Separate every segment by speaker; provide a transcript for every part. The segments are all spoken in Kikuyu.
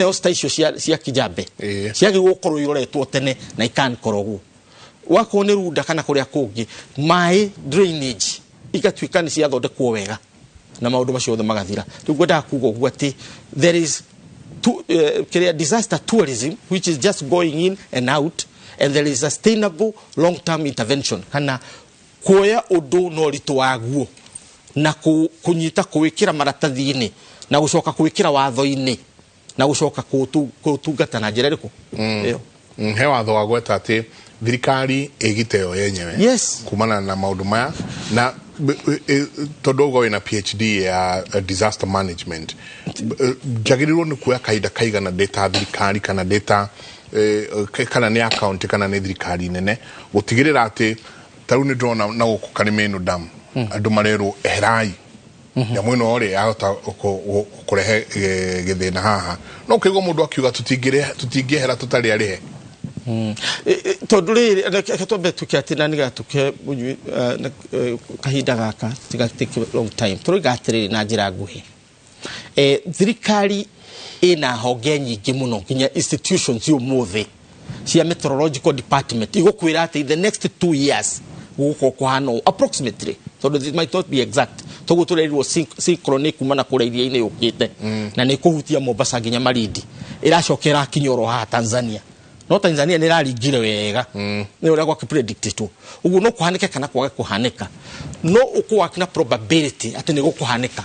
Speaker 1: Ta icio cia Kijabe ciagĩrĩirwo gũkorwo iroretwo tene na ikankorogwo wakorwo nĩ Runda kana kũrĩa kũngĩ, maĩ drainage igatuĩka nĩ ciathondekwo wega na maũndũ macio othe magathira. Rĩu ngwendaga kuga ũguo atĩ there is kĩrĩa disaster tourism, which is just going in and out, and there is sustainable long term intervention, kana kuoya ũndũ na ũritũ waguo na kũnyita, kũwĩkĩra maratathi-inĩ na gũcoka kũwĩkĩra watho-inĩ na gũcoka kũũtungata na njĩra ĩrĩkũ ĩyo.
Speaker 2: He watho wa gweta atĩ thirikari ĩgite yo yenyewe kumana na maũndũ maya na tondũ ũguo wĩna PhD ya disaster management, njagĩrĩirwo nĩ kuoya kahinda kaigana ndĩ ta thirikari kana ndĩ ta kana nĩ ya county kana nĩ thirikari nene gũtigĩrĩra atĩ ta rĩu nĩ ndĩrona na gũkũ Karimenu Dam andũ marerwo eherai nyamũ ĩno rĩ yahota kũrehe gĩthĩna haha, no ũkĩigua mũndũ akiuga tũtingĩehera tũtarĩ arĩhe.
Speaker 1: Tondũ rĩrĩ, reke twambe tuke atĩ na nĩgetha tuke mũnyui kahinda gaka tiga take long time, tũroiga atĩrĩrĩ na njĩra nguhĩ, thirikari ĩna honge nyingĩ mũno nginya institutions ũmũthĩ cia meteorological department igũkwĩra atĩ in the next 2 years gũgũkorwo kũhana ũũ approximately, tondũ it might not be exact. Toguo tũrerirwo cyclone kuma na kũrĩa iria-inĩ yũkĩte na nĩ kũhutia Mombasa nginya Malindi, ĩracoka ĩrakinya oro haha Tanzania, no Tanzania nĩ ĩraringire wega nĩ ũrĩa gwakĩ predictĩtwo. Ũguo no kũhanĩke kana kwage kũhanĩka, no ũkũwak na probability atĩ nĩ gũkũhanĩka.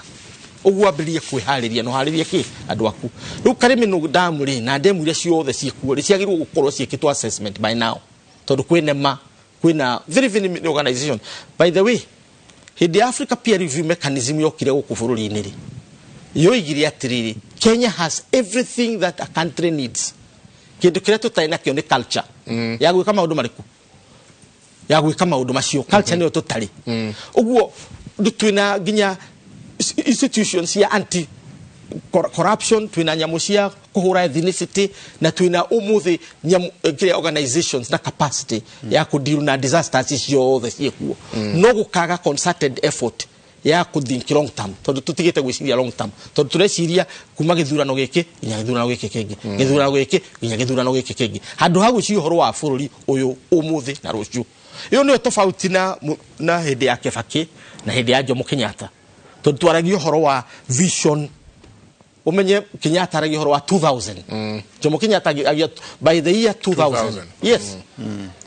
Speaker 1: Ũguo wambĩrĩrie kwĩharĩria na ũharĩrie kĩ andũ aku. Rĩu Karimenu Dam rĩ, na ndemu iria ciothe ciĩkuo rĩ, ciagĩrĩirwo gũkorwo ciĩkĩtwo assessment by now, tondũ kwĩna ma kwĩna very very many organization. By the way, hĩndĩ ya Africa Peer Review Mechanism yokire gũkũ bũrũri-inĩ rĩ, yoigire atĩrĩrĩ, "Kenya has everything that a country needs. Kĩndũ kĩrĩa tũtarĩ nakĩo nĩ culture ya gwĩka maũndũ marĩkũ, ya gwĩka maũndũ macio. Culture nĩyo tũtarĩ." Ũguo twĩna nginya institutions cia anti corruption, twĩna nyamũ cia kũhũra ethnicity, na twĩna ũmũthĩ nyamũ kĩrĩa organizations na capacity ya kũdeal na disasters ciothe ciĩkuo, no gũkaga concerted effort ya kũthink long term, tondũ tũtigĩte gwĩciria long term, tondũ tũreciria kuma gĩthurano gĩkĩ nginya gĩthurano gĩkĩ kĩngĩ, gĩthurano gĩkĩ nginya gĩthurano gĩkĩ kĩngĩ, handũ ha gwĩciria ũhoro wa bũrũri ũyũ ũmũthĩ na rũciũ. Ĩyo nĩyo tofauti na hĩndĩ ya Kibaki na hĩndĩ ya Jomo Kenyatta, tondũ twaragia ũhoro wa vision. Umenye Kenyatta aragia ũhoro wa 2000, Jomo Kenyatta agia by the year 2000.
Speaker 2: 2000.
Speaker 1: Yes,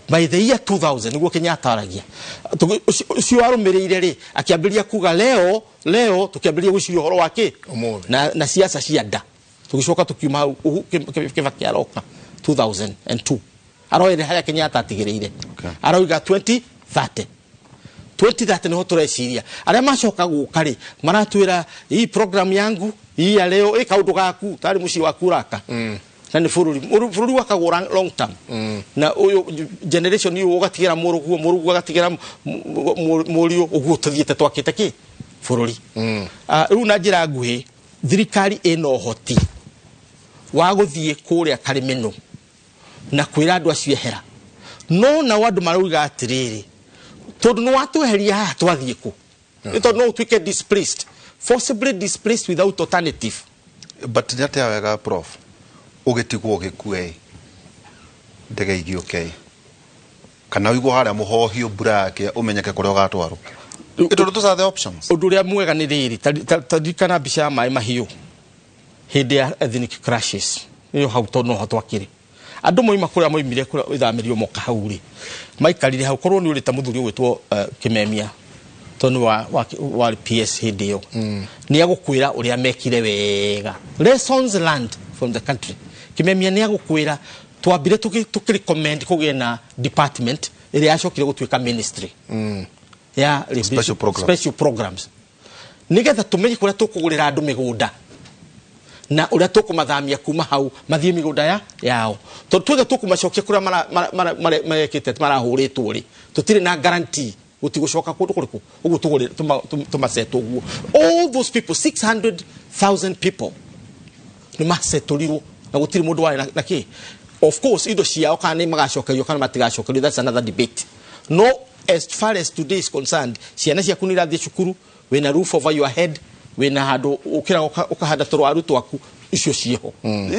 Speaker 1: by the year 2000 niguo Kenyatta aragia. Ũcio warũmĩrĩire rĩ, akĩambĩrĩria kuga leo leo, tũkĩambĩrĩria gwĩciria ũhoro wa kĩ?
Speaker 2: Ũmũthĩ.
Speaker 1: Na siasa cia nda. Tũgĩcoka tũkiuma hau. Kibaki aroka 2002, aroere harĩa Kenyatta atigĩrĩire, aroiga 2030. 2030 niho tũreciria. Arĩa macoka gũka rĩ, maratwĩra hii program yangu hii ya leo ĩ kaũndũ gaku tarĩ mũciĩ waku ũraka na nĩ bũrũri. Bũrũri wakagwo long term, na ũyũ generation ũyũ ũgatigĩra mũrũguo, mũrũguo agatigĩra mũriũ, ũguo tũthiĩte twakĩte kĩ bũrũri. Ah, rĩu na njĩra nguhĩ, thirikari ĩna ũhoti wa gũthiĩ kũrĩa Karimeno na kwĩra andũ acio ehera, no nao andũ marauga atĩrĩrĩ, tondũ nĩ watweheria haha twathiĩ kũ? Nĩ tondũ no ũtuĩke displaced, forcibly displaced without alternative.
Speaker 3: But nĩ atĩa wega, prof, ũgĩtigwo ũgĩkue ndege igĩũke kana ũigwo harĩa mũhohio mbura yake ũmenyeke kũrĩa ũgatwarwo? Tondũ those are the options.
Speaker 1: Ũndũ ũrĩa mwega nĩ rĩrĩ, taririkana mbica ya maĩ mahiũ hĩndĩ ya ethnic clashes ĩyo hau, tondũ noho twakĩrĩ andũ moima kũrĩa moimire kũrĩa ithamĩrio moka hau rĩ, maikarire hau. Korwo nĩ ũrĩte mũthuri ũgwĩtwo Kimemia, tondũ nĩ warĩ PS hĩndĩ ĩyo, nĩ agũkwĩra ũrĩa mekire wega, lessons learned from the country. Kimemia nĩ agũkwĩra twambire tũkĩ recommend kũgĩe na department ĩrĩa yacokire gũtuĩka ministry ya
Speaker 3: Special programs.
Speaker 1: Special programs, nigetha tumenye kũrĩa tũkũgũrĩra andũ mĩgũnda na ũrĩa tũkũmathamia kuma hau mathiĩ mĩgũnda ya yao, tondũ tuothe tũkũmacokia kũrĩa marekĩte marahũrĩtwo rĩ, tũtirĩ na guarantee gũtigũcoka kũndũ kũrĩkũ. Ũguo tũgũrĩ tũmasetwo ũguo, all those people, 600,000 people nĩ masetũrirwo na gũtirĩ mũndũ warĩ na kĩ. Of course indo ciao kana nĩ magacokerio kana matigacokerio, that's another debate. No as far as today is concerned, ciana ciaku nĩ irathiĩ cukuru, wĩna roof over your head, wĩna handũ ũkĩra ũkahanda tũrwaru twaku. Icio ciĩho,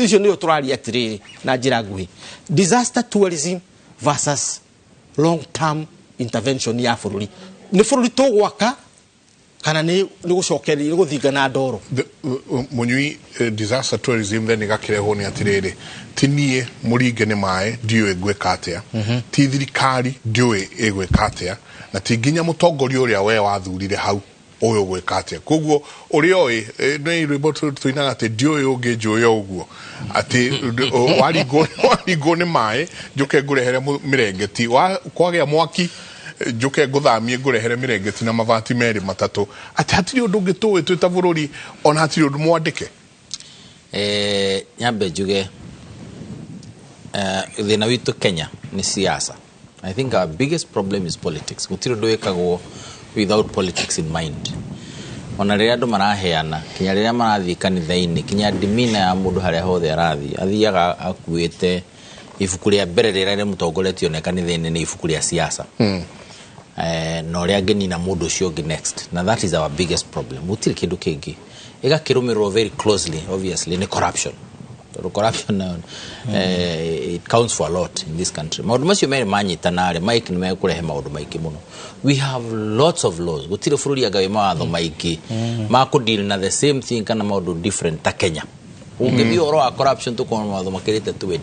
Speaker 1: icio nĩyo tũraria atĩrĩrĩ na njĩra nguhĩ, disaster tourism versus long term intervention ya bũrũri. Nĩ bũrũri tũgwaka kana nĩ gũcokeria, nĩ gũthingana ndoro?
Speaker 2: Mũnyui, disaster tourism then ĩgakĩrehwo nĩ atĩrĩrĩ, ti niĩ mũringe nĩ maĩ ndiũĩ ngwĩka atĩa, ti thirikari ndiũĩ ĩgwĩka atĩa, na ti nginya mũtongoria ũrĩa we wathurire hau ũyũ ũgwĩka atĩa. Koguo ũrĩa ũĩ, nĩ rwĩmbo tũinaga atĩ ndiũĩ ũngĩnjũĩ o ũguo, atĩ waringwo nĩ maĩ njũke ngũrehere mĩrengeti, kwagĩa mwaki njuke nguthamie ngurehere mirengeti na mabati merĩ matatũ, atĩ hatirĩ ũndũ ũngĩ tũĩ twĩ ta bũrũri, ona hatirĩ ũndũ mwandĩke.
Speaker 4: Nyambe njuge, thĩna witũ Kenya nĩ siasa. I think our biggest problem is politics. Gũtirĩ ũndũ wĩkagwo without politics in mind. Ona rĩrĩa andũ maraheana, kinya rĩrĩa marathiĩ kanitha-inĩ, kinya dimina ya mũndũ harĩa hothe arathiĩ, athiaga akuĩte ibuku rĩa mbere rĩrĩa rĩmũtongoretie one kanitha-inĩ nĩ ibuku rĩa siasa. Na ũrĩa angĩnina mũndũ ũcio ũngĩ next. Na that is our biggest problem. Gũtirĩ kĩndũ kĩngĩ. Ĩgakĩrũmĩrĩrwo very closely, obviously, nĩ corruption. Tondũ corruption nayo, it counts for a lot in this country. Maũndũ macio merĩ manyitana rĩ, Mike, nĩ mekũrehe maũndũ maingĩ mũno. We have lots of laws. Gũtirĩ bũrũri anga wĩ mawatho maingĩ ma kũ-deal na the same thing kana maũndũ different ta Kenya. Ũngĩthiĩ ũhoro wa corruption, tũkorwo na mawatho makĩrĩte 20.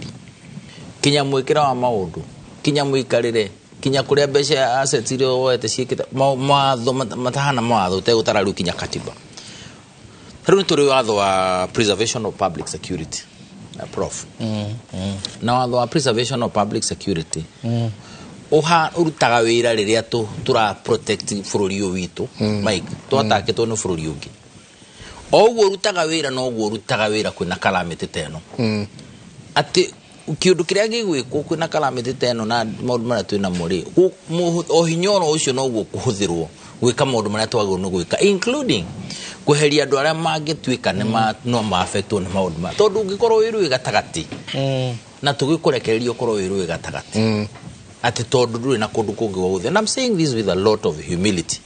Speaker 4: Kinya mwĩkĩra wa maũndũ, kinya mũikarĩre, kinya kũrĩa mbeca, assets iria woete ciĩkĩte, mawatho matahana mawatho ũtegũtara rĩu kinya katiba. Rĩu nĩ tũrĩ watho wa preservation of public security, prof. Na watho wa preservation of public security ũha ũrutaga wĩra rĩrĩa tũra protect bũrũri ũyũ witũ, Mike, twatakĩtwo nĩ bũrũri ũngĩ. O ũguo ũrutaga wĩra, noguo ũrutaga wĩra kwĩna calamity ta ĩno, atĩ kĩũndũ kĩrĩa gĩgwĩkwo kwĩna calamity ta ĩno na maũndũ marĩa twĩnamo rĩ, o hinya oro ũcio noguo kũhũthĩrwo gwĩka maũndũ marĩa twagĩrĩirwo nĩ gwĩka, including kweheria andũ arĩa mangĩtuĩka nĩ no ma-affectwo nĩ maũndũ maya, tondũ ũngĩkorwo wĩ rũĩ gatagatĩ na tũgĩkũrekereria ũkorwo wĩ rũĩ gatagatĩ atĩ tondũ ndũrĩ na kũndũ kũngĩ gwa gũthiĩ. And I'm saying this with a lot of humility,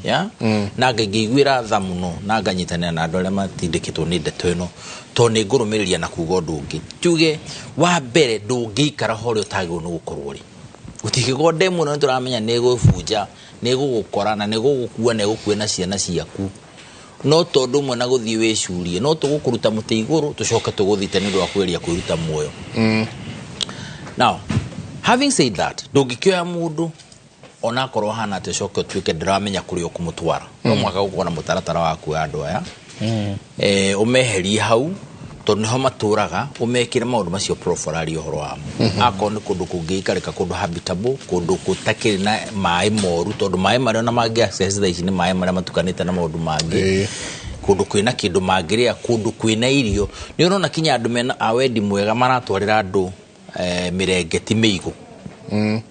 Speaker 4: yeah? Na ngĩiguĩra tha mũno na nganyitanĩra na andũ arĩa matindĩkĩtwo nĩ ndeto ĩno, tondũ nĩ ngũrũmĩrĩria na kuga ũndũ ũngĩ. Tuge wa mbere, ndũngĩikara harĩa ũtagĩrĩirwo nĩ gũkorwo rĩ, gũtingĩkorwo ndemu ĩno nĩ tũramenya nĩ ĩgũbunja, nĩ ĩgũgũkora na nĩ ĩgũgũkua na ĩgũkue na ciana ciaku, no tondũ ũmwe na gũthiĩ wĩcurie, no tũgũkũruta mũtĩ igũrũ tũcoke tũgũthite nĩ ũndũ wa kũgeria kwĩruta muoyo. Now, having said that, ndũngĩkĩoya mũndũ onakorwo hana atĩ ũcoke ũtuĩke ndĩramenya kũrĩa ũkũmũtwara. No mũhaka gũkorwo na mũtaratara wa kuoya andũ aya, ũmeherie hau tondũ nĩho matũraga, ũmekĩre maũndũ macio prof araria ũhoro wamo. Akorwo nĩ kũndũ kũngĩikarĩka, kũndũ habitable, kũndũ gũtakĩrĩ na maĩ moru, tondũ maĩ marĩa ona mangĩ access thaa ici nĩ maĩ marĩa matukanĩte na maũndũ mangĩ. Kũndũ kwĩna kĩndũ mangĩrĩa, kũndũ kwĩna irio. Nĩ ũrona kinya andũ mena a wendi mwega maratwarĩra andũ mĩrengeti mĩigũ,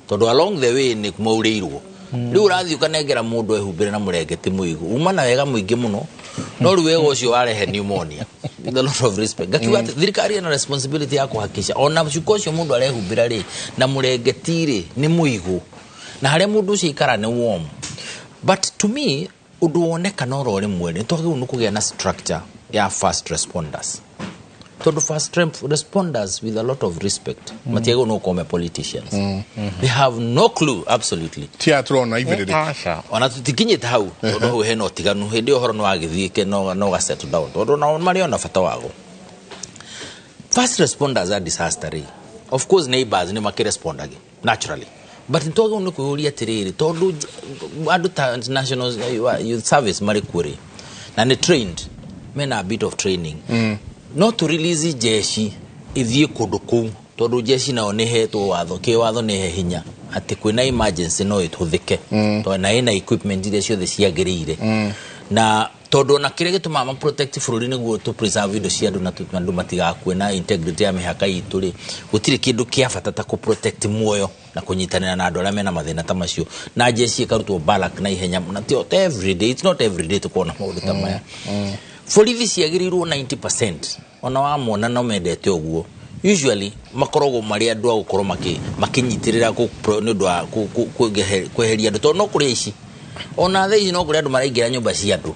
Speaker 4: tondũ along the way nĩ maurĩirwo. Rĩu ũrathiĩ ũkanengera mũndũ ehumbĩre na mũrengeti mũigũ, uma na wega mũingĩ mũno, no rĩu wega ũcio warehe pneumonia. With a lot of respect, ngakiuga atĩ thirikari ĩna responsibility ya kũhakikisha ona cuka ũcio mũndũ arehumbĩra rĩ na mũrengeti rĩ nĩ mũigũ, na harĩa mũndũ ũcio aikara nĩ warm. But to me, ũndũ wonekana oro rĩmwe nĩ twagĩrĩirwo nĩ kũgĩa na structure ya first responders, tondũ first responders, with a lot of respect, matiagĩrĩirwo nĩ gũkorwo me politicians. They have no clue, absolutely.
Speaker 2: Ti aya tũrona ibĩrĩrĩ.
Speaker 1: Aca.
Speaker 4: Ona tũtikinyĩte hau, tondũ hau hena ũtiganu. Hĩndĩ ĩyo ũhoro nĩ wagĩthiĩke no ga settle down, tondũ nao marĩ ona bata wago. First responders a disaster rĩ, of course neighbors nĩ makĩrespondage naturally, but nĩ twagĩrĩirwo nĩ kwĩyũria atĩrĩrĩ, tondũ andũ ta National Youth Service marĩ kuo rĩ, na nĩ trained, mena a bit of training, no tũ release jeshi ithiĩ kũndũ kũu, tondũ jeshi nayo nĩ hetwo watho, kĩwatho nĩ he hinya atĩ kwĩna emergency no ĩhũthĩke, tondũ na ĩna equipment iria ciothe ciagĩrĩire, na tondũ ona kĩrĩa gĩtũmaga ma protect bũrũri nĩguo tũ preserve indo cia andũ na andũ matigakue na integrity ya mĩhaka itũ rĩ, gũtirĩ kĩndũ kĩa bata ta kũ protect muoyo na kũnyitanĩra na andũ arĩa mena mathĩna ta macio, na jeshi ĩkarutwo balak na ihenya, na ti every day, it's not every day tũkona maũndũ ta maya. Borithi ciagĩrĩirwo 90% ona wamona no mendete ũguo, usually makoragwo marĩ andũ a gũkorwo makĩnyitĩrĩra nĩ ũndũ wa kweheria andũ, tondũ no kũrĩ ici ona thaa ici no kũrĩ andũ maraingĩra nyũmba cia andũ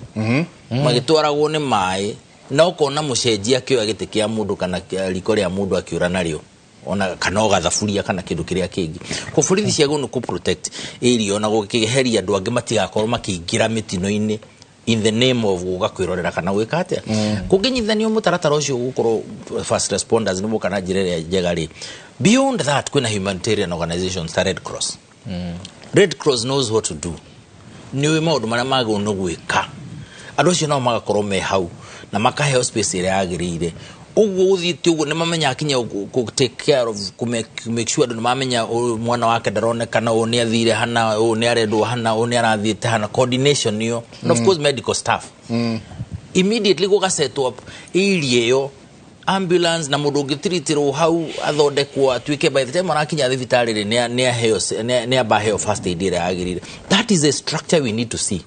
Speaker 4: magĩtwaragwo nĩ maĩ. Na ũkona mũcenjia akĩoya gĩtĩ kĩa mũndũ kana riko rĩa mũndũ akĩũra narĩo, ona kana ũgathaburia kana kĩndũ kĩrĩa kĩngĩ. Ko borithi ciagĩrĩirwo nĩ kũ protect area, ona gũkĩeheria andũ angĩ matigakorwo makĩingĩra mĩtino-inĩ in the name of gũka kwĩrorera kana gwĩka atĩa. Kũngĩnyitithanio mũtaratara ũcio gũkorwo first responders nĩ boka na njĩra ĩrĩa njega rĩ. Beyond that, kwĩna humanitarian organizations ta Red Cross. Red Cross knows what to do, nĩ ũĩ maũndũ marĩa magĩrĩirwo nĩ gwĩka. Andũ acio nao magakorwo me hau na makaheo space ĩrĩa yagĩrĩire. Ũguo gũthiĩte ũguo nĩ mamenyaga kinya kũ take care of, kũ make sure andũ nĩ mamenya ũyũ mwana wake ndaronekana, ũyũ nĩ athire hana, ũyũ nĩ arendwo hana, ũyũ nĩ arathiĩte hana, coordination ĩyo. And of course medical staff, immediately gũgasetwo up area ĩyo, ambulance na mũndũ ũngĩtiritirwo hau athondekwo atuĩke by the time arakinya thibitarĩ rĩ, nĩ aheo, nĩ amba aheo first aid ĩrĩa yagĩrĩire. That is a structure we need to see,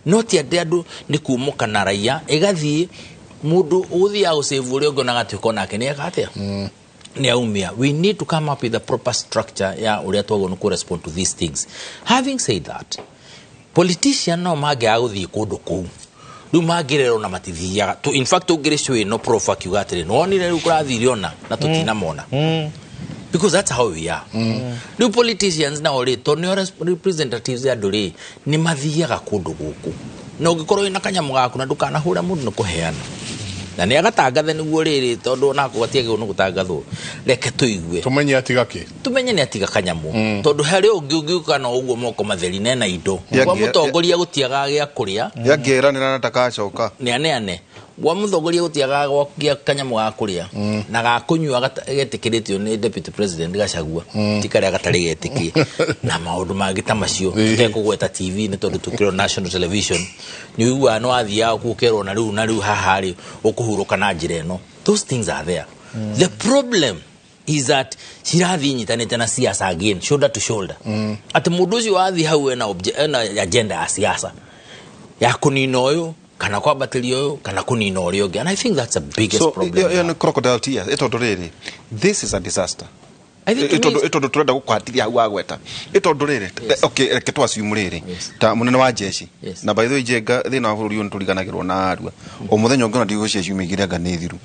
Speaker 4: no ti atĩ andũ nĩ kumũka na raia ĩgathiĩ mũndũ ũgũthiaga gũcĩvu ũrĩa ũngĩ ona agatuĩka onake nĩ eka atĩa, nĩ aumia. We need to come up with a proper structure ya ũrĩa twagĩrĩirwo nĩ kũ-respond to these things. Having said that, politician no mangĩaga gũthiĩ kũndũ kũu rĩu mangĩrerwo na matithiaga. In fact, ũngĩrĩ show ĩno, prof akiuga atĩrĩ, nĩwonire rĩu kũrathire ona na tũtinamona, because that's how we are. Rĩu politicians nao rĩ, tondũ nĩo representatives ya andũ rĩ, nĩ mathiaga kũndũ gũkũ, na ũngĩkorwo wĩna kanyamũ gaku na ndũkanahũre mũndũ nĩ kũheana na nĩ agatangathe nĩguo rĩrĩ, tondũ onako gatiagĩrĩirwo nĩ gũtangathwo, reke tũigue.
Speaker 2: Tumenye atiga kĩ.
Speaker 4: Tumenye nĩ atiga kanyamũ, tondũ harĩ ũngĩ ũngĩũka na ũguo moko matheri nena indo kwa mũtongoria gũtiagaga gĩa kũrĩa.
Speaker 3: Yangĩranĩra na ndakacoka.
Speaker 4: Nĩ aneane gwa mũtongoria gũtiagaga gĩa kanyamũ ga kũrĩa na ga kũnyua getĩkĩrĩtio nĩ Deputy President Gachagua, ti karĩa gatarĩ getĩkie na maũndũ mangĩ ta macio. Tũtekũgweta TV nĩ tondũ tũkĩrwo national television, nĩ ũiguaga nĩ wathiaga gũkerwo na rĩu na rĩu haha rĩ ũkũhurũka na njĩra ĩno. Those things are there. The problem is that cirathiĩ inyitanĩte na siasa again, shoulder to shoulder, atĩ mũndũ ũcio wathiĩ hau ena agenda ya siasa ya kũnina ũyũ kana kwambatĩria ũyũ kana kũnina ũrĩa ũngĩ, and I think that's the biggest
Speaker 3: So
Speaker 4: problem
Speaker 3: ĩyo
Speaker 4: we
Speaker 3: ĩyo nĩ
Speaker 4: have.
Speaker 3: crocodile tears, ĩtondũ rĩrĩ, this is a disaster.
Speaker 4: I think to me
Speaker 3: Ĩtondũ tũrenda gũkũhatithia hau wagweta, ĩtondũ rĩrĩ, okay, reke tũ assume rĩrĩ, ta mũnene wa jeshi, na by the way, Njenga, thĩna wa bũrũri ũyũ nĩtũriganagĩrwo na arua o mũthenya ũngĩona ndigũ cia ciumia igĩrĩ anga nĩ thiru,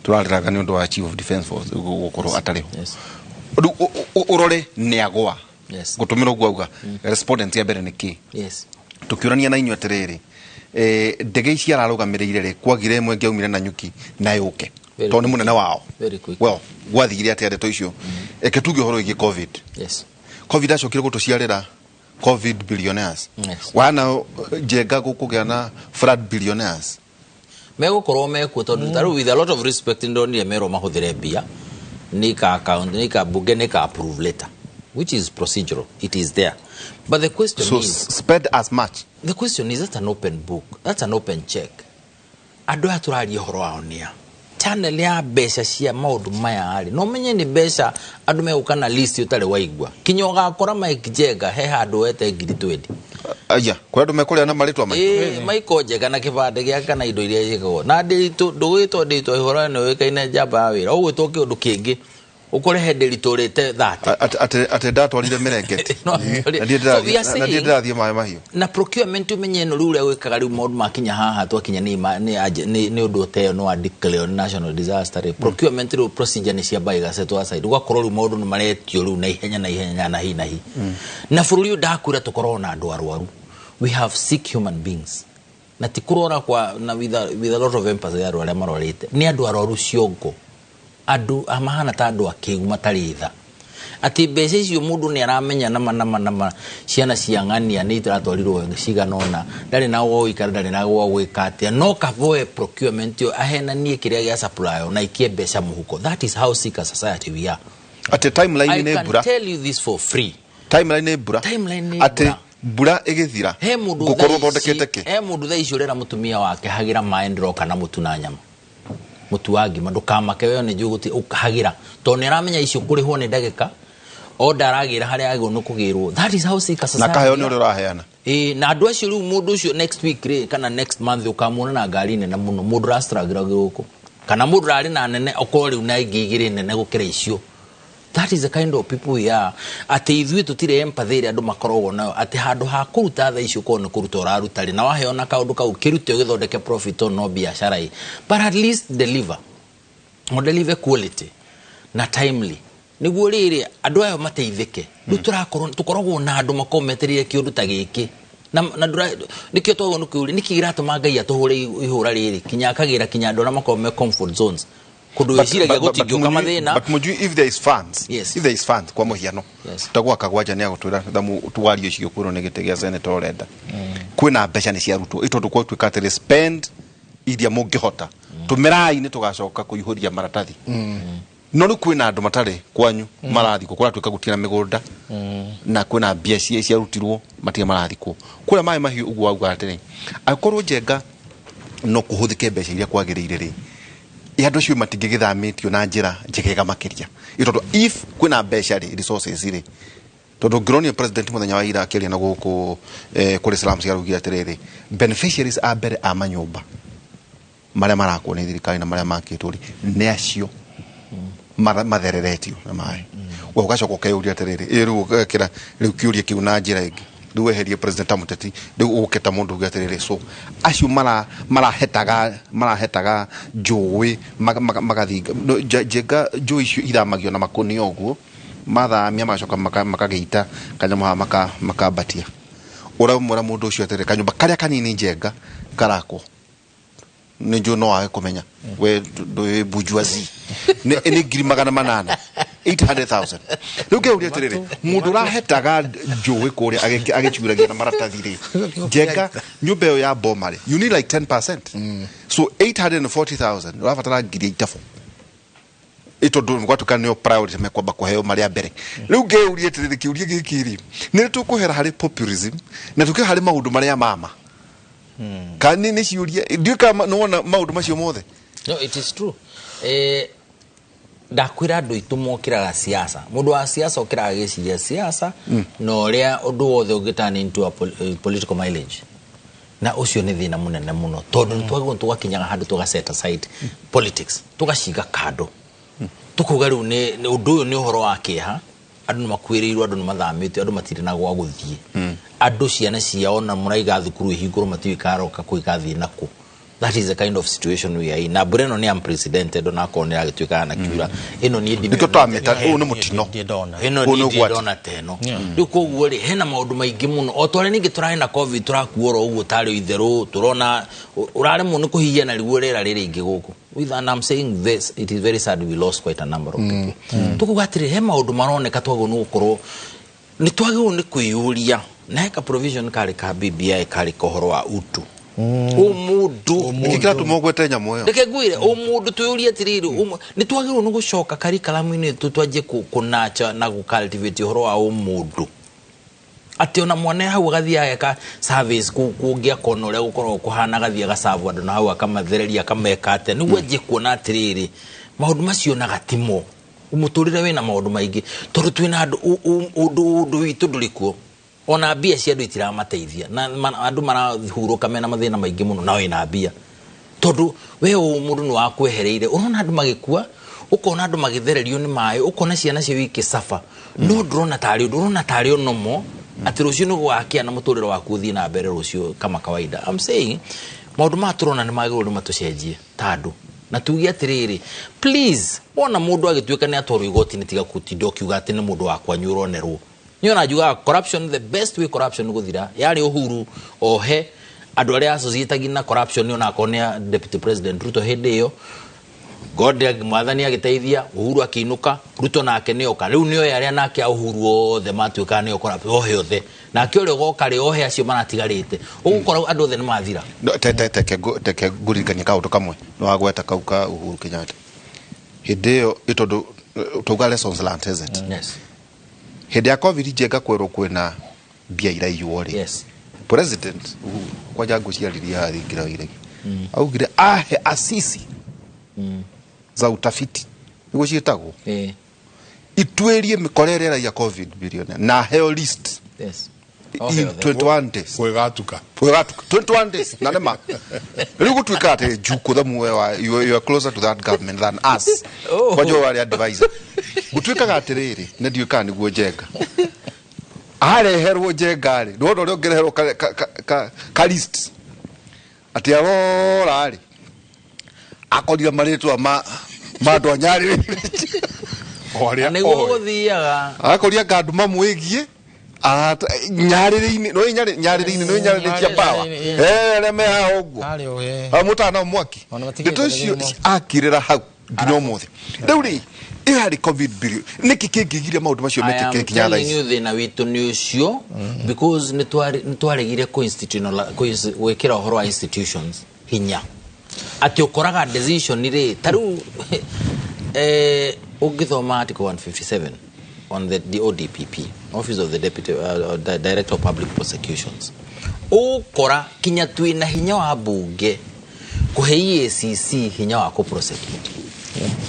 Speaker 3: tũrarĩraga nĩ ũndũ wa Chief of Defence Force gũkorwo atarĩ ho. Rĩu ũrore nĩ agwa gũtũmĩra ũguo auga, respondent ya mbere nĩ kĩ? Tũkĩũrania na inyuĩ atĩrĩrĩ, ndege ici ararũgamĩrĩire rĩ, kwagire ĩmwe ĩngĩaumire na nyuki na yũke
Speaker 4: Very
Speaker 3: tondũ nĩ mũnene wao.
Speaker 4: Very quick.
Speaker 3: Well, gwathire atĩa ndeto icio? Reke tuge ũhoro wĩgiĩ COVID. COVID acokire gũtũciarĩra COVID billionaires. Wana Njenga gũkũgĩa na flood billionaires.
Speaker 4: Megũkorwo mekuo, tondũ ta rĩu, with a lot of respect, ndonire merwo mahũthĩre mbia nĩ ka account, nĩ ka bunge, nĩ ka approve later, which is procedural, it is there, but the question
Speaker 3: So
Speaker 4: is
Speaker 3: spend as much.
Speaker 4: The question is, that's an open book, that's an open check. Andũ aya tũraria ũhoro wao nĩa channel ya mbeca cia maũndũ maya rĩ, no menye nĩ mbeca andũ megũka na list ũtarĩ waigua, kinya ũgakora Mike Njenga he handũ wete 20,000.
Speaker 3: Aya kũrĩ andũ mekũrĩa na marĩtwa maitũ.
Speaker 4: Ĩĩ, Michael Njenga na kĩbandĩ gĩake kana indo iria ciĩkagwo na ndĩritũ, ndũgwĩtwo ndĩritũ ĩhoro nĩ ũĩkaine njamba ya wĩra, ũgwĩtwo kĩũndũ kĩngĩ ũkore he ndĩritũ ũrĩte 30.
Speaker 3: Atĩ ndatwarire mĩrengeti.
Speaker 4: No,
Speaker 3: Na niĩ
Speaker 4: so we are
Speaker 3: na niĩ
Speaker 4: saying-
Speaker 3: ndĩrathiĩ maĩ mahiũ.
Speaker 4: Na procurement, umenye ĩno rĩu ũrĩa gwĩkaga rĩu maũndũ makinya haha twakinya nĩ ũndũ ũteo no wa declare national disaster rĩ, procurement rĩu procedure nĩ ciamba igasetwo aside, ũgakorwo rĩu maũndũ nĩ maretio rĩu na ihenya na ihenya na hi na hi, na bũrũri ũyũ ndakwĩra tũkoragwo na andũ arwaru. We have sick human beings, na ti kũrwara kwa na with a lot of empathy, andũ arĩa marwarĩte nĩ andũ arwaru ciongo, andũ mahana ta andũ akĩgu matarĩ tha, atĩ mbeca icio mũndũ nĩ aramenya nama nama nama ciana cia ng'ania nĩ iratwarirwo cigana ũna, ndarĩ na gwa gũikara, ndarĩ na gwa gwĩka atĩa, no kavoe procurement ĩyo ahenanie kĩrĩa gĩa supply na ikie mbeca mũhuko. That is how sick a society we are.
Speaker 3: Atĩ timeline
Speaker 4: I
Speaker 3: nĩ
Speaker 4: can
Speaker 3: mbura.
Speaker 4: tell you this for free.
Speaker 3: Timeline nĩ mbura.
Speaker 4: Timeline nĩ
Speaker 3: Atĩ
Speaker 4: mbura.
Speaker 3: Mbura ĩgĩthira
Speaker 4: He mũndũ
Speaker 3: ngũkorwo
Speaker 4: thaa
Speaker 3: thondekete
Speaker 4: ici
Speaker 3: kĩ?
Speaker 4: He mũndũ thaa ici ũrera mũtumia wake, hagĩra maĩ, ndĩroka na mũtu na nyama, mũtu wa ngima, ndũkamake we nĩ njũĩ gũtirĩ ũkahagĩra, tondũ nĩ aramenya icio kũrĩhwo nĩ ndagĩka onda aragĩra harĩa agĩrĩirwo nĩ kũgĩrwo. That is how sick a
Speaker 3: Na
Speaker 4: society
Speaker 3: kaheo
Speaker 4: we
Speaker 3: nĩ
Speaker 4: are.
Speaker 3: ũrĩa ũraheana.
Speaker 4: Ĩĩ, na andũ acio rĩu, mũndũ ũcio next week rĩ kana next month ũkamuona na ngari nene mũno, mũndũ ũrastruggle gũkũ kana mũndũ ũrarĩ na nene okorwo rĩu na ingĩ igĩrĩ nene gũkĩra icio. That is the kind of people we are. Atĩ ithuĩ tũtirĩ empathy ĩrĩa andũ makoragwo nayo, atĩ handũ ha kũruta thaa ici ũkorwo nĩ kũruta ũraruta rĩ, na waheo na kaũndũ kau kĩrute ũgĩthondeke profit no biacara ĩ, but at least deliver, o deliver quality na timely, nĩguo rĩrĩ andũ aya mateithĩke. Rĩu tũrakorwo tũkoragwo na andũ makorwo metereire kĩũndũ ta gĩkĩ na nĩkĩo twagwo nĩ kĩũria nĩkĩ kĩratũma Ngai atũhũre ihũra rĩrĩ kinya akagĩra kinya andũ arĩa makorwo me comfort zones kũndũ wĩciragia gũtingĩũka mathĩna.
Speaker 3: But Mujui, if there is funds,
Speaker 4: yes,
Speaker 3: if there is funds kwa mũhiano,
Speaker 4: yes,
Speaker 3: tagwa Kagwanja nĩ agũtwĩra thamu tuwario icio kwĩrwo nĩ gĩtĩ gĩa senator ũrenda kwĩna mbeca nĩ ciarutwo ĩ tondũ gwatuĩka atĩrĩ spend iria mũngĩhota tũmĩrai nĩ tũgacoka kũihũria maratathi. No rĩu kwĩna andũ matarĩ kwanyu marathikwo kũratuĩka gũtirĩ na mĩgũnda na kwĩna mbia ciarutirwo matirĩ marathikwo kũrĩa maĩ mahiũ ũguo wauga atĩrĩ angĩkorwo Njenga no kũhũthĩke mbeca iria kwagĩrĩire rĩ, andũ acio matingĩgĩthamĩtio na njĩra njegega makĩria tondũ if kwĩna mbeca rĩ, resources rĩ, tondũ ngĩronio president mũthenya wa ira akĩaria na gũkũ kũrĩ slums araugire atĩrĩrĩ beneficiaries a mbere a manyũmba marĩa marakwo nĩ thirikari na marĩa makĩtwo rĩ nĩ acio mathereretio na maĩ. We ũgacoka ũkeyũria atĩrĩrĩ ĩ rĩu ũgekĩra rĩu kĩũria kĩu na njĩra ĩngĩ rĩu weherie president amũteti rĩu ũke ta mũndũ uge atĩrĩrĩ so acio marahetaga njũĩ magathinga Njenga njũĩ icio ithamagio na makũnia ũguo mathamia magacoka makagĩita kanyamũ haha makambatia ũramwĩra mũndũ ũcio atĩrĩrĩ kanyũmba karĩa kanini Njenga karakwo nĩ njũĩ no wage kũmenya we ndũĩ bourgeoisie nĩ 800,000 800,000. Rĩu ngeuria atĩrĩrĩ mũndũ ũrahetaga njũĩ kũrĩa agĩcuragia na maratathi rĩ Njenga nyũmba ĩyo ya boma rĩ you need like 10%, so 840,000 ũrabatara 3,000 ĩ tondũ gwatuĩka nĩyo priority mekwamba kũheo marĩa mbere. Rĩu ngeuria atĩrĩrĩ kĩũria gĩkĩ rĩ nĩ tũkũhera harĩ populism na tũke harĩ maũndũ marĩa mama kana nĩ ciũria ndiũĩ kana nĩwona maũndũ macio mothe.
Speaker 4: No, it is true. Ndakwĩra andũ aitũ mokĩraga siasa, mũndũ wa siasa okĩraga gĩciria siasa na ũrĩa ũndũ wothe ũngĩturn into a political mileage, na ũcio nĩ thĩna mũnene mũno tondũ nĩ twagĩrĩirwo tũgakinyaga handũ tũga set aside politics tũgaciga kando tũkauga rĩu nĩ ũndũ ũyũ nĩ ũhoro wa kĩeha, andũ nĩ makuĩrĩirwo, andũ nĩ mathamĩtio, andũ matirĩ na gwa gũthiĩ, andũ ciana ciao na mũraiga thukuru ihingũrwo matiũĩ karoka kũ igathiĩ nakũ. That is the kind of situation we are in. Na mbura ĩno nĩ unprecedented onakorwo nĩ ĩragĩtuĩka na kiura ĩno niĩ
Speaker 3: nĩkĩo twamĩta ũyũ nĩ mũtino
Speaker 4: ĩno
Speaker 3: Ũyũ nĩ
Speaker 4: niĩ
Speaker 3: ũgwati.
Speaker 4: ndona ta ĩno. Rĩu koguo rĩ hena maũndũ maingĩ mũno o ta ũrĩa ningĩ tũrarĩ na covid tũrakuo oro ũguo tarĩ itherũ tũrona ũraremwo nĩ kũhihia na rĩguo rĩera rĩrĩ ingĩ gũkũ. With, and I'm saying this, it is very sad we lost quite a number of people. Tũkuga atĩrĩ he maũndũ maroneka twagĩrĩirwo nĩ gũkorwo nĩ twagĩrĩirwo nĩ kwĩyũria na heka provision karĩ ka BBI karĩ ka ũhoro wa utu ũmũndũ
Speaker 3: nĩkĩ kĩratũma ũgwete nyamũ ĩyo
Speaker 4: reke ngwĩre ũmũndũ twĩyũrie atĩrĩrĩ nĩ twagĩrĩirwo nĩ gũcoka curriculum-inĩ itũ twanjie kũnacha na gũcultivate ũhoro wa ũmũndũ atĩ ona mwana hau agathiĩ ageka service kũngĩ akona ũrĩa gũkoragwo kũhana agathiĩ agacabu andũ na hau akamathereria akameka atĩa nĩguo anjie kuona atĩrĩrĩ maũndũ macio onaga timo mũtũrĩre wĩna maũndũ maingĩ tondũ twĩna andũ ũndũ witũ ndũrĩ kuo ona mbia cia andũ itiramateithia na andũ marahurũka mena mathĩna maingĩ mũno na wĩna mbia tondũ we mũndũ nĩ wakwehereire ũrona andũ magĩkua ũkona andũ magĩthererio nĩ maĩ ũkona ciana ciao ikĩcaba no ndũrona tarĩ ũndũ ũrona tarĩ onomo atĩ rũciũ nĩ gũgakĩa na mũtũrĩre waku ũthiĩ na mbere rũciũ kama kawaida. I'm saying maũndũ maya tũrona nĩ magĩrĩirwo nĩ matũcenjie ta andũ na tuge atĩrĩrĩ please wona mũndũ agĩtuĩka nĩ atwarwo igoti-inĩ tiga gũtinda ũkiuga atĩ nĩ mũndũ wa kwanyu ũronerwo. Niĩ ona njugaga corruption the best way corruption gũthira yarĩ Uhuru ohe andũ arĩa associated na corruption onakorwo nĩ deputy president Ruto hĩndĩ ĩyo God mwathani agĩteithia Uhuru akĩinũka Ruto nake nĩoka rĩu nĩoe arĩa nake a Uhuru othe matuĩkaga nĩo corrupt ohe othe nake ũrĩa ũgoka rĩ ohe acio maratigarĩte ũgũkora andũ othe nĩ mathira.
Speaker 3: Teke ngũririkanie kaũndũ kamwe nĩ wagweta kau ka Uhuru Kenyatta hĩndĩ ĩyo tondũ tauga lessons learned is it?
Speaker 4: Yes.
Speaker 3: Hĩndĩ ya covid Njenga kwĩrwo kwĩna mbia iraiywo rĩ
Speaker 4: Yes.
Speaker 3: president Uhuru kwanja ngũciaririe haha thingira wa iregi augire ahe asisi za utafiti nĩguo ciĩtagwo ituĩrie mĩkora ĩrĩa ĩraiya covid billionaire na aheo list
Speaker 4: Yes.
Speaker 3: in 21 days
Speaker 2: Gwĩgatuka.
Speaker 3: Gwĩgatuka 21 days na nĩma rĩu gũtuĩka atĩ Njuku thamu we wa you are closer to that government than us.
Speaker 4: Oh.
Speaker 3: Kwanja warĩ advisor Gũtuĩkaga atĩrĩrĩ, na ndiũĩ kana nĩguo Njenga. Areherwo Njenga rĩ, ndwona ũrĩa ũngĩreherwo ka list. Atĩ arora rĩ, akorire marĩtwa ma andũ a Nyarĩrĩ.
Speaker 2: O arĩa
Speaker 4: Na nĩguo
Speaker 2: oĩ.
Speaker 4: gũthiaga.
Speaker 3: Agakoria anga andũ mamwĩgiĩ, Nyarĩrĩ-inĩ, nĩũĩ Nyarĩrĩ-inĩ, nĩũĩ Nyarĩrĩ cia power. Arĩa me haha ũguo.
Speaker 1: Harĩa ũũ, eh.
Speaker 3: Hau mũtana nao mwaki.
Speaker 1: Ona matigĩte
Speaker 3: Ndeto icio
Speaker 1: nĩ mwaki.
Speaker 3: akirĩra hau nginya ũmũthĩ. Rĩu rĩ, ĩyo yarĩ COVID period. Nĩkĩ kĩngĩgiria maũndũ macio
Speaker 4: I am
Speaker 3: mekĩke nginya thaa
Speaker 4: telling
Speaker 3: ici?
Speaker 4: you thĩna witũ nĩ ũcio because nĩ twaregire gwĩkĩra ũhoro wa institutions hinya. Atĩ ũkoraga decision rĩ, ta rĩu, ũngĩthoma article 157 on the ODPP, Office of the Deputy, Director of Public Prosecutions, ũgũkora kinya twĩna hinya wa bunge kũhe EACC hinya wa kũ-prosecute.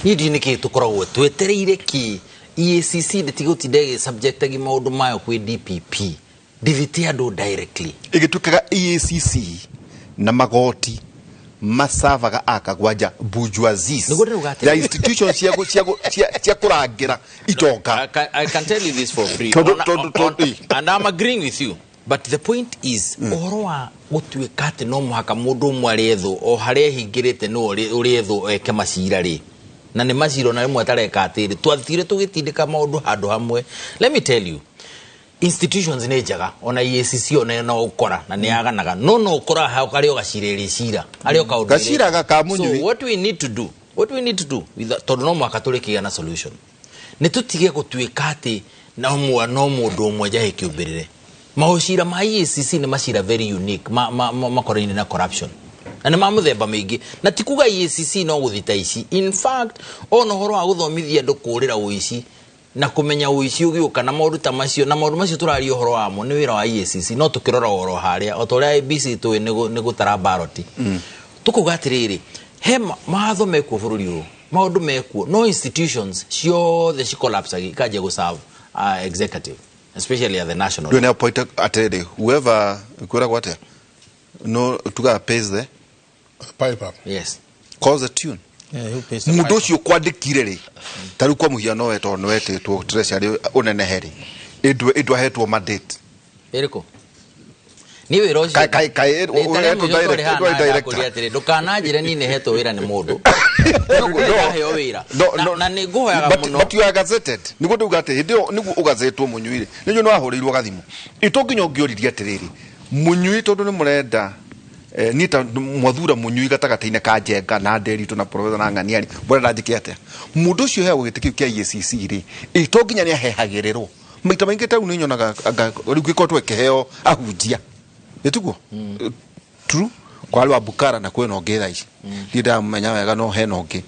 Speaker 4: Niĩ ndiũĩ nĩkĩ tũkoragwo twetereire kĩ EACC ndĩtigũtinda ĩgĩ-subjectagi maũndũ mayo kwĩ DPP, ndĩthite andũ directly.
Speaker 3: Ĩgĩtuĩkaga EACC na magoti masavaga akagwanja bourgeoisies.
Speaker 4: Nĩguo ndĩrauga atĩrĩ.
Speaker 3: Ya institutions cia kũrangĩra itonga.
Speaker 4: I can tell you this for free. And I'm agreeing with you. But the point is, ũhoro wa gũtuĩka atĩ no mũhaka mũndũ ũmwe arĩethwo, o harĩa ehingĩrĩte nĩwe ũrĩethwo eke macira rĩ. Na nĩ macira ona rĩmwe atareka atĩrĩ. Twathire tũgĩtindĩka maũndũ handũ hamwe. Let me tell you, institutions nĩ njega, ona EACC ona no ũkora na nĩ yaganaga. No no ũkora hau karĩ o gacira ĩrĩ cira, arĩ o kaũndũ ĩrĩ.
Speaker 3: Gacira gaka mũnyui.
Speaker 4: So what we need to do, what we need to do, with the, tondũ no mũhaka tũrĩkĩgĩa na solution. Nĩ tũtige gũtuĩka atĩ no no mũndũ ũmwe njahe kĩũmbĩrĩre. Maũcira ma EACC nĩ macira very unique, makoraine na corruption. Na nĩ ma mũthemba mĩingĩ. Na ti kuga EACC no gũthita ici. In fact, ona ũhoro wa gũthomithia andũ kũũrĩra ũici na kũmenya ũici ũgĩũka na maũndũ ta macio, na maũndũ macio tũraria ũhoro wamo nĩ wĩra wa EACC, no tũkĩrora ũhoro harĩa, o ta ũrĩa IEBC tũĩ nĩ gũtara ballot. Tũkauga atĩrĩrĩ, he mawatho mekuo bũrũri ũyũ, maũndũ mekuo, no institutions ciothe ci-collapse ikanjia gũ-serve, executive, especially at the national
Speaker 3: Ndũĩ nĩ appoint atĩrĩrĩ, whoever kwĩragwo atĩa? No tugaga pays the
Speaker 2: Piper.
Speaker 4: Yes.
Speaker 3: Calls the tune.
Speaker 1: Yeah, who pays the
Speaker 3: Mũndũ
Speaker 1: piper?
Speaker 3: ũcio kwandĩkire rĩ, ta rĩu kwa mũhiano we tondũ nĩwetĩtwo treasury ũnenehe rĩ, ĩndũ ahetwo mandate.
Speaker 4: Ĩrĩkũ? Niĩ wĩra ũcio
Speaker 3: Kai,
Speaker 4: Rita rĩa
Speaker 3: ũretwo
Speaker 4: mũico twarĩ
Speaker 3: direct,
Speaker 4: haha
Speaker 3: ũretwo
Speaker 4: na
Speaker 3: director.
Speaker 4: ndakũria atĩrĩ, ndũkananjĩre niĩ nĩhetwo wĩra nĩ mũndũ.
Speaker 3: No, no.
Speaker 4: Ndaheo wĩra.
Speaker 3: No, no.
Speaker 4: Na nĩ ngũhoyaga
Speaker 3: But,
Speaker 4: mũno.
Speaker 3: but you are gazetted. Nĩguo ndauga atĩ hĩndĩ ĩyo nĩguo ũgazetwo mũnyui rĩ, nĩnjũĩ nĩwahũrĩirwo gathimũ. Ĩ to nginya ũngĩoririe atĩrĩrĩ, mũnyui tondũ nĩ mũrenda, niĩ ta mwathura mũnyui gatagatĩ-inĩ ka Njenga na Nderitu na Professor na Ng'ania rĩ, mũrenda njĩke atĩa? Mũndũ ũcio ũheagwo gĩtĩ kĩu kĩa EACC rĩ, ĩ to nginya nĩahehagĩrĩrwo. Maita maingĩ ta rĩu nĩnyonaga anga rĩu gĩkorwo twekĩheo ahunjia. Nĩ tiguo? True. Kwa arĩa wa Bukara na kwĩna ũngĩ thaa ici. Ndirĩ ndamenya wega no hena ũngĩ.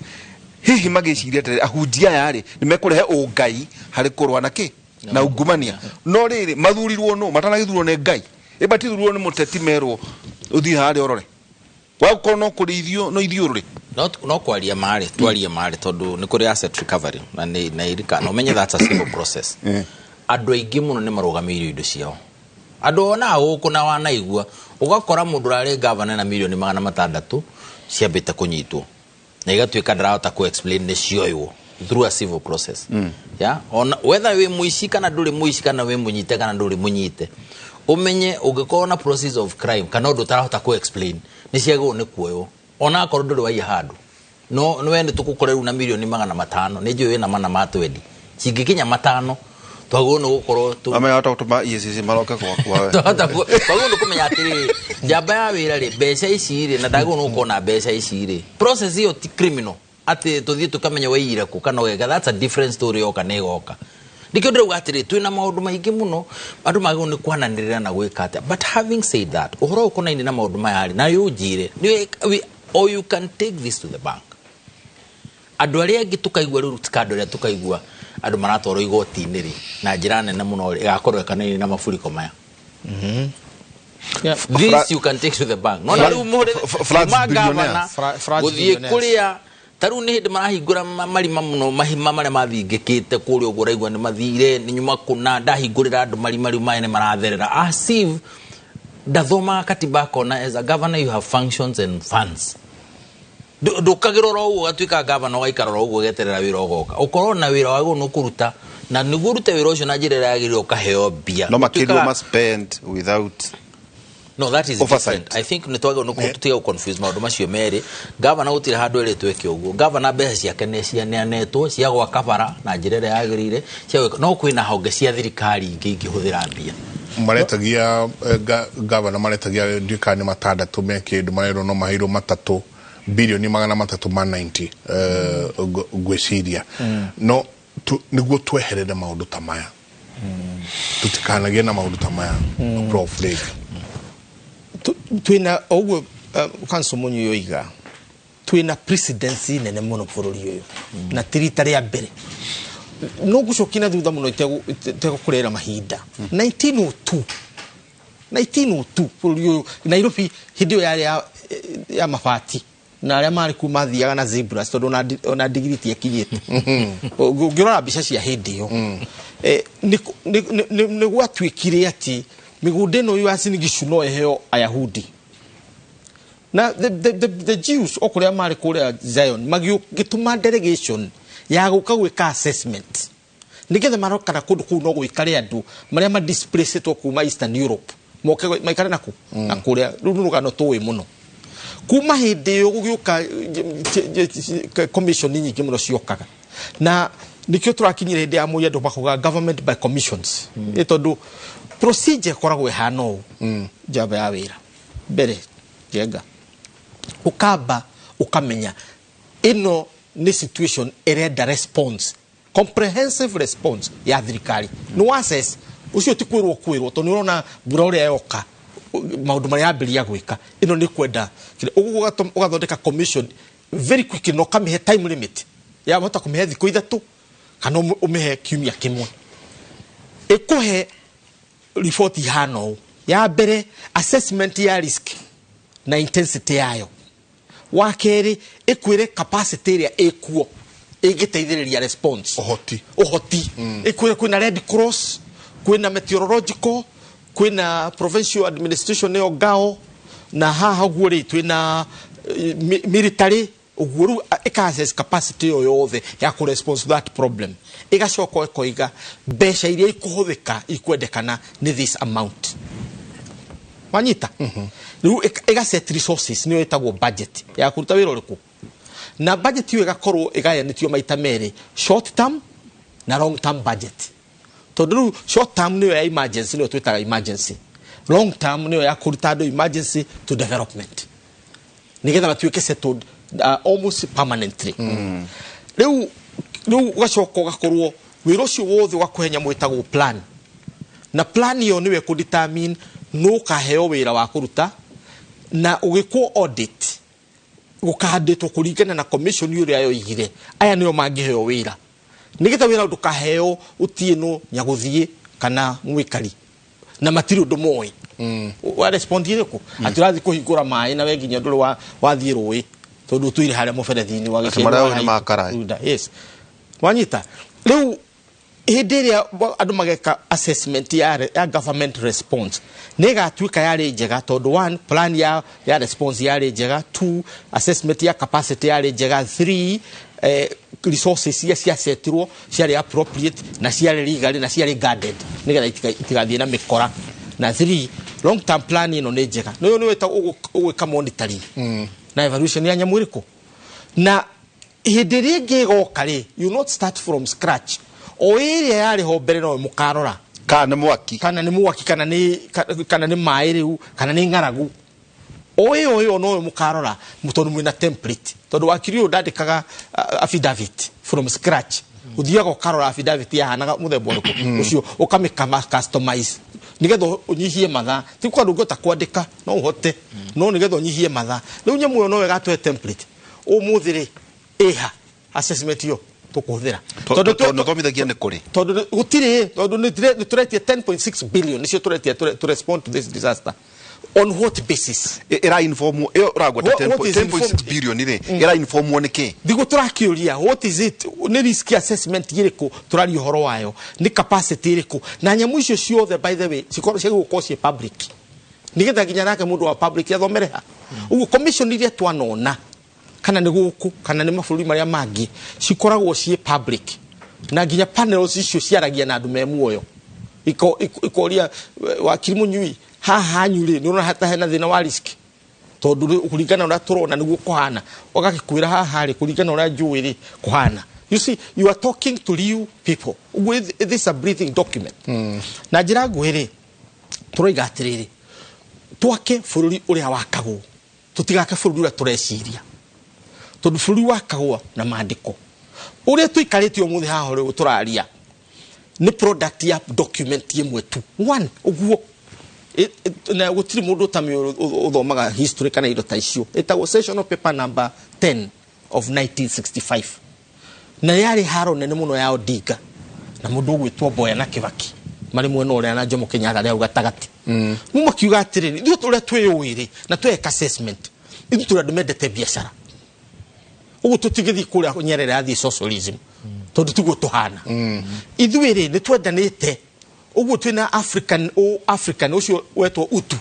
Speaker 3: Hihi magĩciria atĩrĩrĩ, ahunjia aya rĩ, nĩ mekũrehe ũngai harĩ kũrũa na kĩ? Na ungumania. No rĩrĩ, mathurirwo nũ? Matanagĩthurwo nĩ Ngai. Ĩ matithurirwo nĩ mũteti merwo ũthiĩ harĩa ũrore. Wakorwo no kũrĩithio, no ithiũrũre.
Speaker 4: No, no kwaria marĩ, twarie marĩ tondũ nĩ kũrĩ asset recovery na nĩ, na irika, na ũmenye that's a civil process. Andũ aingĩ mũno nĩ marũgamĩire indo ciao. Andũ ona gũkũ na wanaigua, ũgakora mũndũ ũrarĩ gavana na mirioni magana matandatũ ciambĩte kũnyitwo. Na igatuĩka ndarahota ku explain nĩ cioywo through a civil process. Yeah? Ona whether wĩ mũici kana ndũrĩ mũici kana wĩ mũnyite kana ndũrĩ mũnyite. Ũmenye ũngĩkorwo na process of crime kana ũndũ ũtarahota ku explain nĩ ciagĩrĩirwo nĩ kuoywo. Ona akorwo ndũrĩ waiya handũ. No nĩ we nĩ tũgũkora rĩu na mirioni magana matano, nĩ njũĩ wĩna mana ma twendi. Cingĩkinya matano, twagĩrĩirwo nĩ gũkorwo tũ-
Speaker 3: Amenya wahota gũtũma EACC maroke gwakwa we.
Speaker 4: Twahota twagĩrĩirwo nĩ kũmenya atĩrĩrĩ, njamba ya wĩra rĩ, mbeca ici rĩ, na ndagĩrĩirwo nĩ gũkorwo na mbeca ici rĩ. Process ĩyo ti criminal. Atĩ tũthiĩ tũkamenya waiyire kũ kana ũgeka, that's a different story yoka nĩ ĩgoka. Nĩkĩo ndĩrauga atĩrĩ, twĩna maũndũ maingĩ mũno, andũ magĩrĩirwo nĩ kwananĩrĩra na gwĩka atĩa. But having said that, ũhoro ũkonainie na maũndũ maya rĩ, na ũnjĩre, or you can take this to the bank. Andũ arĩa angĩ tũkaigua rĩu ti kando ĩrĩa tũkaigua andũ maratwarwo igoti-inĩ rĩ, na njĩra nene mũno rĩ, ĩgakorwo ĩkonainie na maburiko maya. This you can take to the bank. No, na rĩu mũhũrĩre
Speaker 3: Floods
Speaker 4: kuma
Speaker 3: billionaires.
Speaker 4: gavana,
Speaker 1: Floods
Speaker 4: gũthiĩ
Speaker 1: billionaires.
Speaker 4: kũrĩa, ta rĩu nĩ hĩndĩ marahingũra marima mũno, mahima marĩa mathingĩkĩte kũrĩa ũguo ũraigua nĩ mathire, nĩ nyuma kũna, ndahingũrĩra andũ marima rĩu maĩ nĩ maratherera. As if ndathomaga katiba akona as a governor you have functions and funds. Ndũkagĩra oro ũguo ũgatuĩka gavana ũgaikara oro ũguo ũgeterera wĩra ũgoka. Ũkorwo na wĩra wagĩrĩirwo nĩ kũruta na nĩguo ũrute wĩra ũcio na njĩra ĩrĩa yagĩrĩire ũkaheo mbia.
Speaker 3: No makĩrwo ma spend without.
Speaker 4: No, that is
Speaker 3: oversight.
Speaker 4: Different. I think nĩ twagĩrĩirwo nĩ tũtige gũ confuse maũndũ macio merĩ. Gavana gũtirĩ handũ ĩrĩtwo ĩke ũguo. Gavana mbeca ciake nĩ cianeanĩtwo cia gwaka bara na njĩra ĩrĩa yagĩrĩire, cia gwĩka. No kwĩna honge cia thirikari ingĩ ingĩhũthĩra mbia.
Speaker 2: Maretagia gavana maretagia ndiũĩ kana nĩ matandatũ me kĩndũ marerwo no maheirwo matatũ bilioni 390 ngwĩciria no nĩguo tweherere maũndũ ta maya, tũtikanagie na maũndũ ta maya. Prof Lake,
Speaker 1: twina ũguo council Mũnyui yoiga twina presidency nene mũno bũrũri ũyũ na ti rita rĩa mbere. No ngũcokia na thutha mũno itegũkũrera mahinda. 1902 bũrũri ũyũ Nairobi hĩndĩ ĩyo yarĩ ya mabati na arĩa marĩ kuo mathiaga na zebras tondũ ona ndigiri tiakinyĩte. Ũngĩrora mbica cia hĩndĩ ĩyo, nĩ gwatuĩkire atĩ mĩgũnda ĩno ya Uasin no ĩheo Ayahudi na the Jews o kũrĩa marĩ kũrĩa Zion magĩtũma delegation ya gũka gwĩka assessment nĩgetha marore kana kũndũ kũu no gũikare andũ marĩa ma displaced kuma Eastern Europe moke maikare naku na kũrĩa. Rĩu nĩ rũgano tũĩ mũno. Kuma hĩndĩ ĩyo gũgĩũka commission nyingĩ mũno ciokaga na nĩkĩo tũrakinyire hĩndĩ ya Moi andũ makuga government by commissions, ĩ tondũ procedure ĩkoragwo ĩhana ũũ. Njamba ya wĩra mbere njenga ũkamba ũkamenya ĩno nĩ situation ĩrenda response, comprehensive response ya thirikari. Nĩ assess ũcio ti kwĩrwo kwĩrwo tondũ nĩ ũrona mbura ũrĩa yoka maũndũ marĩa yambĩrĩria gwĩka ĩno nĩ kwenda ũguo ũgathondeka commission very quickly na ũkamĩhe time limit ya hota kũmĩhe thikũ 3 kana ũmĩhe kiumia kĩmwe ĩkũhe riboti ihana ũũ. Ya mbere assessment ya risk na intensity yayo. Wa kerĩ ĩkwĩre capacity ĩrĩa ĩkuo ĩngĩteithĩrĩria response, ũhoti. Ĩkwĩre kwĩna Red Cross, kwĩna meteorological, kwĩna provincial administration nĩyo ngao, na haha ũguo rĩ twĩna military ũguo. Rĩu ĩka assess capacity ĩyo yothe ya kũ response to that problem, ĩgacoka ĩkoiga mbeca iria ikũhũthĩka ikwendekana nĩ this amount. Wanyita? Rĩu ĩga set resources nĩyo ĩtagwo budget ya kũruta wĩra ũrĩkũ, na budget ĩyo ĩgakorwo ĩgayanĩtio maita merĩ, short term na long term budget. Tondũ rĩu short term nĩyo ya emergency, nĩyo twĩtaga emergency. Long term nĩyo ya kũruta andũ emergency to development nĩgetha matuĩke settled almost permanently. Rĩu ũgacoka ũgakorwo wĩra ũcio wothe ũgakũhe nyamũ ĩtagwo plan, na plan ĩyo nĩwe kũ determine nũ ũkaheo wĩra wa kũruta na ũgĩkwo audit gũkandĩtwo kũringana na commission ũrĩa yoigire aya nĩo mangĩheo wĩra nĩgetha wĩra ndũkaheo Ũtiĩno Nyagũthiĩ kana Mwĩkari na matirĩ ũndũ moĩ. Wa respond ĩrĩkũ atĩ ũrathiĩ kũhingũra maĩ na we nginya ndũrĩ wathiĩ rũĩ tondũ ũtũire harĩa mũberethi-inĩ wa
Speaker 3: Atĩ marĩa nĩ makaraĩ.
Speaker 1: Yes. Wanyita rĩu hĩndĩ ĩrĩa andũ mageka assessment ya government response nĩ ĩgatuĩka yarĩ njega tondũ one, plan ya response yarĩ njega, two, assessment ya capacity yarĩ njega, three, resources iria ciasetirwo ciarĩ appropriate na ciarĩ legal na ciarĩ guarded nĩgetha itigathiĩ na mĩkora, na three, long term plan ĩno nĩ njega. Nĩyo nĩ wĩtagwo ũgwĩka monitoring na evaluation ya nyamũ ĩrĩkũ, na hĩndĩ ĩrĩa ĩngĩ ĩgoka rĩ, you not start from scratch. O ĩrĩa yarĩ ho mbere no mũkarora
Speaker 3: kana nĩ mwaki,
Speaker 1: kana nĩ mwaki, kana nĩ maĩ rĩu, kana nĩ ng'aragu. O ĩyo no mũkarora tondũ mwĩna template, tondũ wakiri ũyũ ndandĩkaga affidavit from scratch. Ũthiaga ũkarora affidavit yahanaga mũthemba ũrĩkũ ũcio ũkamĩkama customize nĩgetha ũnyihie mathaa. Ti kwa ndũngĩhota kwandĩka no ũhote, no nĩgetha ũnyihie mathaa. Rĩu nyamũ ĩyo no ĩgatũhe template ũmũthĩ rĩ ĩha assessment ĩyo tũkũhũthĩra
Speaker 3: tondũ tũthomithagia nĩ kũrĩ
Speaker 1: tondũ gũtirĩ tondũ nĩ tũretia 10.6 billion nĩcio tũretia to respond to this disaster. On what basis
Speaker 3: ĩra inform ĩyo ũragweta 10.6 billion rĩ ĩra informwo nĩ kĩ?
Speaker 1: Thigũ tũrakĩũria what is it, nĩ risk assessment ĩrĩkũ tũraria ũhoro wayo, nĩ capacity ĩrĩkũ, na nyamũ icio ciothe by the way cikorwo ciagĩgũkorwo ciĩ public nĩgetha nginya nake mũndũ wa public athomere ha. Ũguo commission iria twanona kana nĩ gũkũ kana nĩ mabũrũri marĩa mangĩ cikoragwo ciĩ public na nginya panels icio ciaragia na andũ me muoyo ikoria wakiri Munyui haha hanyu rĩ nĩ ũrona hata hena thĩna wa risk tondu kũringana ũrĩa tũrona nĩguo kũhana ũgagĩkwĩra haha rĩ kũringana ũrĩa njũĩ rĩ kũhana. You see, you are talking to real people. With this a breathing document. Na njĩra nguhĩ rĩ tũroiga atĩrĩrĩ twake bũrũri ũrĩa wakagwo tũtigake bũrũri ũrĩa tũreciria tondu bũrũri wakagwo na maandĩko ũrĩa tũikarĩte ũmũthĩ haha ũrĩa tũraria nĩ product ya document ĩmwe tu one ũguo na gũtirĩ mũndũ ũtamĩ ũthomaga history kana indo ta icio ĩtagwo sessional paper number 10 of 1965 na yarĩ haro nene mũno ya Odinga na mũndũ ũgwĩtwo Mboya na Kibaki marĩ mwena ũrĩa na Jomo Kenyatta arĩa hau gatagatĩ mu makiuga atĩrĩrĩ ithuĩ ũrĩa twĩyũĩ rĩ na tweka assessment ithuĩ tũrĩ andũ mendete biacara ũguo tũtigĩthiĩ kũrĩa Nyerere athiĩ socialism tondũ tiguo tũhana ithuĩ rĩ nĩ twendanĩte ũguo twĩna African o African ũcio wetwo utu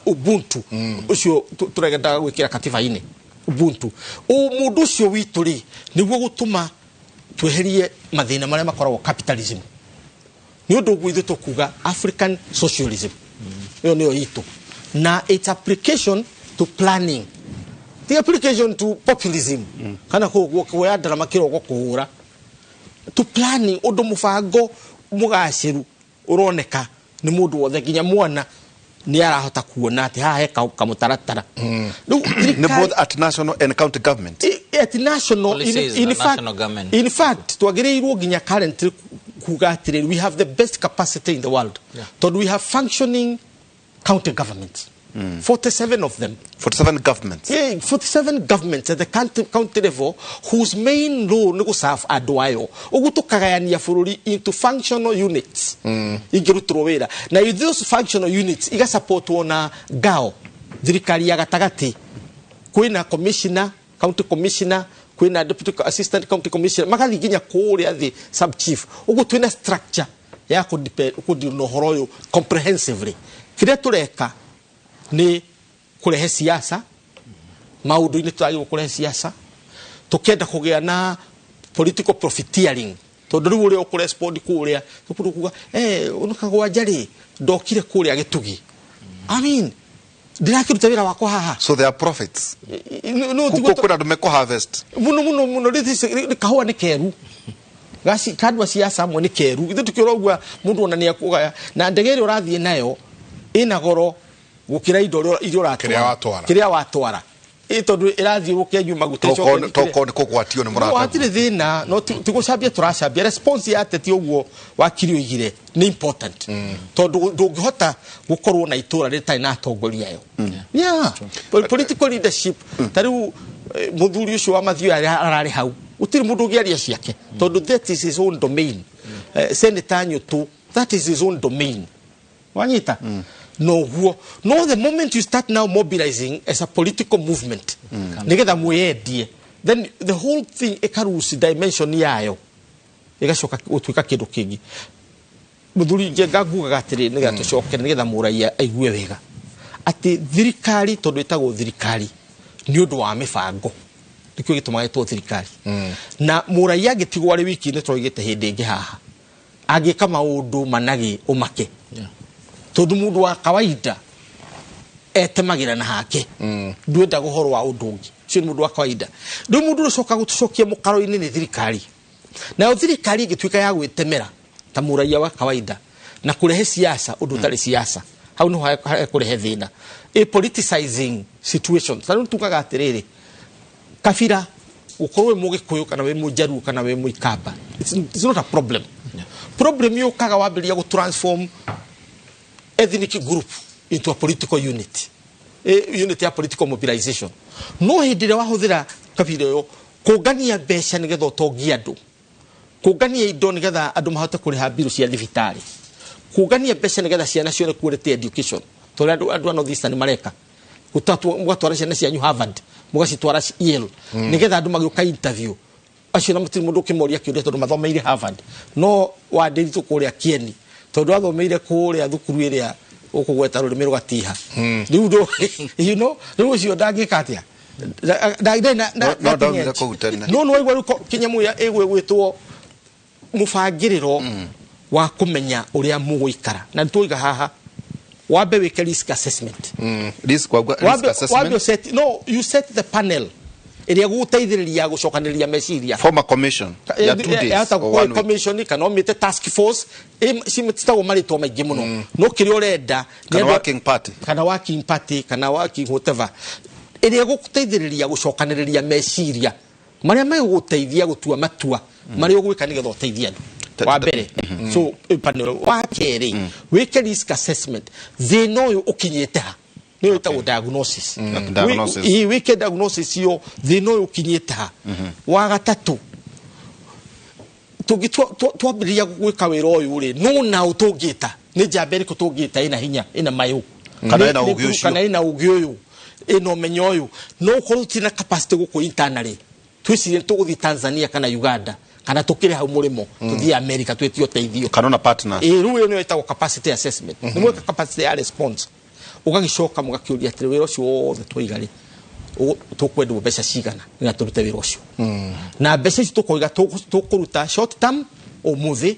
Speaker 1: Ubuntu ũcio tũrendaga gwĩkĩra katiba-inĩ Ubuntu mũndũ ũcio witũ rĩ nĩguo gũtũma tweherie mathĩna marĩa makoragwo capitalism nĩ ũndũ ũguo ithuĩ tũkuga African socialism ĩyo nĩyo itũ na its application to planning the application to populism kana kuoya ndarama kĩrogo kũhũra to planning ũndũ mũbango mũgacĩru ũroneka nĩ mũndũ wothe nginya mwana nĩ arahota kuona atĩ haha he kamũtaratara
Speaker 3: nĩ both at national and county government
Speaker 1: at national in fact
Speaker 4: national government.
Speaker 1: In fact twagĩrĩirwo nginya currently kuga atĩrĩrĩ we have the best capacity in the world tondũ we have functioning county governments. 47 of them.
Speaker 3: 47 governments.
Speaker 1: Yeah, 47 governments at the county level whose main role nĩ gũserve andũ ayo. Ũguo tũkagayania bũrũri into functional units. Ingĩrutĩrwo wĩra. Na those functional units igasupportwo na ngao thirikari ya gatagatĩ. Kwĩna commissioner, county commissioner, kwĩna deputy assistant county commissioner, magathiĩ nginya kũrĩa thĩ sub chief. Ũguo twĩna structure ya kũdeal na ũhoro ũyũ comprehensively. Kĩrĩa tũreka nĩ kũrehe siasa maũndũ-inĩ tũragĩrĩirwo kũrehe siasa tũkĩenda kũgĩa na political profiteering tondũ rĩu ũrĩa ũkũrespond kũrĩa tũkũrũ kuga ũnũkagwanja rĩ ndokire kũrĩa gĩtugi I mean ndirakĩruta wĩra wakwa haha
Speaker 3: so there are profits
Speaker 1: no
Speaker 3: kwĩna andũ mekũ harvest
Speaker 1: mũno mũno mũno rĩ kahũa nĩ keru gaci kandwa siasa amwe nĩ keru ithuĩ tũkĩũra mũndũ ona nĩ ekũgaya na ndege ĩrĩa ũrathiĩ nayo ĩna goro gukira indo iria uratwara kiria watwara tondu irathiũrũkia nyuma maguta
Speaker 3: toko kũgwatio nĩ mũrata
Speaker 1: hatirĩ thĩna no ti gũcambia tũracambia response ya ateti ũguo wakiri oigire nĩ important tondu ndũngĩhota gũkorwo na itũra rĩtarĩ na atongoria ayo yeah political leadership ta rĩu mũthuri ũcio wa Mathioya ararĩ hau gũtirĩ mũndũ ũngĩaria ciake tondu that is his own domain. Senator Nyutu, that is his own domain wanyita. No, no, the moment you start now mobilizing as a political movement, nigetha mwendie, then the whole thing ikarusi dimension yayo igacoka gutuika kindu kingi. Muthuri Njenga ngugaga atiri nigetha tucoke nigetha muraia aigue wega ati thirikari tondu itagwo thirikari ni undu wa mibango nikio gitumaga itwo thirikari. Na muraia angitigwo ari wiki ni twaigite hindi ingi haha angika maundu managi umake. Tondu mundu wa kawaida etemagira na hake ndwendaga ũhoro wa ũndũ ũngĩ ũcio nĩ mũndũ wa kawaida. Rĩu mũndũ ũcoka gũtũcokia mũkaro-inĩ nĩ thirikari nayo thirikari ĩngĩtuĩka ya gwĩtemera ta mũraia wa kawaida na kũrehe siasa ũndũ ũtarĩ siasa hau nĩho kũrehe thĩna a politicizing situation. Ta rĩu tugaga atĩrĩrĩ kabira ũkorwo wĩ mũgĩkũyũ kana wĩ mũjaruo kana wĩ mũikamba it's not a problem. Problem yũkaga wambĩrĩria gũ transform ethnic group into a political unit, a unit ya political mobilization. No hĩndĩ ĩrĩa wahũthĩra kabira ĩyo kũngania mbeca nĩgetha ũtongie andũ, kũngania indo nĩgetha andũ mahote kũrĩha mbirũ cia thibitarĩ, kũngania mbeca nĩgetha ciana cione quality education tondũ andũ a North Eastern mareka mũgatwara ciana cianyu Harvard mũgacitwara Yale nĩgetha andũ magĩũka interview acio na mũtirĩ mũndũ ũkĩmoria kĩũria tondũ mathomeire Harvard no wandĩritũ kũrĩa Kieni tondu athomeire kuria thukuru iria ukugweta rurimi rugatiha riu you know riu ucio ndangika atia
Speaker 3: No ndaumire kũu tene.
Speaker 1: No nĩwaigua rĩu kĩnyamũ ĩrĩa ĩgwĩtwo mũbangĩrĩro wa kũmenya ũrĩa mũgũikara. Na nĩtwoiga haha wambe wĩke risk assessment.
Speaker 3: Risk risk assessment.
Speaker 1: Set, no, you set the panel ĩrĩa gũgũteithĩrĩria gũcokanĩrĩria meciria.
Speaker 3: Form a commission ya 2 days or 1 week.
Speaker 1: Commission kana ũmĩte task force, citagwo marĩtwa maingĩ mũno. No kĩrĩa ũrenda
Speaker 3: kana working party,
Speaker 1: kana working party, kana working whatever, ĩrĩa gũgũteithĩrĩria gũcokanĩrĩria meciria marĩa megũgũteithia gũtua matua marĩa ũgwĩka nĩgetha ũteithie andũ. Wa mbere, so panel wa kerĩ, wĩke risk assessment, thĩna ũyũ ũkinyĩte ha, nĩyo ĩtagwo diagnosis. Wĩke diagnosis yo thĩna ũyũ ũkinyĩte ha. Wa gatatũ, twambĩrĩria gwĩka wĩra ũyũ rĩ, no na ũtũngĩta nĩ njamba ĩrĩkũ tũngĩta ĩna hinya, ĩna mayũ,
Speaker 3: kana ĩna ũgĩ ũcio,
Speaker 1: kana ĩna ũgĩ ũyũ, ĩna ũmenyo ũyũ. No ũkorwo ũtirĩ na capacity gũkũ internally, twĩcirie tũgũthiĩ Tanzania kana Uganda, kana tũkĩrĩ hau mũrĩmo tũthiĩ America twĩtie ũteithio,
Speaker 3: kana na partners.
Speaker 1: Rĩu ĩyo nĩyo ĩtagwo capacity assessment. Nĩ mweka capacity ya response, ũgagĩcoka mũgakĩũria atĩrĩ, wĩra ũcio wothe twaiga rĩ, tũkwendwo mbeca cigana nĩgetha tũrute wĩra ũcio. Na mbeca ici tũkoiga tũkũruta short term ũmũthĩ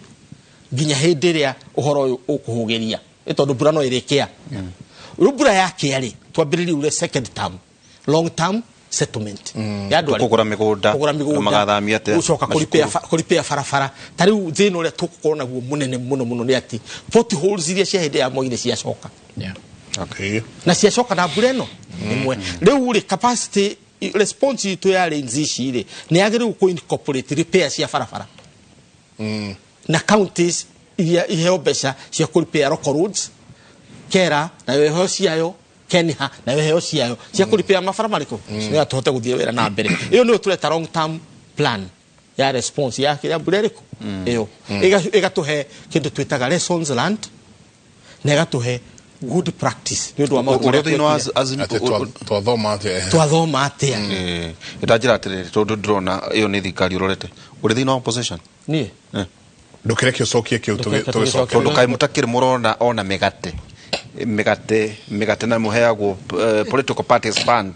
Speaker 1: nginya hĩndĩ ĩrĩa ũhoro ũyũ ũkũhũgĩria, tondũ mbura no ĩrĩkĩa. Rĩu mbura yakĩa rĩ, twambĩrĩrie ure second term, long term settlement. Ya andũ arĩa
Speaker 3: kũgũra mĩgũnda, magathamia atĩa,
Speaker 1: gũcoka kũripĩa barabara. Ta rĩu thĩna ũrĩa tũgũkorwo naguo mũnene mũno mũno nĩ atĩ potholes iria cia hĩndĩ ya Moi nĩ ciacoka. Na ciacoka na mbura ĩno ĩmwe. Rĩu rĩ, capacity response itũ ya rains ici rĩ, nĩ yagĩrĩirwo kũ incorporate repair cia barabara. Na counties iria iheo mbeca cia kũ repair local roads, Kera nayo iheo ciayo, Kenha nayo iheo ciayo cia kũ repair mabara marĩkũ, nĩgetha tũhote gũthiĩ wĩra na mbere. Ĩyo nĩyo tũreta long term plan ya response ya kĩrĩa mbura ĩrĩkũ ĩyo. Ĩgatũhe kĩndũ twĩtaga lessons learned, na ĩgatũhe good practice nĩ ũndũ wa maũndũ
Speaker 3: ũrĩa thĩinĩ wa
Speaker 2: twathoma atĩa,
Speaker 1: twathoma atĩa.
Speaker 3: Ndanjĩra atĩrĩrĩ, tondũ ndĩrona ĩyo nĩ thirikari ũrorete, ũrĩ thĩinĩ wa opposition
Speaker 1: niĩ
Speaker 2: ndũkĩreke ũcokie kĩu tũgĩcoke,
Speaker 3: tondũ kaĩ mũtakĩrĩ mũrona ona mĩgate mĩgate na mũheagwo political parties fund,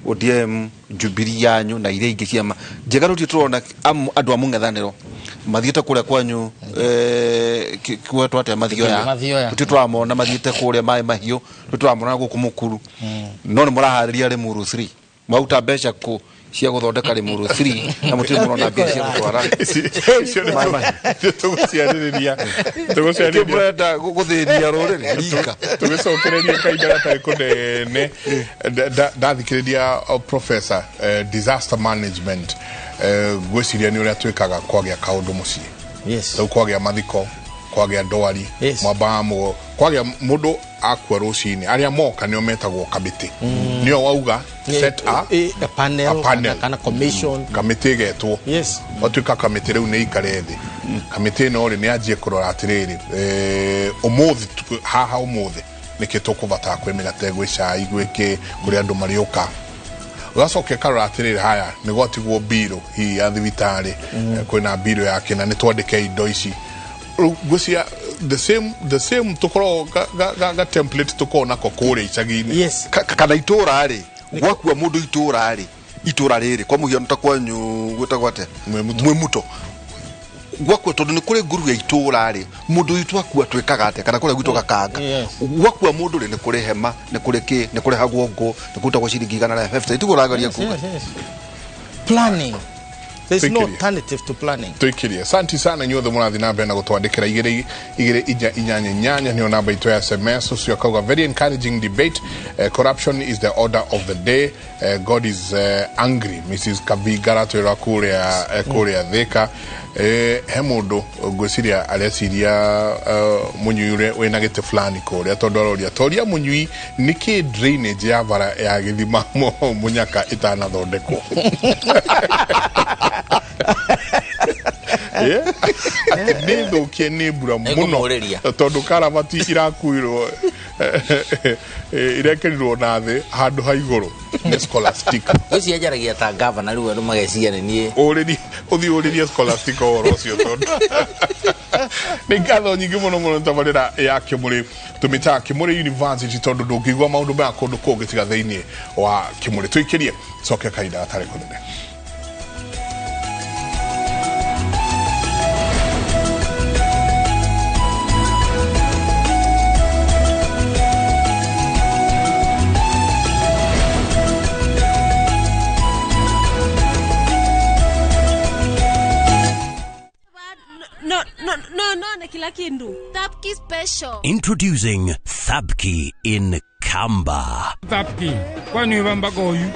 Speaker 3: ODM, Jubilee yanyu na iria ingĩ ciama njega. Rĩu tũrona andũ a mũng'ethanĩro mathiĩte kũrĩa kwanyu, kwetwo atĩa, Mathioya, tũtirĩ tũramona mathiĩte kũrĩa Maĩ Mahiũ, tũtirĩ tũramona gũkũ Mũkuru. No nĩ mũraharĩria Limuru 3, mwauta mbeca kũ cia gũthondeka Limuru 3 na mũtirĩ mũrona mbia cia gũtwara.
Speaker 2: Tũgũciarĩrĩria
Speaker 3: mũrenda gũthĩnia rũrĩrĩ rika.
Speaker 2: Tũgĩcokereria kahinda gatarĩ kũnene, ndathikĩrĩria professor, disaster management, ngwĩciria nĩ ũrĩa twĩkaga kwagĩa kaũndũ mũciĩ. Rĩu kwagĩa mathiko, kwagĩa ndwari, mwambaga kwagĩa mũndũ akua rũcinĩ, arĩa moka nĩo metagwo kamĩtĩ, nĩo wauga set a
Speaker 1: panel, kana commission,
Speaker 2: kamĩtĩ ĩgetwo. Watuĩka kamĩtĩ rĩu nĩ ikare thĩ. Kamĩtĩ ĩno rĩ, nĩ yanjie kũrora atĩrĩrĩ, ũmũthĩ haha ũmũthĩ nĩkĩ tũkũbatara, kwĩ mĩgate, gwĩ cai, gwĩ kĩ, kũrĩ andũ marĩũka. Ũgacoka ĩkarora atĩrĩrĩ, haya nĩ gwatigwo mbirũ hihi ya thibitarĩ, kwĩna mbirũ ya kĩna, nĩ twandĩke indo ici. Ngwĩciria the same tũkoragwo ga template tũkoragwo nako kũrĩa icagi-inĩ.
Speaker 3: Kana itũra rĩ, gwakua mũndũ itũra rĩ, itũra rĩrĩ kwa mũhiano ta kwanyu gwĩtagwo atĩa, Mwĩmuto, gwakua tondũ nĩ kũrĩ nguru ya itũra rĩ, mũndũ witũ akua twĩkaga atĩa, kana kũrĩa gwitũ Gakanga, gwakua mũndũ rĩ, nĩ kũrĩ hema, nĩ kũrĩ kĩ, nĩ kũrĩhagwo ngũ, nĩ kũrutagwo ciringi 150. Tiguo ũrageria kuga.
Speaker 1: Planning. There's no alternative to planning.
Speaker 2: Tuikirie. Asante sana inyuothe mũrathiĩ na mbere na gũtwandĩkĩra 2 2 4 8 8 nĩyo namba itũ ya SMS. Ũcio akauga very encouraging debate. Corruption is the order of the day. God is angry. Mrs. Kavinga aratwĩra kũrĩa Thika. He mũndũ ngwĩciria areciria mũnyui ũrĩa wĩna gĩtĩ fulani kũrĩa, tondũ aroria toria mũnyui nĩkĩ drainage ya bara ya gĩthima Mũnyaka ĩtanathondekwo. Nĩ thũkie nĩ mbura mũno tondũ karabati irakuirwo irekerirwo na thĩ handũ ha igũrũ nĩ scholastic.
Speaker 4: Ũcio njaragia ta governor rĩu andũ mageciria nĩ niĩ.
Speaker 2: Ũrĩri Uthi uririe Scholastica ũhoro ũcio tondũ nĩ ngatho nyingĩ mũno mũno tabarĩra ya Kĩmũrĩ tũmĩtaga Kĩmũrĩ University tondũ ndũngĩigua maũndũ maya kũndũ kũngĩ tiga thĩinĩ wa Kĩmũrĩ. Tũikĩrie coke kahinda gatarĩ kũnene.
Speaker 5: No, kila kindu.
Speaker 6: Thapki special.
Speaker 7: Introducing Thapki in Kamba.
Speaker 8: Thapki, kwani wamba goyu?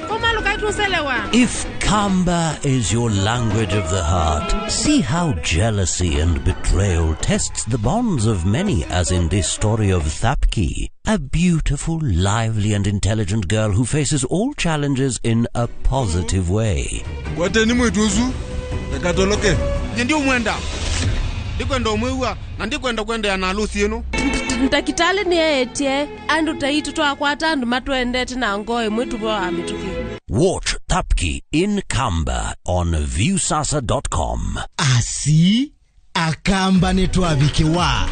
Speaker 7: If Kamba is your language of the heart, see how jealousy and betrayal tests the bonds of many, as in this story of Thapki, a beautiful, lively and intelligent girl who faces all challenges in a positive way.
Speaker 9: Ndikwenda umwiwa na ndikwenda kwenda na harusi ino.
Speaker 5: Ntakitali ni etie andu taitu twakwata andu matwendete na ngoe mwitu bo amituki.
Speaker 7: Watch Thapki in Kamba on viewsasa.com.
Speaker 10: Asi akamba netwabikiwa.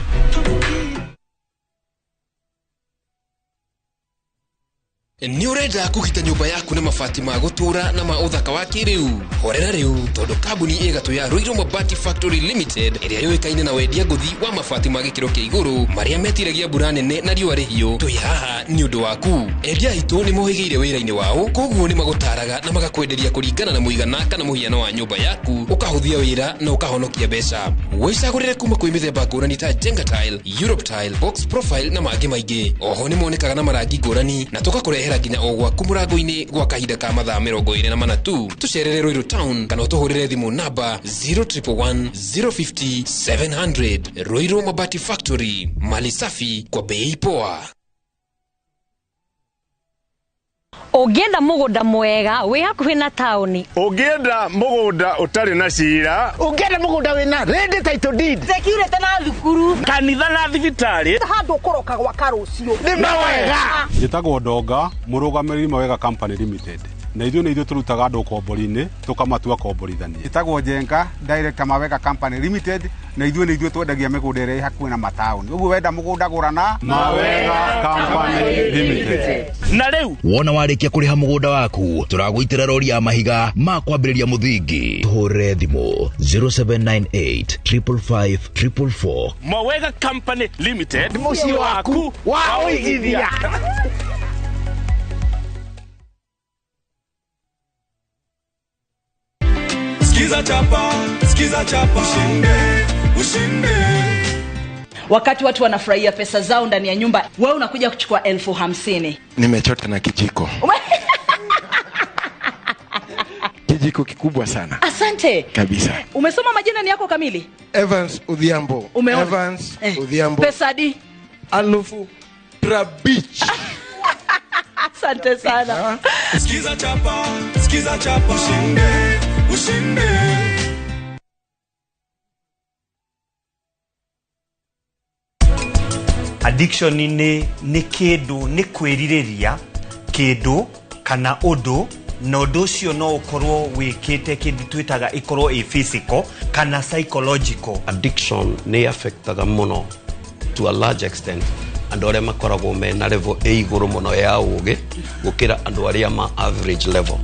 Speaker 11: Nĩ ũrenda kũgita nyũmba yaku na mabati ma gũtũũra na ma ũthaka wa kĩrĩu? Horera rĩu tondũ kambuni ĩgatũ ya Ruiru Mabati Factory Limited ĩrĩa yũĩkaine na wendia ngũthi wa mabati ma gĩkĩro kĩa igũrũ marĩa metiragia mbura nene na riũa rĩhiũ, twĩ haha nĩ ũndũ waku. Endia aitũ nĩ mohĩgĩire wĩra-inĩ wao, koguo nĩ magũtaraga na magakwenderia kũringana na mũigana kana mũhiano wa nyũmba yaku, ũkahũthia wĩra na ũkahonokia mbeca. Wĩcagũrĩre kuma kwĩ mĩthemba ngũrani ta Jenga Tile, Europe Tile, Box Profile na mangĩ maingĩ. Oho nĩ monekaga na marangi ngũrani na tũgakũrehera nginya o gwaku mũrango-inĩ gwa kahinda ka mathaa 24 tu. Tũcerere Ruiru Town kana ũtũhũrĩre thimũ namba 0111 050 700. Ruiru Mabati Factory, mali safi kwa bei poa.
Speaker 12: Ũngĩenda mũgũnda mwega wĩ hakuhĩ na taũni,
Speaker 13: ũngĩenda mũgũnda ũtarĩ na cira,
Speaker 1: ũngĩenda mũgũnda wĩna ready title deed,
Speaker 14: security na thukuru,
Speaker 13: kanitha na thibitarĩ,
Speaker 14: handũ ũkũroka gwaka rũciũ
Speaker 1: nĩ mawega.
Speaker 15: Njĩtagwo Ndonga, mũrũgamĩrĩri Mawega Company Limited, na ithuĩ nĩ ithuĩ tũrutaga andũ ũkombori-inĩ tũkamatua komborithania.
Speaker 16: Njĩtagwo Njenga, director Mawega Company Limited, na ithuĩ nĩ ithuĩ twendagia mĩgũnda ĩrĩa ĩ hakuhĩ na mataũni. Ũguo wenda mũgũnda gũra na
Speaker 15: Mawega Company Limited.
Speaker 13: Na rĩu
Speaker 17: wona warĩkia kũrĩha mũgũnda waku, tũragũitĩra rori ya mahiga ma kwambĩrĩria mũthingi. Tũhũrĩre thimũ 0798 555 444.
Speaker 13: Mawega Company Limited,
Speaker 1: mũciĩ waku wa ũigithia.
Speaker 18: Skiza chapa, skiza chapa, ushinde, ushinde.
Speaker 19: Wakati watu wanafurahia pesa zao ndani ya nyumba, wewe unakuja kuchukua 50,000.
Speaker 20: Nimechota na kijiko. Kijiko kikubwa sana.
Speaker 19: Asante.
Speaker 20: Kabisa.
Speaker 19: Umesoma majina ni yako kamili?
Speaker 20: Evans Udhiambo.
Speaker 19: Umeona?
Speaker 20: Evans Udhiambo.
Speaker 19: Pesa di?
Speaker 20: Alufu Trabich.
Speaker 19: Asante sana.
Speaker 18: Skiza chapa, skiza chapa, ushinde, ushinde.
Speaker 21: Addiction ni kindu ni kwiririria kindu kana undu na undu ucio no ukorwo wikite kindu twitaga ikorwo i physical kana psychological.
Speaker 22: Addiction ni affectaga muno to a large extent andu aria makoragwo mena level ĩ igũrũ mũno ya ũgĩ gũkĩra andũ arĩa ma average level.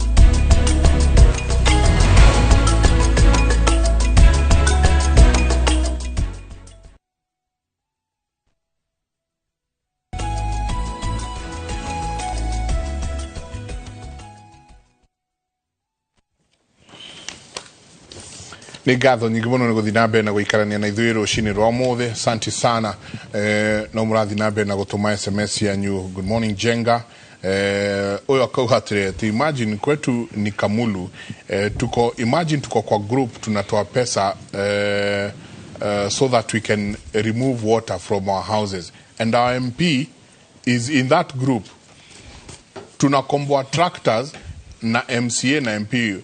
Speaker 2: Nĩ ngatho nyingĩ mũno nĩ gũthiĩ na mbere na gũikarania na ithuĩ rũcinĩ rwa ũmũthĩ. Asante sana. No mũrathiĩ na mbere na gũtũma SMS yanyu. Good morning Jenga. Ũyũ akauga atĩrĩ, imagine kwetu ni Kamulu. Tuko imagine tuko kwa group tunatoa pesa so that we can remove water from our houses and our MP is in that group. Tunakomboa tractors na MCA na MP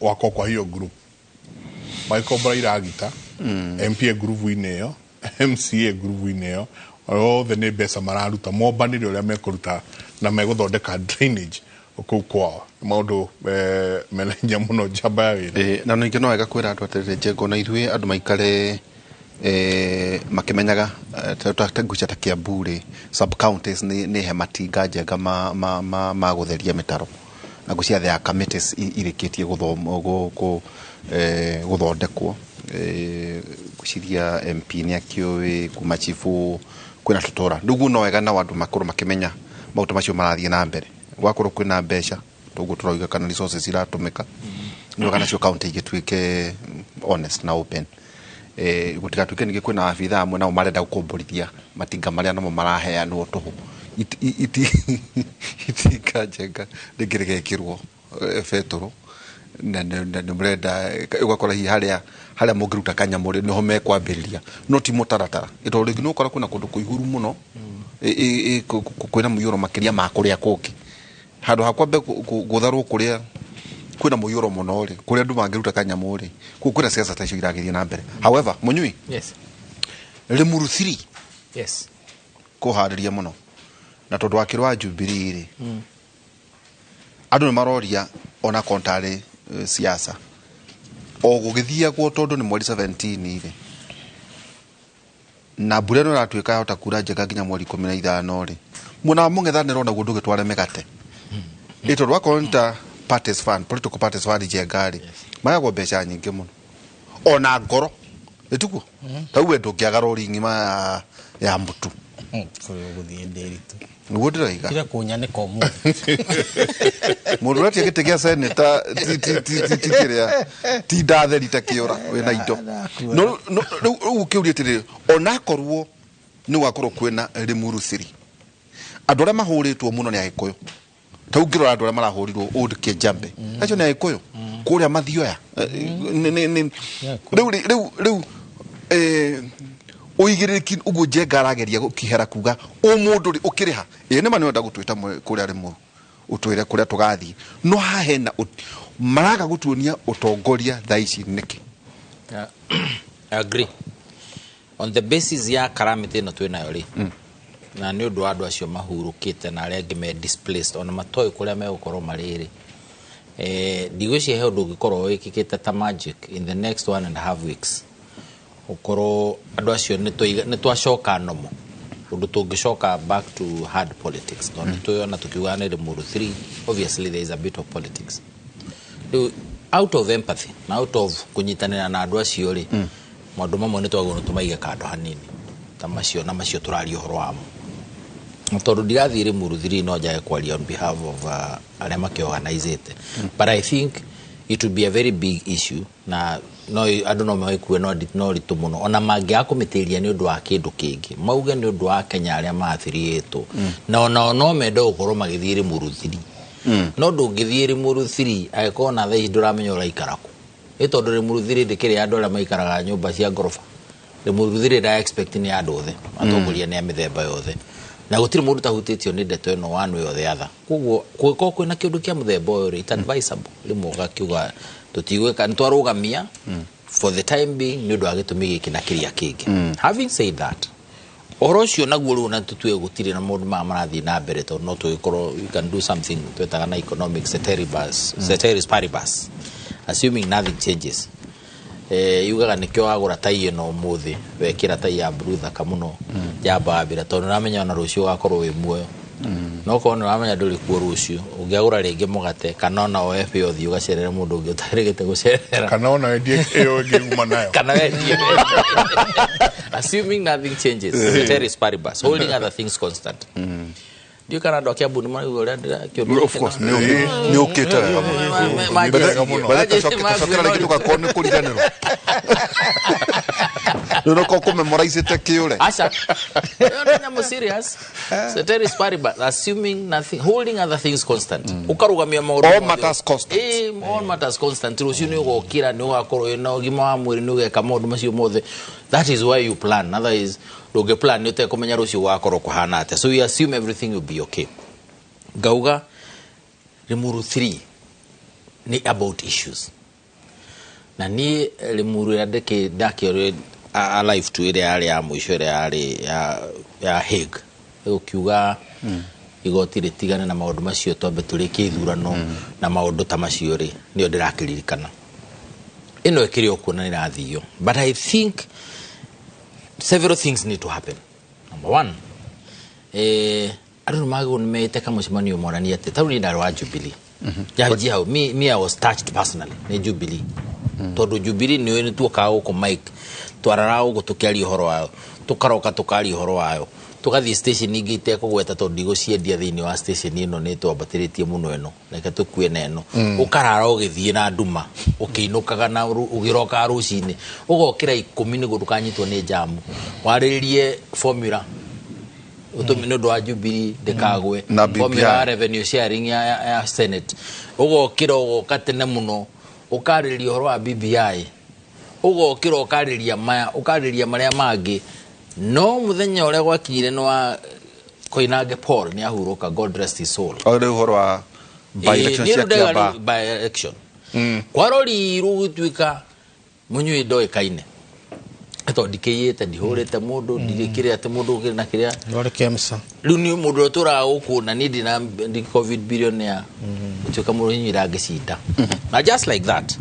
Speaker 2: wako kwa hiyo group. Michael Iragita, MP group-inĩ ĩyo, MCA group-inĩ ĩyo, othe nĩ mbeca mararuta mombanire ũrĩa mekũruta na megũthondeka drainage Kũu kwao maũndũ mena hinya mũno njamba ya wĩra.
Speaker 3: Na ningĩ no wega kwĩra andũ atĩrĩrĩ, Njengo, na ithuĩ andũ maikare makĩmenyaga ta ngwĩcia ta Kiambu rĩ, sub counties nĩ he matinga njenga ma gũtheria mĩtaro, na ngwĩciria there are committees irĩkĩtie gũthondekwo. Ngwĩciria MP nĩ akĩũĩ kuma chifu kwĩna tũtũra rĩu no wega nao andũ makorwo makĩmenya maũndũ macio marathiĩ na mbere. Gwakorwo kwĩna mbeca toguo tũrauga kana resources iratũmĩka, nĩ wega nacio county igĩtuĩke honest na open, gũtigatuĩke ningĩ kwĩna abithaa amwe nao marenda gũkomborithia matinga marĩa namo maraheanwo tũhũ. Itinga njenga rĩngĩ rĩgekĩrwo betũrũ na nĩ mũrenda ũgakora hihi harĩa mũngĩruta kanyamũ rĩ nĩho mekwambĩrĩria, no ti mũtaratara, tondũ rĩngĩ nĩ ũkora kwĩna kũndũ kũihũru mũno, kwĩna mũiyũro makĩria ma kũrĩa kũngĩ. Handũ ha kwambe gũtharwo kũrĩa kwĩna mũiyũro mũno rĩ, kũrĩa andũ mangĩruta kanyamũ rĩ, kũu kwĩna siasa ta icio iragĩthiĩ na mbere. However, Mũnyui,
Speaker 4: yes,
Speaker 3: Limuru 3,
Speaker 4: yes,
Speaker 3: kũharĩria mũno na tondũ wakĩrwo wa Jubilee rĩ, andũ nĩ maroria ona kontarĩ siasa o gũgĩthiagwo, tondũ nĩ mweri 17 rĩ, na mbura ĩno ĩratuĩka yahota kura njega nginya mweri 15 rĩ, mwena wa mũng'ethanĩro naguo ndũgĩtware mĩgate, ĩ tondũ wakorwo nĩ ta parties fund, political parties fund njenga rĩ, mayagwo mbeca nyingĩ mũno ona ngoro ĩtiguo ta we ndũngĩaga rori ng'ima ya mũtu.
Speaker 1: Kũrĩa ũgũthiĩ ndĩritũ
Speaker 3: nĩguo ndĩroiga
Speaker 1: tiga kũnyanĩka ũmũthĩ.
Speaker 3: Mũndũ ũrĩa gĩtĩ gĩa seneta ti kĩrĩa ti ndatheri ta kĩũra wĩna indo. No rĩu ũkĩũria atĩrĩrĩ, onakorwo nĩ gwakorwo kwĩna Limuru 3, andũ arĩa mahũrĩtwo mũno nĩ Agĩkũyũ. Ta ũngĩrora andũ arĩa marahũrirwo Old Kĩnjambe, acio nĩ Agĩkũyũ kũrĩa Mathioya. Rĩu ũigĩrĩrĩki ũguo njenga arageria gũkĩhera kuga ũmũndũ rĩ ũkĩrĩha ĩ nĩ ma nĩwenda gũtwĩta kũrĩa Limuru ũtwĩre kũrĩa tũgathiĩ, no haha hena maraga gũtuonia ũtongoria thaa ici nĩkĩ?
Speaker 4: I agree on the basis ya calamity ĩno twĩnayo rĩ, na nĩ ũndũ wa andũ acio mahurũkĩte na arĩa angĩ me displaced ona matoĩ kũrĩa megũkorwo marĩ rĩ, ndigwĩciria he ũndũ ũngĩkorwo wĩkĩkĩte ta magic in the next 1.5 weeks ũkorwo andũ acio nĩ twacoka nomo ũndũ tũngĩcoka back to hard politics, tondũ nĩ tũkiuga nĩ Limuru 3, obviously there is a bit of politics. Rĩu out of empathy na out of kũnyitanĩra na andũ acio rĩ, maũndũ mamwe nĩ twagĩrĩirwo tũmaige kando hanini ta macio na macio tũraria ũhoro wamo, tondũ ndirathiĩ Limuru 3 no njage kwaria on behalf of arĩa makĩorganizĩte, but I think it will be a very big issue na no andũ no maikue no ritũ mũno ona mangĩaga kũmĩtĩria nĩ ũndũ wa kĩndũ kĩngĩ mauge nĩ ũndũ wa Kenya arĩa maathirĩtwo, na onao no mende gũkorwo magĩthiĩ Limuru 3, no ndũngĩthiĩ Limuru 3 angĩkorwo na thaa ici ndũramenya ũraikara kũ, ĩ tondũ Limuru 3 ndĩkĩrĩ andũ arĩa maikaraga nyũmba cia ngoroba. Limuru 3 ndĩra expect nĩ andũ othe atongoria nĩ a mĩthemba yothe, na gũtirĩ mũndũ tahutĩtio nĩ ndeto ĩno one way or the other. Koguo kũngĩkorwo kwĩna kĩũndũ kĩa mũthemba ũyũ rĩ, it's advisable rĩmwe ũgakiuga tũtigwĩka nĩ twarũgamia for the time being nĩ ũndũ wa gĩtũmi gĩkĩ na kĩrĩa kĩngĩ. Having said that, ũhoro ũcio naguo rĩu na tũtue gũtirĩ na maũndũ maya marathiĩ na mbere, tondũ no tũgĩkorwo we can do something twetaga na economics ceteris paribus, assuming nothing changes. Yugaga nĩkĩo wagũra tai ĩno ũmũthĩ wekĩra tai ya blue thaka mũno njamba wambĩra, tondũ nĩũramenya ona rũciũ ũgakorwo wĩ muoyo, no korwo nĩũramenya ndũrĩ kuo rũciũ ũngĩagũra rĩngĩ mũgate kana ona woe bĩa ũthiĩ ũgacerere mũndũ ũngĩ ũtarĩgĩte gũcerera,
Speaker 2: kana ona wendie ĩyo ĩngĩ uma nayo,
Speaker 4: kana wendie assuming nothing changes, ceteris paribus, holding other things constant. Ndiũĩ kana andũ a Kiambu nĩ maraigua ũrĩa ndĩrakĩũria.
Speaker 3: Of course nĩ ũkĩte wega mũno, tũcokera rĩngĩ tũgakorwo nĩ kũriganĩrwo nĩ ũroka kũmemoraicĩte kĩũre.
Speaker 4: Aca, ĩyo nĩ nyamũ serious. Ceteris paribus, assuming nothing, holding other things constant, ũkarũgamia maũndũ
Speaker 3: all matters constant,
Speaker 4: all matters constant. Rũciũ nĩ ũgokĩra nĩ ũgakorwo wĩna ũgima wa mwĩrĩ nĩ ũgeka maũndũ macio mothe. That is why you plan, otherwise ndũngĩ plan nĩ ũtekũmenya rũciũ gũgakorwo kũhana atĩa, so we assume everything will be okay. Ngauga Limuru 3 nĩ about issues, na niĩ Limuru ĩrĩa ndakĩorire alive to ĩrĩa yarĩ ya mũico ĩrĩa yarĩ ya Hague, gũkiuga Igoti rĩtigane na maũndũ macio twambe tũrĩkie ithurano na maũndũ ta macio rĩ, nĩyo ndĩrakĩririkana. Ĩno ĩkĩrĩ o kuo na nĩrathio, but I think several things need to happen. Number one, andũ nĩmagĩrĩirwo nĩmete kamũcemanio moranie atĩ tarĩu niĩ ndarĩ wa Jubilee. Njanjie hau, me I was touched personally nĩ Jubilee, tondũ Jubilee nĩũĩ nĩtuokaga gũkũ Mike, twararaga gũkũ tũkĩaria ũhoro wayo, tũkaroka tũkaria ũhoro wayo, tũgathiĩ station ingĩ itekũgweta tondũ ndigũciendia thĩinĩ wa station ĩno, nĩ twambatĩrĩtie mũno ĩno, reke tũkue na ĩno. Ũkarara ũgĩthiĩ na nduma ũkĩinũkaga na ũgĩrokaga rũcinĩ, ũgokĩra 10 nĩguo ndũkanyitwo nĩ jamu, warĩrĩrie formula ũtũmi nĩ ũndũ wa Jubilee ndĩkagwe
Speaker 3: Na BBI.
Speaker 4: Formula ya revenue sharing ya Senate, ũgokĩra ũgoka tene mũno ũkarĩrĩria ũhoro wa BBI, ũgokĩra ũkarĩrĩria maya, ũkarĩrĩria marĩa mangĩ. No mũthenya ũrĩa gwakinyire nĩ wa Koinange Paul nĩ ahurũka, God rest his soul.
Speaker 3: O rĩu ũhoro wa by election cia Kiambaa.
Speaker 4: By election kwarorirwo gũtuĩka mũnyui ndoĩkaine, tondũ ndikĩiyĩte, ndihũrĩte mũndũ, ndirĩkĩrĩ atĩ mũndũ ũkĩrĩ na kĩrĩa.
Speaker 1: Rwarĩ Kemsa.
Speaker 4: Rĩu nĩ mũndũ ũrĩa ũtũraga gũkũ na niĩ ndina ndi covid billionaire, gũtuĩka mũndũ inyuĩ ndangĩcinda. Na just like that,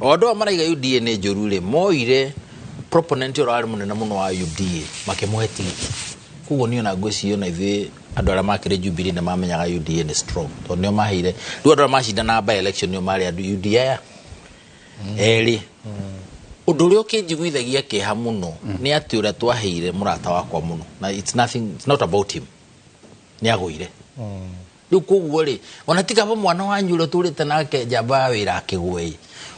Speaker 4: o andũ aya maraiga UDA nĩ njũru rĩ, moire proponent ũrĩa warĩ mũnene mũno wa UDA makĩmũhe tigiti. Koguo niĩ ona ngwĩciria ona ithuĩ andũ arĩa makĩrĩ Jubilee nĩ mamenyaga UDA nĩ strong, tondũ nĩo maheire rĩu andũ arĩa macindanaga by election, nĩo marĩ andũ UDA aya erĩ. Ũndũ ũrĩa ũkĩnjiguithagia kĩeha mũno nĩ atĩ ũrĩa twaheire mũrata wakwa mũno, na it's nothing, it's not about him, nĩ agũire. Rĩu koguo rĩ, ona ti kaba mwana wanyu ũrĩa ũtũrĩte nake njamba ya wĩra akĩgwe,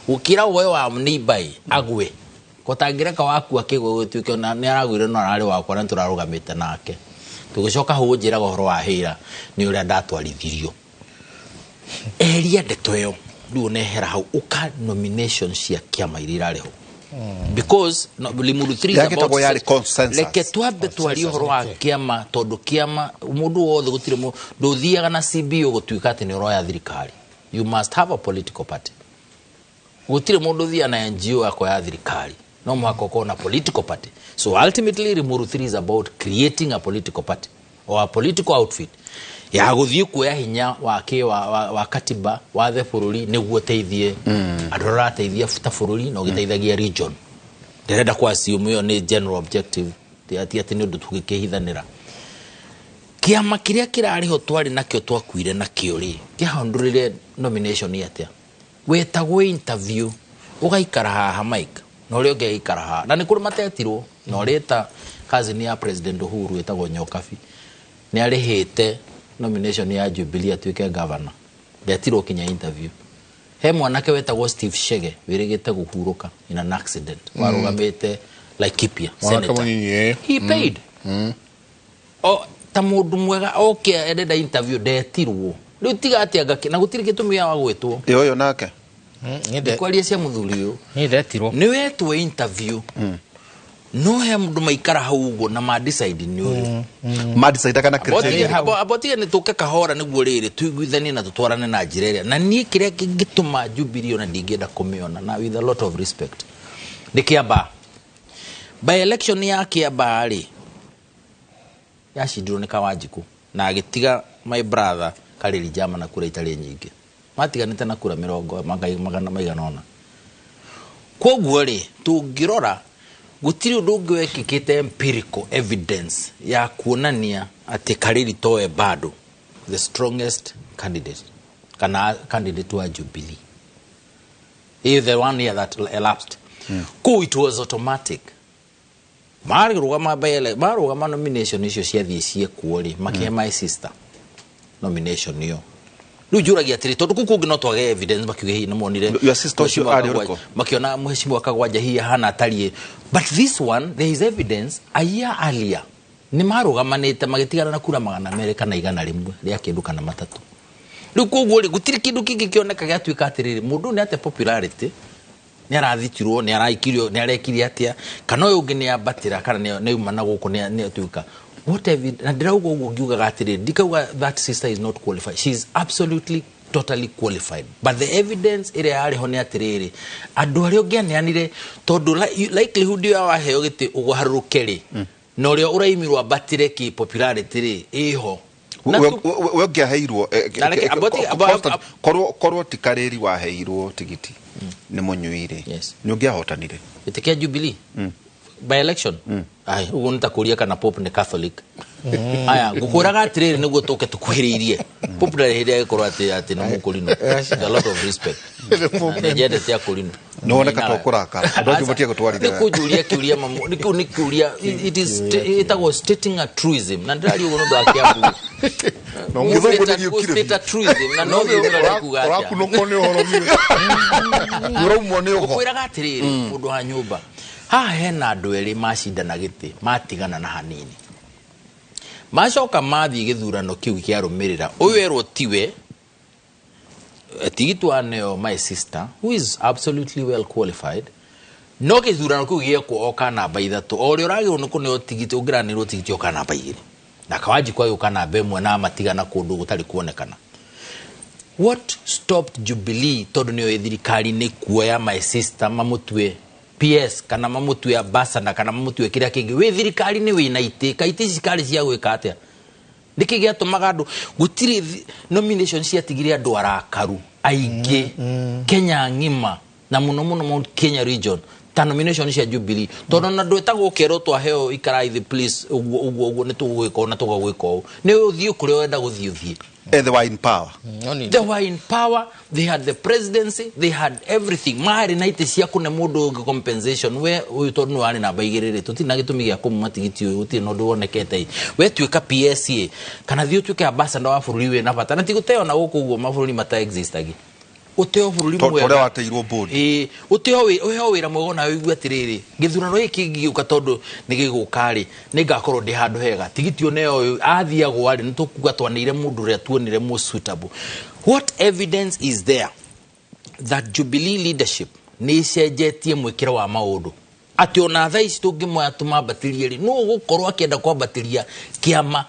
Speaker 4: gũkĩra we wa neighbor ĩ agwe, kotangĩreka waku akĩgwe gũtuĩke ona nĩ aragũire, no ararĩ wakwa na nĩtũrarũgamĩte nake. Tũgĩcoka hau ũnjĩraga ũhoro wa hĩra nĩ ũrĩa ndatwarithirio. Eheria ndeto ĩyo rĩu, onehera hau, ũka nomination cia kĩama iria irarĩ ho, because no, Limuru 3 is
Speaker 3: Yagĩtagwo
Speaker 4: about
Speaker 3: yarĩ consensus.
Speaker 4: Reke twambe twarie ũhoro wa kĩama, tondũ kĩama mũndũ wothe gũtirĩ ndũthiaga na CBO gũtuĩka atĩ nĩ ũroya thirikari. You must have a political party. Gũtirĩ mũndũ ũthiaga na NGO akoya thirikari, no mũhaka ũkorwo na political party. So ultimately Limuru 3 is about creating a political party or a political outfit ya gũthiĩ kuoya hinya wa kĩ wa katiba wathe bũrũri nĩguo ũteithie andũ arĩa ũrateithia ta bũrũri na ũgĩteithagia region. Ndĩrenda kwa assume ĩyo nĩ general objective, ti atĩ nĩ ũndũ tũgĩkĩhithanĩra. Kĩama kĩrĩa kĩrarĩ ho twarĩ nakĩo twakuire nakĩo rĩ, kĩahondũrire nomination atĩa? Wetagwo interview, ũgaikara haha Mike na ũrĩa ũngĩ agaikara haha, na nĩ kũrĩ matetirwo, na ũrĩta cousin ya President Uhuru ĩtagwo Nyokabi nĩ arĩhĩte nomination ya Jubilee atuĩke governor, ndetirwo kinya interview. He mwanake wetagwo Steve Shege wĩrĩgĩte kũhurũka in an accident, warũgamĩte Laikipia
Speaker 2: Mwanake
Speaker 4: senator.
Speaker 2: Mũnyinyi, ĩ.
Speaker 4: He paid. O ta mũndũ mwega oke arenda interview, ndetirwo. Rĩu tiga atĩ anga na gũtirĩ gĩtũmi gĩa wa gwĩtwo.
Speaker 3: Ĩ ũyũ nake?
Speaker 4: Ndikwaria cia mũthuri ũyũ.
Speaker 1: Niĩ ndetirwo.
Speaker 4: Nĩ wetwo interview. No he mũndũ maikara hau ũguo na ma decide nĩ ũyũ.
Speaker 3: Ma decide kana criteria.
Speaker 4: Abotige nĩ tũke kahora nĩguo rĩrĩ tũiguithanie na tũtwarane na njĩra ĩrĩa. Na niĩ kĩrĩa kĩngĩtũma Jubilee ona ndingĩenda kũmĩona, na with a lot of respect, nĩ Kiambaa. By election ya Kiambaa rĩ, yacindirwo nĩ Kawanjikũ na agĩtiga my brother Karĩri Jama na kura itarĩ nyingĩ. Matiganĩte na kura mĩrongo magana maigana ũna. Koguo rĩ, tũngĩrora gũtirĩ ũndũ ũngĩ wekĩkĩte empirical evidence ya kuonania atĩ Karĩri towe bado the strongest candidate kana candidate wa Jubilee. If the one year that elapsed. Kũu it was automatic. Marũgama mbele, marũgama nomination icio ciathiĩ ciĩkuo rĩ, makĩhe my sister nomination ĩyo. Rĩu njũragia atĩrĩ, tondũ kũu kũngĩ no twage evidence, makiuga hihi nĩmonire
Speaker 3: Your sister ũcio
Speaker 4: Mheshimiwa
Speaker 3: arĩ
Speaker 4: Kagwanja,
Speaker 3: ũrĩkũ?
Speaker 4: makiona Mheshimiwa Kagwanja hihi ahana atariĩ. But this one there is evidence a year earlier nĩ marũgamanĩte magĩtigana na kura 200 kana 100 rĩa kĩndũ kana 3. Rĩu koguo rĩ, gũtirĩ kĩndũ kĩngĩ kĩoneka gĩatuĩka atĩrĩrĩ, mũndũ ũyũ nĩ ate popularity, nĩ arathitirwo, nĩ araikirio, nĩ arekire atĩa, kana ũyũ ũngĩ nĩ ambatĩra, kana nĩ auma na gũkũ, nĩ atuĩka. What evidence? Na ndĩrauga ũguo ngiugaga atĩrĩrĩ, ndikauga that sister is not qualified. She is absolutely totally qualified. But the evidence ĩrĩa yarĩ ho nĩ atĩrĩrĩ, andũ arĩa ũngĩaneanire, tondũ likelihood ĩyo waheo gĩtĩ ũgarũrũke rĩ, na ũrĩa ũraimirwo ambatĩre kĩ popularity rĩ, ĩho.
Speaker 3: We ũngĩaheirwo korwo ti Karĩri waheirwo tigiti nĩ mũnyuire nĩ ũngĩahotanire
Speaker 4: gĩtĩ kĩa Jubilee by election. Ai uguo nĩ ta kũria kana Pope nĩ Catholic. Aya ngũkwĩraga atĩrĩrĩ nĩguo tũke tũkuhĩrĩirie. Pope ndarĩ hĩndĩ agĩkorwo atĩ nĩ mũkũrinũ. A lot of respect. Nĩ nyendete akũrinũ.
Speaker 3: Nĩ woneka to kũrakara andũ angĩ matige gũtwarithia.
Speaker 4: Nĩ kũnjũria kĩũria mamu nĩ kĩu nĩ kĩũria it is ĩtagwo stating a truism na ndĩraria ũguo nĩ ũndũ wa Kiambu.
Speaker 3: Gĩthũngũ nĩ gĩũkire.
Speaker 4: State a truism na no gĩthũngũ kuga atĩa.
Speaker 2: Ũrakunũkwo nĩ ũhoro biũ.
Speaker 3: Ũraumwo nĩ ũgo.
Speaker 4: Ngũkwĩraga atĩrĩrĩ mũndũ wa nyũmba. Haha hena andũ erĩ macindana gĩtĩ matigana na hanini. Macoka mathiĩ gĩthurano kĩu kĩarũmĩrĩra ũyũ erwo tiwe tigiti waneo my sister who is absolutely well qualified no gĩthurano kĩu gĩekwo oka namba 3 o ũrĩa ũragĩrwo nĩ kũneo tigiti ũngĩranĩrwo tigiti oka namba 2 na Kawanjikũ agĩũka namba 1 na matigana kũndũ gũtarĩ kuonekana. What stopped Jubilee tondũ nĩyo thirikari nĩ kuoya my sister mamũtue PS kana mamũtue ambassador kana mamũtue kĩrĩa kĩngĩ wĩ thirikari nĩ wĩna itĩ ka itĩ ici cikarĩ cia gwĩka atĩa nĩkĩ gĩatũmaga andũ gũtirĩ nomination ciatigire andũ arakaru aingĩ Kenya ng'ima na mũno mũno Mount Kenya region ta nomination cia Jubilee tondũ na ndwĩtagwo ũkerwo twaheo ikarai the place ũguo ũguo ũguo nĩ tũgũgwĩka ũũ na tũgagwĩka ũũ nĩ ũthiĩ kũrĩa ũrenda gũthiĩ ũthiĩ.
Speaker 3: They were in power.
Speaker 4: They were in power. They had the presidency. They had everything. Maarĩ na itĩ cia kũne mũndũ ũngĩ compensation. We ũyũ tondũ nĩ warĩ namba 2 rĩ tũtirĩ na gĩtũmi gĩa kũmũma tigiti ũyũ gũtirĩ na ũndũ wonekete. We tuĩka PSA kana thiĩ ũtuĩke ambassador wa bũrũri wĩ na bata na ti gũteo na gũkũ ũguo mabũrũri mata existagi. Ũteo bũrũri mwega.
Speaker 3: Tondũ wateirwo board.
Speaker 4: Ĩĩ, ũteo ũheo wĩra mwega na ũigue atĩrĩrĩ gĩthurano gĩkĩ gĩgĩũka tondũ nĩ gĩgũka rĩ nĩ ngakorwo ndĩ handũ hega tigiti oneo ũyũ athiagwo rĩ nĩ tũkuga twaneire mũndũ ũrĩa tuonire most suitable. What evidence is there that Jubilee leadership nĩ ĩcenjetie mwĩkĩre wa maũndũ atĩ ona thaa ici tũngĩmoya tũmambatĩrie rĩ nũ ũgũkorwo akĩenda kwambatĩria kĩama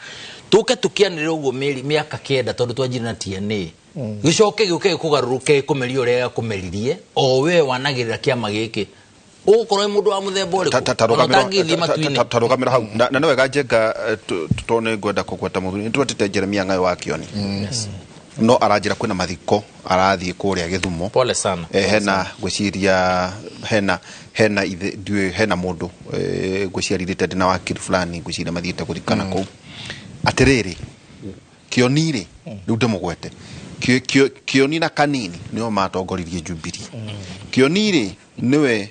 Speaker 4: tũke tũkĩanĩrĩra ũguo mĩaka 9 tondũ twanjire na TNA gĩcoke gĩũke gĩkũgarũrũke gĩkũmerie ũrĩa gĩakũmeririe o we wanagĩrĩra kĩama gĩkĩ ũgũkorwo wĩ mũndũ wa mũthemba ũrĩkũ ona ũtangĩthiĩ matu-inĩ.
Speaker 3: Tarũgamĩra hau na nĩ wega Njenga tondũ nĩ ngwenda kũgweta mũthuri nĩ twetete Jeremia Ng'ayo wa Kĩoni no aranjĩra kwĩna mathiko arathiĩ kũrĩa Gĩthumo.
Speaker 4: Pole sana.
Speaker 3: Hena ngwĩciria hena ithe ndiũĩ hena mũndũ ngwĩciria ndĩ na wakiri fulani ngwĩciria mathiĩte gũthikana kũu. Atĩrĩrĩ Kĩoni rĩ rĩu ndĩmũgwete Kĩoni na Kanini nĩo matongoririe Jubilee. Kĩoni rĩ nĩwe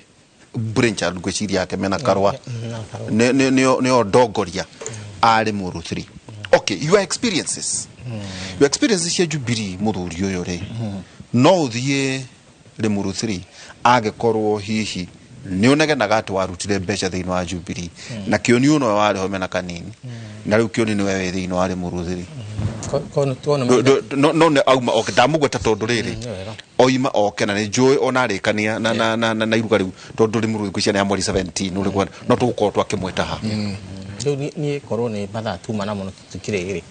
Speaker 3: brainchild ngwĩciria yake mena Karũa nĩo ndongoria arĩ Mũrũ 3. Okay, your experiences. Your experiences cia Jubilee mũthuri ũyũ rĩ no ũthiĩ Rĩmuru 3 angĩkorwo hihi nĩ ũnegenaga atĩ warutire mbeca thĩinĩ wa Jubilee na Kĩoni ũyũ nowe warĩ ho mena Kanini na rĩu Kĩoni nĩwe wĩ thĩinĩ wa Rĩmuru 3. No nĩ auma oke ndamũgweta tondũ rĩrĩ oima oke na nĩ njũĩ ona arĩkania na iruga rĩu tondũ Rĩmuru ngwĩciria nĩ ya mweri 17 ũrĩguo no tũgũkorwo twakĩmwĩta ha.
Speaker 1: Rĩu niĩ korwo nĩ mathaa tuma na mũno tũtikĩrĩ rĩ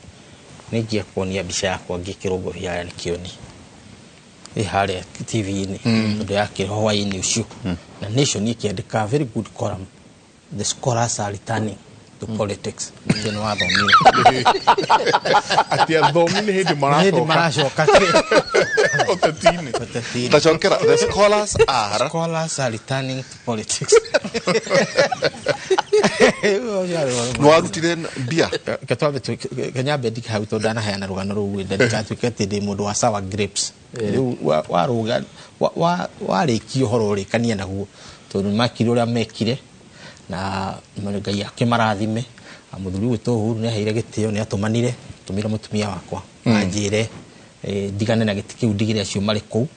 Speaker 1: nĩ ngia kuonia mbica yakwa ngĩkĩrwo ngobia harĩa nĩ Kĩoni ĩ harĩa TV-inĩ tondũ yakĩrwo hwaĩ-inĩ ũcio na Nation ĩkĩandĩka very good column the scholars are returning to politics. Nĩ wathomire
Speaker 2: atĩ athomi nĩ hĩndĩ maracoka ũteti-inĩ.
Speaker 3: Tacokera the scholars are
Speaker 1: scholars are returning to politics.
Speaker 3: Nĩ warutire mbia
Speaker 1: kenyambe ndike hau tondũ ndanaheana rũgano rũu ndikatuĩke atĩ ndĩ mũndũ wa sour grapes. Rĩu warũga warĩkia ũhoro ũrĩkanie naguo tondũ makire ũrĩa mekire na Ngai akĩmarathime. Mũthuri witũ Uhuru nĩ aheire gĩtĩo nĩ atũmanire tũmire mũtumia wakwa anjĩre ndigane na gĩtĩ kĩu ndigire acio marĩ kũu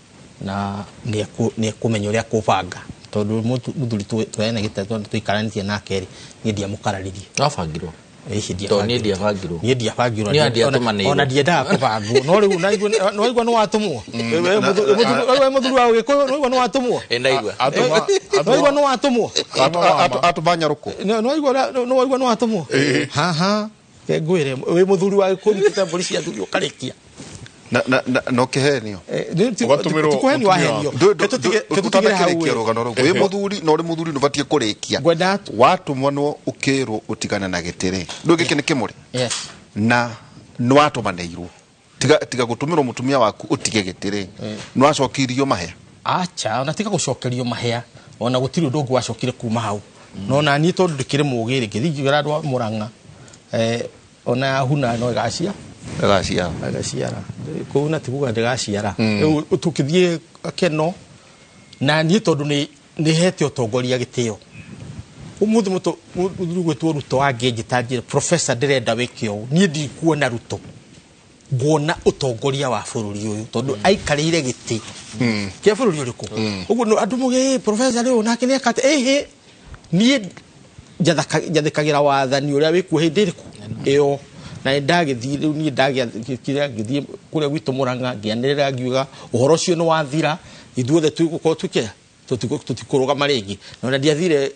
Speaker 1: na nĩ ekũmenya ũrĩa akũbanga tondũ mũthuri tũheana gĩtĩ tũikaranĩtie nake rĩ niĩ ndiamũkararirie.
Speaker 4: Wabangirwo? Tondũ niĩ ndiabangirwo.
Speaker 1: Niĩ ndiabangirwo ona ndiendaga kũbangwo no rĩu nĩwaigua nĩ watũmwo we mũthuri wa Ũgĩkũyũ nĩwaigua nĩ watũmwo nĩwaigua nĩ watũmwo
Speaker 3: atũma nyarũkũ
Speaker 1: nĩwaigua nĩ watũmwo haha ngwĩre wĩ mũthuri wa Gĩkũyũ ũrutĩte mbũri cia athuri ũkarĩkia
Speaker 3: na ũkĩhenio
Speaker 1: tikuhenio wahenio
Speaker 3: ũtanakĩrĩkia rũgano rũu wĩ mũthuri na ũrĩ mũthuri nĩ ũbatiĩ kũrĩkia watũmwo ũkĩrwo ũtigane na gĩtĩ rĩ ndũ gĩkĩ nĩ kĩmũrĩ na Nĩ watũmanĩirwo tiga gũtũmĩrwo mũtumia waku ũtige gĩtĩ rĩ, nĩ wacokirio mahea?
Speaker 1: Acha, ona tiga gũcokerio mahea, ona gũtirĩ ũndũ ũngĩ wacokire kuma hau. No na niĩ tondũ ndĩkĩrĩ mũgĩ rĩ, ngĩthiĩ ngĩgera andũ a Mũrang'a, ona yahuna no ĩgacia
Speaker 3: ĩgaciara
Speaker 1: ĩgaciara kũu, na tikuga ndĩgaciara. Rĩu tũkĩthiĩ Keno, na niĩ tondũ nĩ hete ũtongoria gĩtĩo, ũmũthĩ mũthuri gwĩtwo Ruto angĩnjĩta njĩre, "Professor, ndĩrenda wĩke ũũ," niĩ ndikuona Ruto, nguona ũtongoria wa bũrũri ũyũ, tondũ aikarĩire gĩtĩ kĩa bũrũri ũrĩkũ. Ũguo andũ muge, "Professor rĩu nake nĩ akate ĩhĩ." Niĩ njathĩkagĩra wathani ũrĩa wĩkuo hĩndĩ ĩrĩkũ ĩyo. Na nĩ ndagĩthiĩ rĩu, niĩ ndagĩkire ngĩthiĩ kũrĩa gwitũ Mũrang'a, ngĩanĩrĩra ngiuga ũhoro ũcio nĩ wathira, ithuothe tũgũkorwo twĩke tũtikũrũgama rĩngĩ. Na ona ndiathire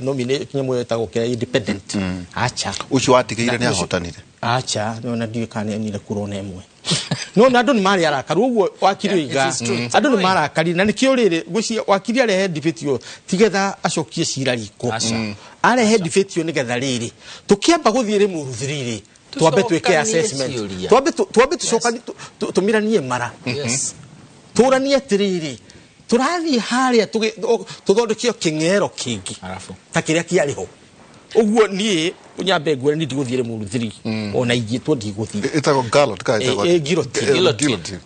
Speaker 1: nominate nyamũ ĩyo ĩtagwo kĩrĩa, independent, acha.
Speaker 3: Ũcio watigĩire nĩ ahotanire?
Speaker 1: Acha, ona ndiũĩ kana nĩonire kura ona ĩmwe, no na andũ nĩ marĩ arakaru ũguo wakiri oiga, andũ nĩ marakarire. Na nĩkĩo rĩrĩ ngwĩciria wakiri arehe debate ĩyo tigetha acokie cira riko, arehe debate ĩyo nĩgetha rĩrĩ tũkĩamba gũthiĩ Rĩmuru rĩrĩ, twambe twĩke assessment, twambe tũcokanie, tũmiranie mara, tũranie atĩrĩrĩ, tũrathiĩ harĩa tũthondekio kĩng'ero kĩngĩ ta kĩrĩa kĩarĩ ho. Ũguo niĩ nyambe ngwĩre, niĩ ndigũthiĩ Rĩmuru 3, ona ingĩtwo ndigũthiĩ.
Speaker 3: Ĩtagwo gallot kana ĩtagwo
Speaker 1: guillotine?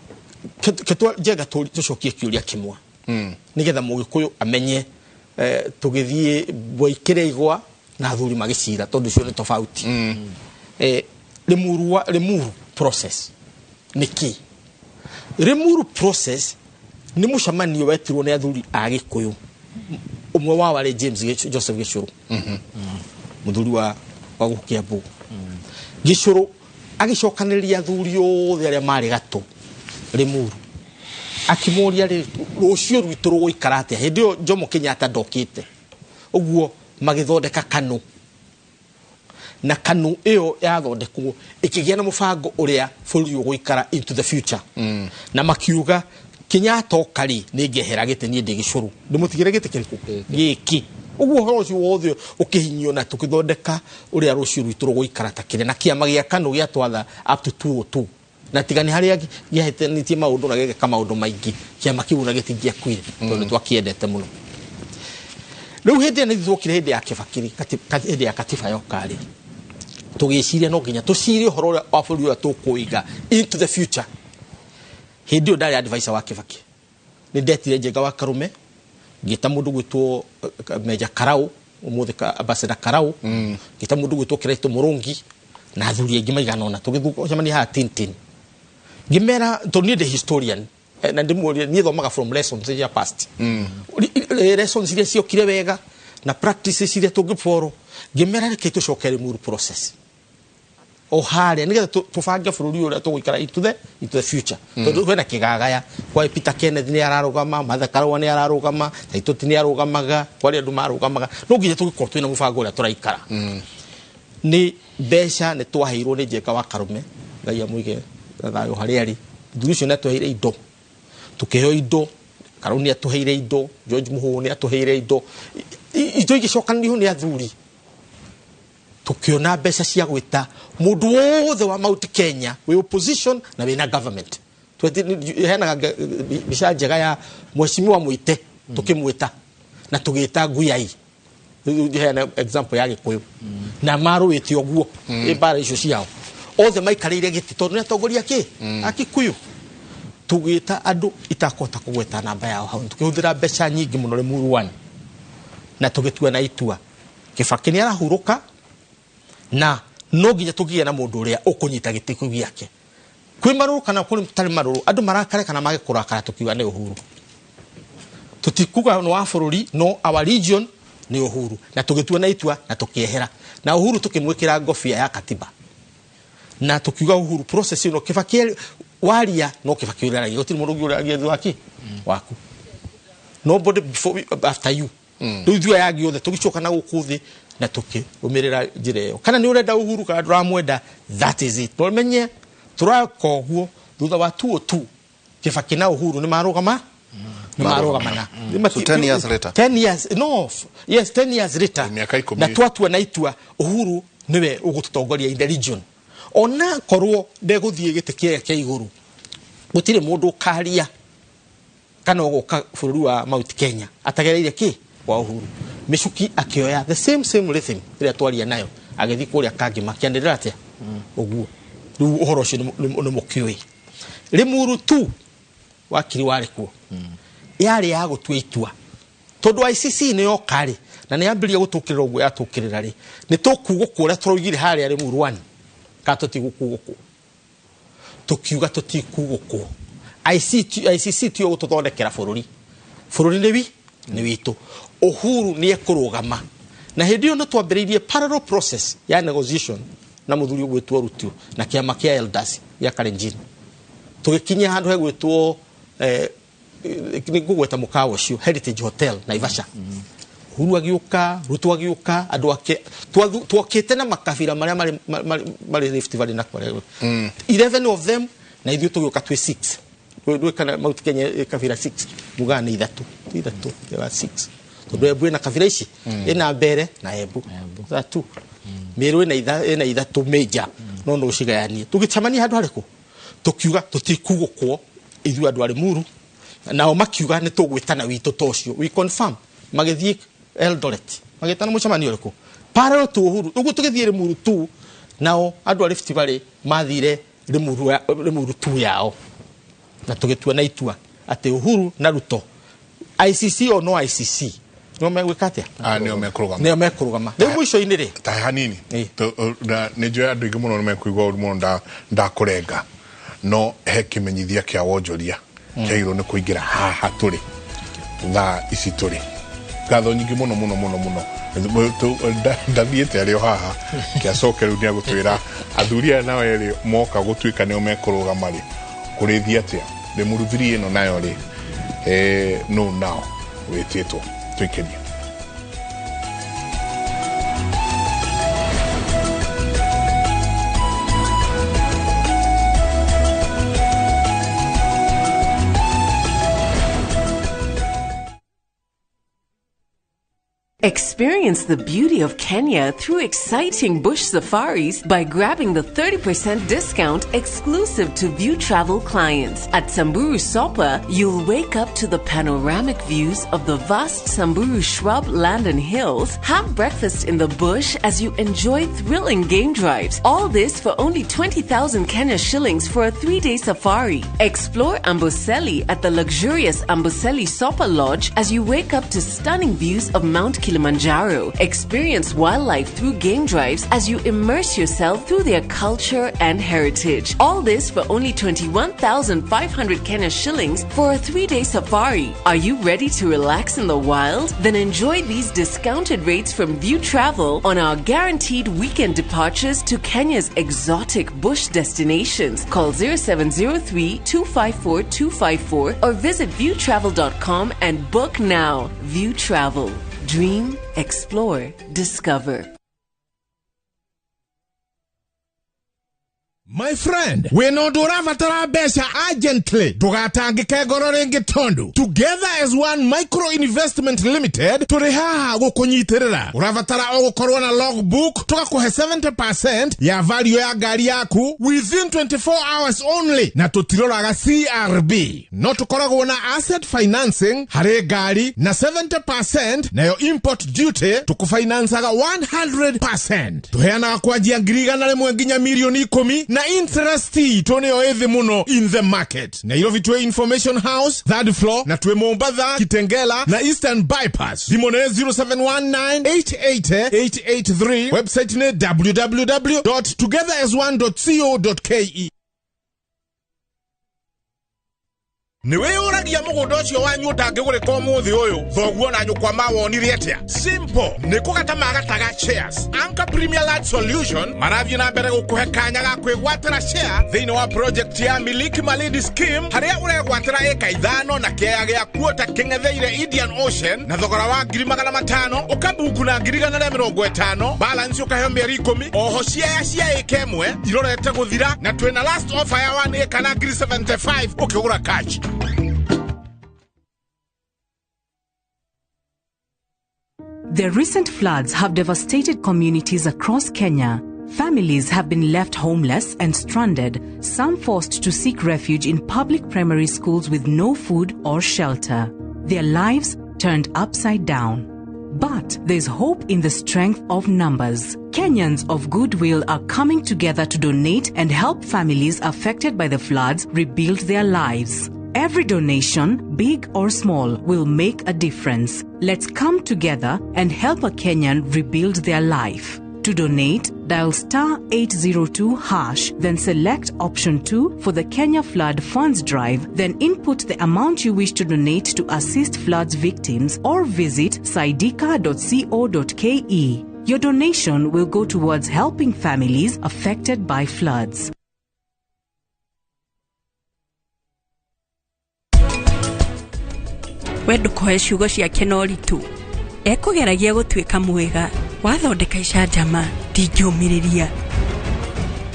Speaker 1: Ketwa njenga tũcokie kĩũria kĩmwe nĩgetha mũgĩkũyũ amenye, tũgĩthiĩ Mwaikĩre igwa na athuri magĩcira, tondũ icio nĩ tofauti. Limuru wa Limuru process nĩ kĩ? Limuru process nĩ mũcemanio wetirwo nĩ athuri a Gĩkũyũ, ũmwe wao arĩ James Joseph Gĩcũrũ, mũthuri wa gũkũ Kiambu. Gĩcũrũ agĩcokanĩrĩria athuri othe arĩa marĩ gatũ Limuru, akĩmoria rĩ, rũciũ rwitũ rũgũikara atĩa? Hĩndĩ ĩyo Jomo Kenyatta ndokĩte. Ũguo magĩthondeka KANU, na KANU ĩyo yathondekwo ĩkĩgĩa na mũbango ũrĩa bũrũri ũgũikara into the future. Na makiuga Kenyatta oka rĩ, nĩ ngehera gĩtĩ, niĩ ndĩ Gĩcũrũ, ndĩmũtigĩre gĩtĩ kĩrĩkũ gĩkĩ. Ũguo ũhoro ũcio wothe ũkĩhinyio na tũkĩthondeka ũrĩa rũciũ rwitũ rũgũikara ta kĩrĩa. Na kĩama gĩa KANU gĩatwatha up to 202, na tiga nĩ harĩa gĩahĩtanĩtie maũndũ na gĩgeka maũndũ maingĩ, kĩama kĩu na gĩtingĩakuire, tondũ twakĩendete mũno. Rĩu hĩndĩ ĩyo nĩ twokire hĩndĩ ya Kibaki, hĩndĩ ya katiba yoka rĩ, tũgĩciria no nginya tũcirie ũhoro ũrĩa wa bũrũri ũrĩa tũkũiga into the future. Hĩndĩ ĩyo ndarĩ advisor wa Kibaki, nĩ ndetire Njenga wa Karume, ngĩta mũndũ gwĩtwo Meja Karau, ũmũthĩ Ambassador Karau, ngĩta mũndũ gwĩtwo Kiraito Mũrũngi na athuri aingĩ maigana ũna, tũgĩcemania haha Tintin. Ngĩmera, tondũ niĩ ndĩ historian, na ndĩmũrie, niĩ thomaga from lessons cia past, lessons iria ciokire wega na practices iria tũngĩboro. Ngĩmera reke tũcoke Limuru process o harĩa nĩgetha tũbange bũrũri ũrĩa tũgũikara into the future, tondũ kwĩna kĩgagaya kwa Peter Kenneth nĩ ararũgama, Martha Karua nĩ ararũgama, Saitoti nĩ arũgamaga, kwarĩ andũ marũgamaga, no nginya tũgĩkorwo twĩna mũbango ũrĩa tũraikara. Nĩ mbeca nĩ twaheirwo nĩ Njenga wa Karume, Ngai amũige na thayũ harĩa arĩ. Mũthuri ũcio nĩ atũheire indo, tũkĩheo indo, Karau nĩ atũheire indo, George Mũhũũ nĩ atũheire indo, indo igĩcokanĩrio nĩ athuri, tukiona mbeca cia gwĩta mũndũ wothe wa Mount Kenya wĩ opposition na wĩna government. Heanaga mbica njega ya mheshimiwa Mwite, tukimwĩta na tũgĩta Nguyai, heana example ya Gĩkũyũ, na marũĩte ũguo mbara icio ciao othe maikarĩire gĩtĩ tondũ nĩ atongoria kĩ Akikuyu. Tũgĩta andũ itakũhota kũgweta namba yao hau, tukĩhũthĩra mbeca nyingĩ mũno Limuru 1, na tũgĩtua na itua Kibaki nĩ arahurũka na no nginya tũgĩe na mũndũ ũrĩa ũkũnyita gĩtĩ kĩu gĩake. Kwĩ marũrũ kana kũrĩ tarĩ marũrũ, andũ marakare kana mage kũrakara, tũkiuga nĩ Uhuru. Tũtikuga nĩ wa bũrũri, no our region nĩ Uhuru. Na tũgĩtua na itua na tũkĩehera na Uhuru, tũkĩmwĩkĩra ngobia ya katiba na tũkiuga Uhuru process ĩno Kibaki waria no Kibaki ũrĩa aragia, gũtirĩ mũndũ ũngĩ ũragia thutha wake waku, nobody before after you. Rĩu ithuĩ aya angĩ othe tũgĩcoka na gũkũ thĩ na tũkĩrũmĩrĩra njĩra ĩyo, kana nĩ ũrenda Uhuru kana ndũramwenda, that is it. No menye tũraka ũguo thutha wa 202 Kibaki na Uhuru nĩ marũgama, nĩ marũgamana.
Speaker 3: So 10 years later.
Speaker 1: 10 years, no, yes, 10 years later.
Speaker 2: Mĩaka 10.
Speaker 1: Na twatua na itua Uhuru niwe ũgũtũtongoria in the region. Ona korwo ndegũthiĩ gĩtĩ kĩrĩa kĩa igũrũ, gũtirĩ mũndũ ũkaria kana ũgũka bũrũri wa Mount Kenya atagereire kĩ kwa Uhuru. Michuki akĩoya the same rhythm ĩrĩa twaria nayo, agĩthiĩ kũrĩa Kangĩ makĩanĩrĩra atĩa ũguo. Rĩu ũhoro ũcio nĩ mũkĩũĩ. Limuru tu wakiri warĩ kuo, yarĩ ya gũtua itua tondũ ICC nĩ yoka rĩ, na nĩ yambĩrĩria gũtũkĩrĩra ũguo yatũkĩrĩra rĩ, nĩ tũkugũkũ ũrĩa tũroigire harĩa Limuru 1 kana tũtigũkugũkũ, tũkiuga tũtikugũkũ. ICC tiyo gũtũthondekera bũrũri, bũrũri nĩ witũ. Uhuru nĩ ekũrũgama, na hĩndĩ ĩyo nĩ twambĩrĩirie parallel process ya negotiation na mũthuri ũgwĩtwo Ruto na kĩama kĩa elders gĩa Kalenjin. Tũgĩkinyia handũ hegwĩtwo nĩ ngũgweta mũkawa ũcio Heritage Hotel Naivasha. Uhuru agĩũka, Ruto agĩũka, andũ ake twokĩte na makabira marĩa marĩ Rift Valley na kũrĩa 11 of them, na ithuĩ tũgĩũka twĩ 6. Ndũĩ kana Mount Kenya ĩ kabira 6, mugaga nĩ ithatũ ya 6, tondũ Embu ĩna kabira ici, ĩna Mbere na Embu ithatũ, Meru ĩna ithatũ major, no no ũcigayanie. Tũgĩcemania handũ harĩkũ, tũkiuga tũtikugũkwo ithuĩ andũ a Limuru, nao makiuga nĩ tũgwĩtana witũ ta ũcio. We confirm, magĩthiĩ Eldoret magĩtana mũcemanio ũrĩkũ parallel to Uhuru. Ũguo tũgĩthiĩ Limuru tu, nao andũ a Rift Valley mathire Limuru tu yao, na tũgĩtua na itua atĩ Uhuru na Ruto, ICC or no ICC, nĩo megwĩka atĩa?
Speaker 2: Nĩo mekũrũgama,
Speaker 1: nĩo mekũrũgama. Rĩu mũico-inĩ rĩ,
Speaker 2: ta hanini na nĩ njũĩ andũ aingĩ mũno nĩ mekũigua ũru mũno ndakũrenga, no he kĩmenyithia kĩa wonjoria kĩagĩrĩirwo nĩ kũingĩra haha tũrĩ thaa ici tũrĩ. Ngatho nyingĩ mũno mũno mũno mũno, ndathiĩte arĩ o haha kĩacoke rĩu nĩagũtwĩra athuri aya nao erĩ moka gũtuĩka nĩo mekũrũgama rĩ, kũrĩthiĩ atĩa? Limuru 3 ĩno nayo rĩ, no nao wĩtĩtwo tũikĩrie.
Speaker 6: Experience the beauty of Kenya through exciting bush safaris by grabbing the 30% discount exclusive to View Travel clients. At Samburu Sopa, you'll wake up to the panoramic views of the vast Samburu shrub land and hills, have breakfast in the bush as you enjoy thrilling game drives. All this for only 20,000 Kenya shillings for a 3-day safari. Explore Amboseli at the luxurious Amboseli Sopa Lodge as you wake up to stunning views of Mount Kilimanjaro. Experience wildlife through game drives as you immerse yourself through their culture and heritage. All this for only 21,500 Kenya shillings for a 3-day safari. Are you ready to relax in the wild? Then enjoy these discounted rates from View Travel on our guaranteed weekend departures to Kenya's exotic bush destinations. Call 0703 254 254 or visit viewtravel.com and book now. View Travel. Dream, explore, discover.
Speaker 8: My friend, wĩna ũndũ ũrabatara mbeca urgently, ndũgatangĩke ngoro rĩngĩ tondũ Together as One Micro Investment Limited tũrĩ haha gũkũnyitĩrĩra. Ũrabatara o gũkorwo na logbook, tũgakũhe 70% ya value ya ngari yaku within 24 hours only, na tũtiroraga CRB. No tũkoragwo na asset financing harĩ ngari na 70% nayo import duty tũkũfinancaga 100%. Tũheanaga kwanjia 100,000 nginya 10,000,000 na interest itũ nĩyo ĩthĩ mũno in the market. Nairobi twĩ Information House 3rd floor, na twĩ Mombatha, Kitengela na Eastern Bypass. Thimũ nĩ 0719 880 883. Website nĩ www.togetherasone.co.ke. Nĩ wĩyũragia mũgũnda ũcio wanyu ũtangĩgũrĩka ũmũthĩ ũyũ, thoguo na nyũkwa mawonire atĩa? Simple, nĩ kũgata magataga shares. Anchor Premier Land Solution marathiĩ na mbere gũkũhe kanya ga kwĩgwatĩra share thĩinĩ wa project ya Miliki Malindi Scheme, harĩa ũregwatĩra ĩka 5 na kĩaya gĩa kuota kĩng'etheire Indian Ocean na thogora wa 500,000, ũkabuku na 150,000, balance ũkaheo mĩeri 10. Oho ciaya cia ĩka 1 irorete gũthira, na twĩna last offer ya 1 ĩka na 75,000 ũkĩgũra cash.
Speaker 23: The recent floods have devastated communities across Kenya,
Speaker 5: Families have been left homeless and stranded, some forced to seek refuge in public primary schools with no food or shelter. Their lives turned upside down. But there's hope in the strength of numbers. Kenyans of goodwill are coming together to donate and help families affected by the floods rebuild their lives. Every donation, big or small, will make a difference. Let's come together and help a Kenyan rebuild their life. To donate, dial star 802 hash, then select option 2 for the Kenya Flood Funds Drive, then input the amount you wish to donate to assist floods victims or visit saidika.co.ke. Your donation will go towards helping families affected by floods.
Speaker 9: We ndũkoe ciugo ciake na ũritũ ekũgeragia gũtuĩka mwega wathondeka icanjama ndingĩũmĩrĩria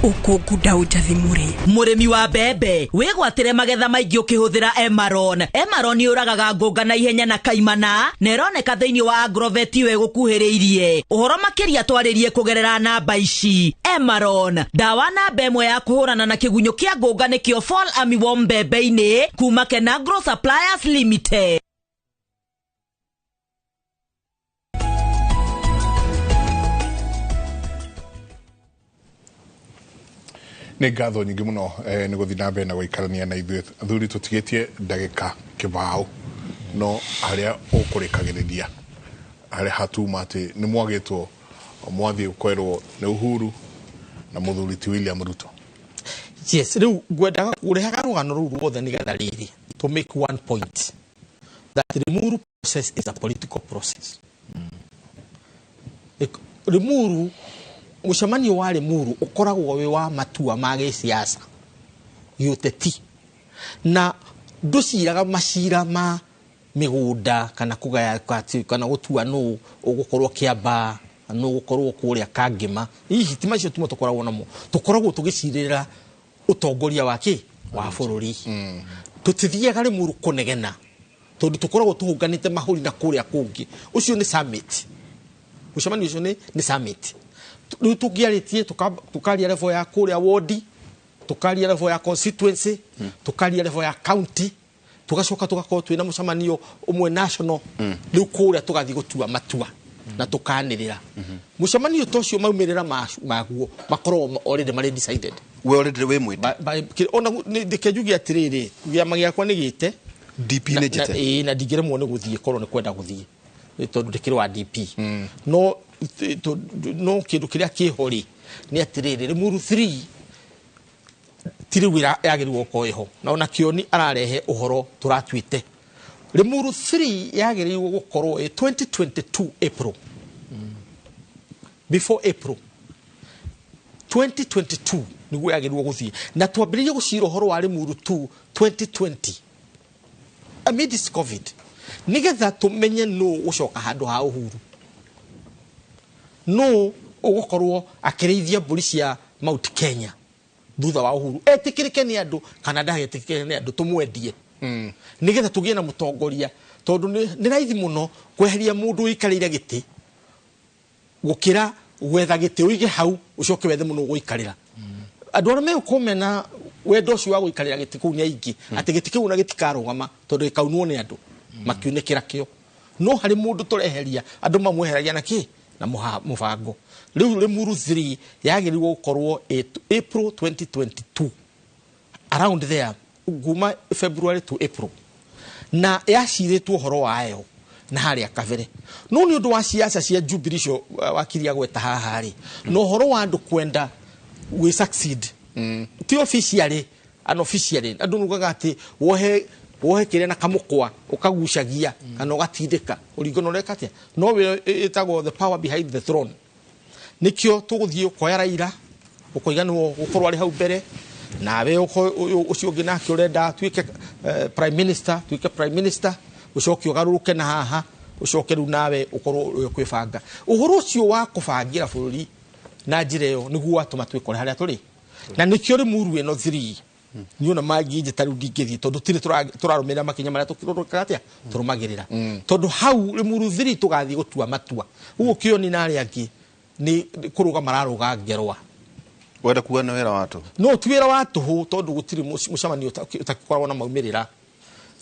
Speaker 9: ũkũngunda ũnjathimũre.
Speaker 23: Mũrĩmi wa mbembe wĩgwatĩre magetha maingĩ ũkĩhũthĩra Emaron. Emaron yũragaga ngũnga na ihenya na kaimana na ĩroneka thĩinĩ wa Agrovet ĩyo ĩgũkuhĩrĩirie. Ũhoro makĩria twarĩrie kũgerera namba ici. Emaron, ndawa namba ĩmwe ya kũhũrana na kĩgunyũ kĩa ngũnga nĩkĩo Fall Armyworm mbembe-inĩ kuma Kenagro Suppliers Limited.
Speaker 2: Nĩ ngatho nyingĩ mũno nĩ gũthiĩ na mbere na gũikarania na ithuĩ athuri tũtigĩtie ndagĩka kĩbaũ no harĩa ũkũrĩkagĩrĩria harĩa hatuma atĩ nĩ mwagĩtwo mwathiĩ gũkwerwo nĩ Uhuru na mũthuri ti William Ruto.
Speaker 1: Yes, rĩu ngwendaga kũrehaga rũgano rũu ruothe nĩgetha rĩrĩ to make one point that Limuru process is a political process. Limuru mũcemanio wa Limuru ũkoragwo wĩ wa matua ma gĩsiasa gĩũteti na ndũciraga macira ma mĩgũnda kana kũgaya kana gũtua nũ ũgũkorwo Kĩambaa nũ ũgũkorwo kũrĩa Kangĩma. Hihi ti macio timo tũkoragwo namo, tũkoragwo tũgĩcirĩra ũtongoria wa kĩ wa bũrũri. Tũtithiaga Limuru kũnegena tondũ tũkoragwo tũhũnganĩte mahũri na kũrĩa kũngĩ. Ũcio nĩ summit, mũcemanio ũcio nĩ summit. Rĩu tũngĩarĩtie tũkaria level ya kũrĩa wodi, tũkaria level ya constituency, tũkaria level ya county, tũgacoka tũgakorwo twĩna mũcemanio ũmwe national. Rĩu kũrĩa tũgathiĩ gũtua matua na tũkanĩrĩra. Mũcemanio ta ũcio maumĩrĩra maguo makoragwo already marĩ decided.
Speaker 3: We already wĩ mwĩte.
Speaker 1: Ona ndeke njuge atĩrĩrĩ, kĩama gĩakwa nĩ gĩte
Speaker 3: DP nĩ njĩte.
Speaker 1: Ĩĩ, na ndingĩremwo nĩ gũthiĩ korwo nĩ kwenda gũthiĩ tondũ ndĩkĩrĩ wa DP. No no kĩndũ kĩrĩa kĩho rĩ nĩ atĩrĩrĩ, Limuru 3 ti rĩu yagĩrĩirwo gũkorwo ĩho na ona Kĩoni ararehe ũhoro tũratuĩte. Limuru 3 yagĩrĩirwo gũkorwo ĩ 2022 April. Before April 2022 nĩguo yagĩrĩirwo gũthiĩ na twambĩrĩrie gũcira ũhoro wa Limuru 2 2020 amidst COVID nĩgetha tũmenye nũ ũcoka handũ ha Uhuru, no ũgũkorwo akĩrĩithia mbũri cia Mount Kenya thutha wa Uhuru etĩkĩrĩke nĩ andũ kana ndagetĩkĩrĩke nĩ andũ tũmwendie nĩgetha tũgĩe na mũtongoria tondũ nĩ raithi mũno kweheria mũndũ ũikarĩire gĩtĩ gũkĩra gwetha gĩtĩ ũige hau ũcoke wethe mũno ũgũikarĩra. Andũ arĩa megũkorwo mena wendo ũcio wa gũikarĩra gĩtĩ kũu nĩ aingĩ atĩ gĩtĩ kĩu na gĩtikarũgama tondũ gĩkaunwo nĩ andũ makiunĩkĩra kĩo. No harĩ mũndũ tũreheria andũ mamweheragia na kĩ na mũbango. Rĩu Limuru 3 yagĩrĩirwo gũkorwo April 2022 around there, kuma February to April, na yacirĩtwo ũhoro wayo na harĩa kabere. No nĩ ũndũ wa ciaca cia Jubilee icio wakiria gweta haha rĩ, na ũhoro wa andũ kwenda we succeed ti officially unofficially andũ nugaga atĩ wohe kĩrĩa na kamũkwa ũkagucagia kana ũgatindĩka ũringana ũreka atĩa, no ĩtagwo the power behind the throne. Nĩkĩo tũgũthiĩ ũkoya Raila ũkoiga nĩwe ũgũkorwo arĩ hau mbere, nawe ũcio ũngĩ nake ũrenda atuĩke prime minister, tuĩke prime minister, ũcoke ũgarũrũke na haha ũcoke rĩu nawe ũkorwo ũkwĩbanga. Ũhoro ũcio wa kũbangĩra bũrũri na njĩra ĩyo nĩguo watũma twĩkore harĩa tũrĩ, na nĩkĩo Limuru ĩno 3 niona mangĩnjĩta rĩu ndingĩthiĩ tondũ tirĩ tũrarũmĩrĩra makinya marĩa tũrũkaga atĩa tũrũmagĩrĩra, tondũ hau Limuru 3 tũgathiĩ gũtua matua. Ũguo Kĩoni na arĩa angĩ Nĩ kũrũga mararũga ngerwa.
Speaker 3: Wenda kuga nĩ wĩra wa tũhũ?
Speaker 1: No ti wĩra wa tũhũ, tondũ gũtirĩ mũcemanio ũtakoragwo na maumĩrĩra,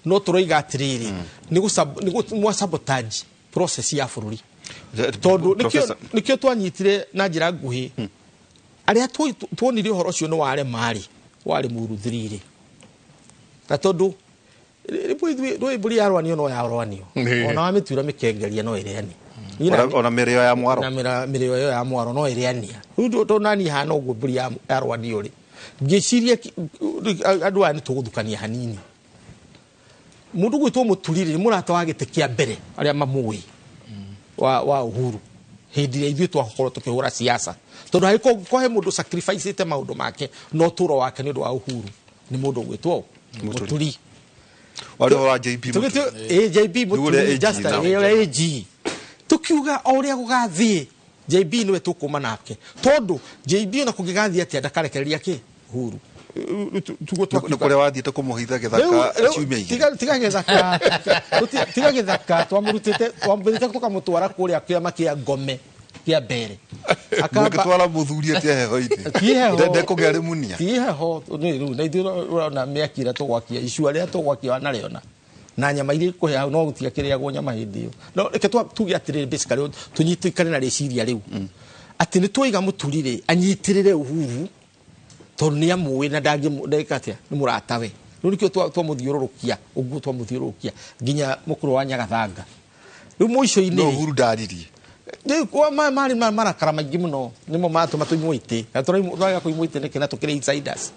Speaker 1: no tũroiga atĩrĩrĩ, nĩ mwa sabotage process ya bũrũri, tondũ nĩkĩo twanyitire na njĩra nguhĩ arĩa tuonire ũhoro ũcio nĩ warema rĩ, warĩ mũruthirire, na tondũ rĩmwe ithuĩ ndũĩ mbũri yarwanio no yarwanio, ona wamĩtuĩra mĩkengeria no ĩrĩani.
Speaker 3: Ona mĩrĩo ya mwaro.
Speaker 1: Na mĩrĩo ĩyo ya mwaro no ĩrĩania. Rĩu tondũ nani hana ũguo mbũri yarwanio rĩ, ngĩciria andũ aya nĩ tũgũthukania hanini. Mũndũ gwĩtwo Mũturi-rĩ, nĩ mũrata wa gĩtĩ kĩa mbere arĩa mamũĩ wa Uhuru hĩndĩ ĩrĩa ithuĩ twakorwo tũkĩhũra siasa, tondũ hangĩkorwo he mũndũ sacrifice-ĩte maũndũ make na ũtũũro wake nĩ ũndũ wa Uhuru, nĩ mũndũ ũgwĩtwo Mũturi.
Speaker 3: Warĩ ũhoro wa JB Mũturi.
Speaker 1: Ĩ JB Mũturi, just ũrĩa AG. Tukiuga o ũrĩa gũgathiĩ, JB nĩwe tũkũma nake, tondũ JB ona kũngĩgathiĩ atĩa ndakarekereria kĩ Uhuru.
Speaker 3: Nĩ kũrĩa wathiĩte kũmũhitha gĩthaka ciumia igĩrĩ.
Speaker 1: Tiga gĩthaka, tiga gĩthaka, twamũrutĩte, twambĩrĩte tũkamũtwara kũrĩa kĩama kĩa Ngome kĩa mbere.
Speaker 3: Mũngĩtwara mũthuri atĩa heho-inĩ?
Speaker 1: Ti heho.
Speaker 3: Ndekũgĩa rĩmunia.
Speaker 1: Ti heho, rĩu na ithuĩ ũrona mĩaki ĩrĩa tũgwakia, icua rĩrĩa tũgwakia wanarĩona, na nyama iria ikũhĩa hau no gũtiakĩrĩagwo nyama hĩndĩ ĩyo. No reke tuge atĩrĩrĩ, basically tũnyitĩkane na rĩciria rĩu atĩ nĩ twaiga Mũturi rĩ anyitĩrĩre Uhuru, tondũ nĩ amũĩ na ndangĩka atĩa, nĩ mũratawe. Rĩu nĩkĩo twamũthiũrũrũkia ũguo, twamũthiũrũrũkia nginya mũkũrũ wa Nyagathanga. Rĩu mũico-inĩ
Speaker 3: No Uhuru ndaririe.
Speaker 1: Rĩu kwa marĩ marakara maingĩ mũno, nĩmo matũma tũimwo itĩ. Na tũraga kũimwo itĩ nĩkĩ na tũkĩrĩ insiders?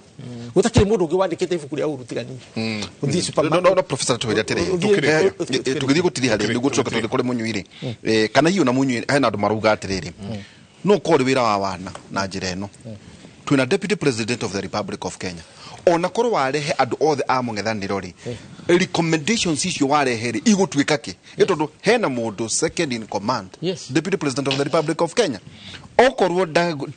Speaker 1: Gũtakĩrĩ mũndũ ũngĩ wandĩkĩte ibuku rĩa Uhuru tiga niĩ. Ũthiĩ supermarket.
Speaker 3: No, professor, twĩre atĩrĩrĩ, tũgĩthiĩ gũtiriha rĩ, nĩguo tũcoke tũthiĩ kũrĩ Mũnyui rĩ, kana hihi ona Mũnyui hena andũ marauga atĩrĩrĩ, no ũkorwo ũrĩ wĩra wa wana na njĩra ĩno. Twĩna Deputy President of the Republic of Kenya, ona korwo warehe andũ othe a mũng'ethanĩro rĩ, recommendations icio warehe rĩ igũtuĩka kĩ? Ĩ tondũ hena mũndũ second in command, Deputy President of the Republic of Kenya, okorwo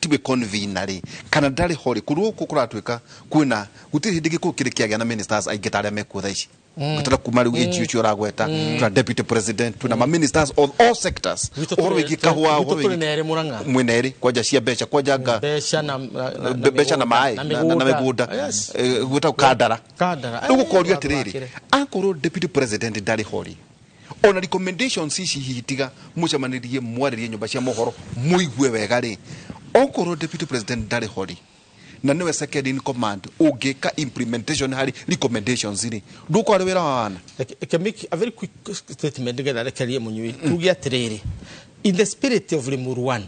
Speaker 3: tiwe convener rĩ, kana ndarĩ ho rĩ, kũndũ gũkũ kũratuĩka kwĩna gũtirĩ hĩndĩ gĩkũyũ kĩrĩ kĩagĩa na ministers aingĩ ta arĩa mekuo thaa ici. Gũtara kuma rĩu AG ũcio ũragweta, twĩna deputy president, twĩna ma ministers of all sectors, ũhoro wĩgiĩ kahũa, ũhoro
Speaker 1: wĩgiĩ twĩna erĩ Mũrang'a.
Speaker 3: Mwĩna erĩ, kwanja cia mbeca, kwanja nga
Speaker 1: mbeca na
Speaker 3: mbeca na maĩ na mĩgũnda, gwĩtagwo Kandara.
Speaker 1: Kandara.
Speaker 3: Rĩu gũkorio atĩrĩrĩ, akorwo deputy president ndarĩ ho rĩ, ona recommendations ici hihi tiga mũcemanĩrie mwarĩrie nyũmba cia mohoro mũigue wega rĩ, okorwo deputy president ndarĩ ho rĩ, na nĩwe second in command, ũngĩka implementation harĩ recommendations rĩ, ndũkorwo arĩ wĩra wa wana.
Speaker 1: Reke make a very quick statement nĩgetha rekerie Mũnyui. Tuge atĩrĩrĩ, in the spirit of Limuru 1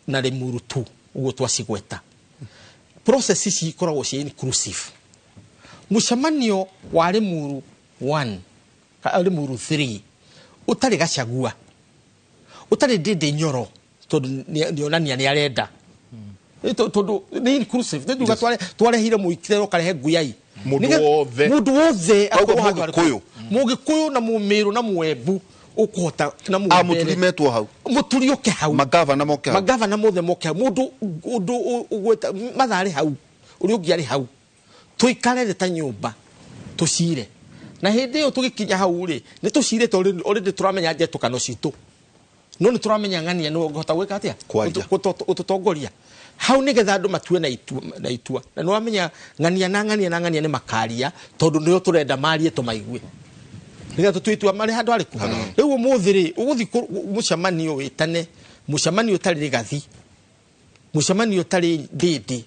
Speaker 1: na Limuru 2, ũguo twacigweta, process ici ikoragwo ciĩ inclusive. Mũcemanio wa Limuru 1 ka Limuru 3 ũtarĩ Gachagua, ũtarĩ Ndindi Nyoro, tondũ nĩonania nĩ arenda, tondũ nĩ inclusive. Nĩ tuga twarehire mũikire ũkarehe nguyai.
Speaker 2: Mũndũ wothe.
Speaker 1: Mũndũ wothe
Speaker 3: akorwo
Speaker 1: handũ harĩ
Speaker 3: Mũgĩkũyũ.
Speaker 1: Mũgĩkũyũ na Mũmĩrũ na Mũembu ũkũhota na
Speaker 3: A Mũturi metwo hau.
Speaker 1: Mũturi oke hau.
Speaker 3: Magavana moke hau.
Speaker 1: Magavana mothe moke hau. Mũndũ ũndũ ũgweta Mathaa arĩ hau, ũrĩa ũngĩ arĩ hau. Tũikare thĩ ta nyũmba tũcire. Na hĩndĩ ĩyo tũgĩkinya hau rĩ, nĩ tũcirĩte already tũramenya njetũkano citũ. No nĩ tũramenya ng'ania nĩ ũngĩhota gwĩka atĩa?
Speaker 3: Kwaria.
Speaker 1: Gũtũtongoria. Hau nĩgetha andũ matue na itua, na itua. Na nĩ wamenya ng'ania na ng'ania na ng'ania nĩ makaria, tondũ nĩo tũrenda marie tũmaigue. Nĩgetha tũtue itua marĩ handũ harĩkũ. Rĩu ũmũthĩ rĩ, ũgũthiĩ mũcemanio wĩtane, mũcemanio ũtarĩ Rigathi, mũcemanio ũtarĩ Ndindi,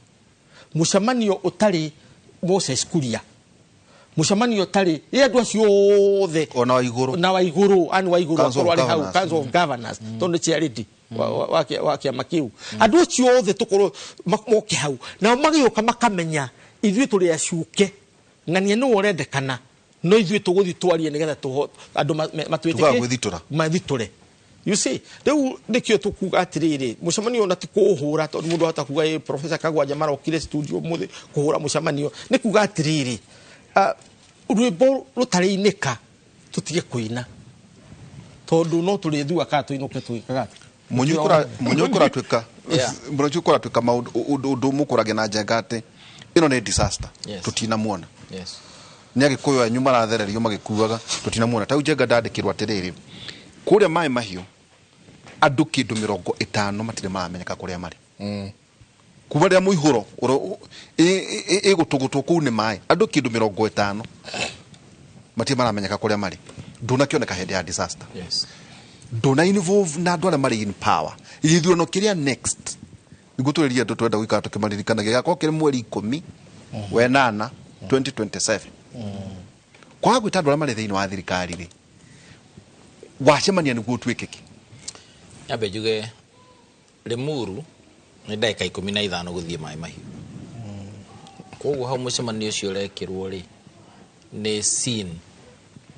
Speaker 1: mũcemanio ũtarĩ Moses Kuria, mũcemanio ũtarĩ ĩ andũ acio othe,
Speaker 3: ona wa igũrũ,
Speaker 1: na wa igũrũ, ani wa igũrũ
Speaker 3: Council of
Speaker 1: akorwo arĩ hau,
Speaker 3: Governors.
Speaker 1: Council of Governors, tondũ nĩ chairlady wa kĩama kĩu. Andũ acio othe tũkorwo moke hau, nao magĩũka makamenya ithuĩ tũrĩ acuke, ng'ania nĩwe ũrendekana, no ithuĩ tũgũthiĩ twarie nĩgetha andũ matuĩtĩke.
Speaker 3: Tugaga gwĩthitũra.
Speaker 1: Mathitũre. You see, rĩu nĩkĩo tũkuga atĩrĩrĩ, mũcemanio ona ti kũũhũra, tondũ mũndũ ahota kuga, ĩ, Professor Kagwanja marokire studio ũmũthĩ kũhũra mũcemanio. Nĩ kuga atĩrĩrĩ, rwĩmbo rũtarĩ inĩka tũtige kũina, tondũ no tũrĩthua kana tũinũke tũgĩkaga atĩa?
Speaker 3: Mũnyui kũratuĩka, mũnyui kũratuĩka maũndũ, ũndũ mũkũragia na njenga atĩ ĩno nĩ disaster. Tũtinamuona. Nĩ Agĩkũyũ anyu marathererio magĩkuaga, tũtinamuona. Ta rĩu Njenga ndandĩkĩrwo atĩrĩrĩ, kũrĩa maĩ mahiũ Andũ kĩndũ 50 matirĩ maramenyeka kũrĩa marĩ. Kuma rĩrĩa mũihũro ĩgũtũgũtwo kũu nĩ maĩ, andũ kĩndũ 50 matirĩ maramenyeka kũrĩa marĩ. Ndũnakĩoneka hĩndĩ ya disaster.
Speaker 4: Yes.
Speaker 3: Ndũna involve na andũ arĩa marĩ in power. Gĩthurano kĩrĩa next nĩguo tũrĩrie andũ twenda gũikara tũkĩmaririkanagia gĩgakorwo kĩrĩ mweri 10 wenana 2027. Kwaga gwĩta andũ arĩa marĩ thĩinĩ wa thirikari rĩ, wacemania nĩguo ũtuĩke kĩ?
Speaker 4: Nyambe njuge Limuru nĩ ndagĩka 15 gũthiĩ Maĩ Mahiũ. Koguo hau mũcemanio ũcio ũrekĩrwo rĩ, nĩ scene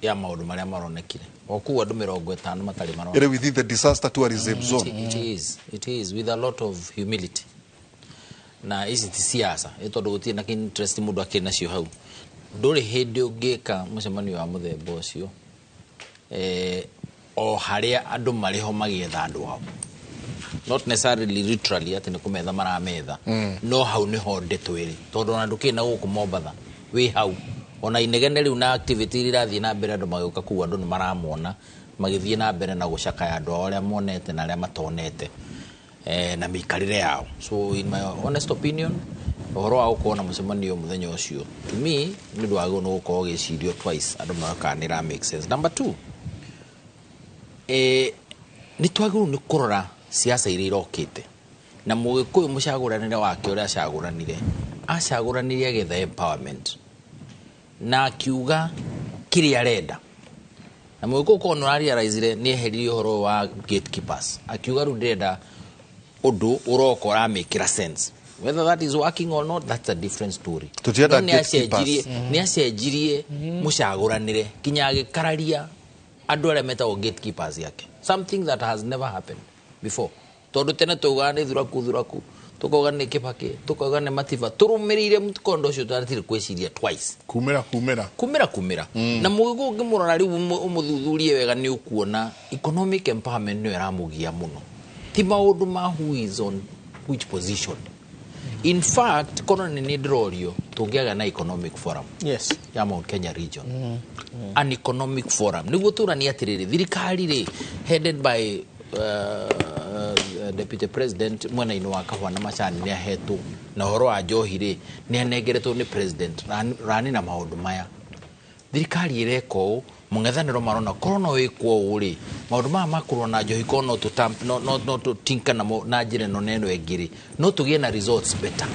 Speaker 4: ya maũndũ marĩa maronekire. O kũu andũ 50 matarĩ maroneka.
Speaker 3: Ĩrĩ within the disaster tourism zone.
Speaker 4: It is with a lot of humility. Na ici ti siasa, ĩ tondũ gũtirĩ na interest mũndũ akĩrĩ nacio hau. Ndũrĩ hĩndĩ ũngĩka mũcemanio wa mũthemba ũcio, o harĩa andũ marĩ ho magĩetha andũ ao. Not necessarily literally atĩ nĩ kũmetha marametha. No hau nĩho ndeto ĩrĩ. Tondũ ona ndũkĩrĩ na gũkũ Mombatha, wĩ hau. Ona inegene rĩu na activity iria irathiĩ na mbere andũ magĩũka kũu andũ nĩ maramona magĩthiĩ na mbere na gũcakaya andũ ao arĩa monete na arĩa matonete, na mĩikarĩre yao. So in my honest opinion, ũhoro wa gũkorwo na mũcemanio mũthenya ũcio, to me, nĩ ũndũ wagĩrĩirwo nĩ gũkorwo ũgĩcirio twice andũ marona nĩ ĩra make sense. Number 2, nĩ twagĩrĩirwo nĩ kũrora siasa iria irokĩte. Na Mũgĩkũyũ mũcagũranĩre wake ũrĩa acagũranire, acagũranire agetha empowerment na akiuga kĩrĩa arenda. Na Mũgĩkũyũ korwo nĩ ũrarealize nĩ eheririe ũhoro wa gatekeepers, akiuga rĩu ndĩrenda ũndũ ũroka ũramĩkĩra sense. Whether that is working or not, that's a different story.
Speaker 3: Tũtirenda
Speaker 4: No
Speaker 3: gatekeepers.
Speaker 4: nĩ acenjirie mũcagũranĩre kinya agĩkararia andũ arĩa metagwo gatekeepers yake. Something that has never happened before. Tondũ tene twaugaga nĩ thuraku thuraku, tukauga nĩ Kibaki, tukauga nĩ Matiba, tũrũmĩrĩire mũkondo ũcio tũtirĩ kwĩciria twice.
Speaker 2: Kumĩra kumĩra.
Speaker 4: Kumĩra kumĩra. Na Mũgĩkũyũ ũngĩmũrora rĩu ũmũthuthurie wega nĩ ũkuona economic empowerment nĩyo ĩramũgia mũno. Ti maũndũ ma who is on which position. In fact, korwo nĩ niĩ ndĩrorio, tũngĩagĩa na economic forum.
Speaker 1: Yes.
Speaker 4: Ya Mount Kenya region. An economic forum. Nĩguo tũranie atĩrĩrĩ, thirikari rĩ, headed by Deputy President mwena-inĩ wa kahũa na macani nĩ ahetwo, na ũhoro wa njohi rĩ, nĩ anengeretwo nĩ President rani na maũndũ maya. Thirikari ĩreka ũũ, mũng'ethanĩro marona korwo no wĩkwo ũũ rĩ, maũndũ maya ma kũrũa na njohi korwo no tũtamp, no tũtinka namo na njĩra ĩno na ĩno ĩngĩ rĩ, no tũgĩe na results better.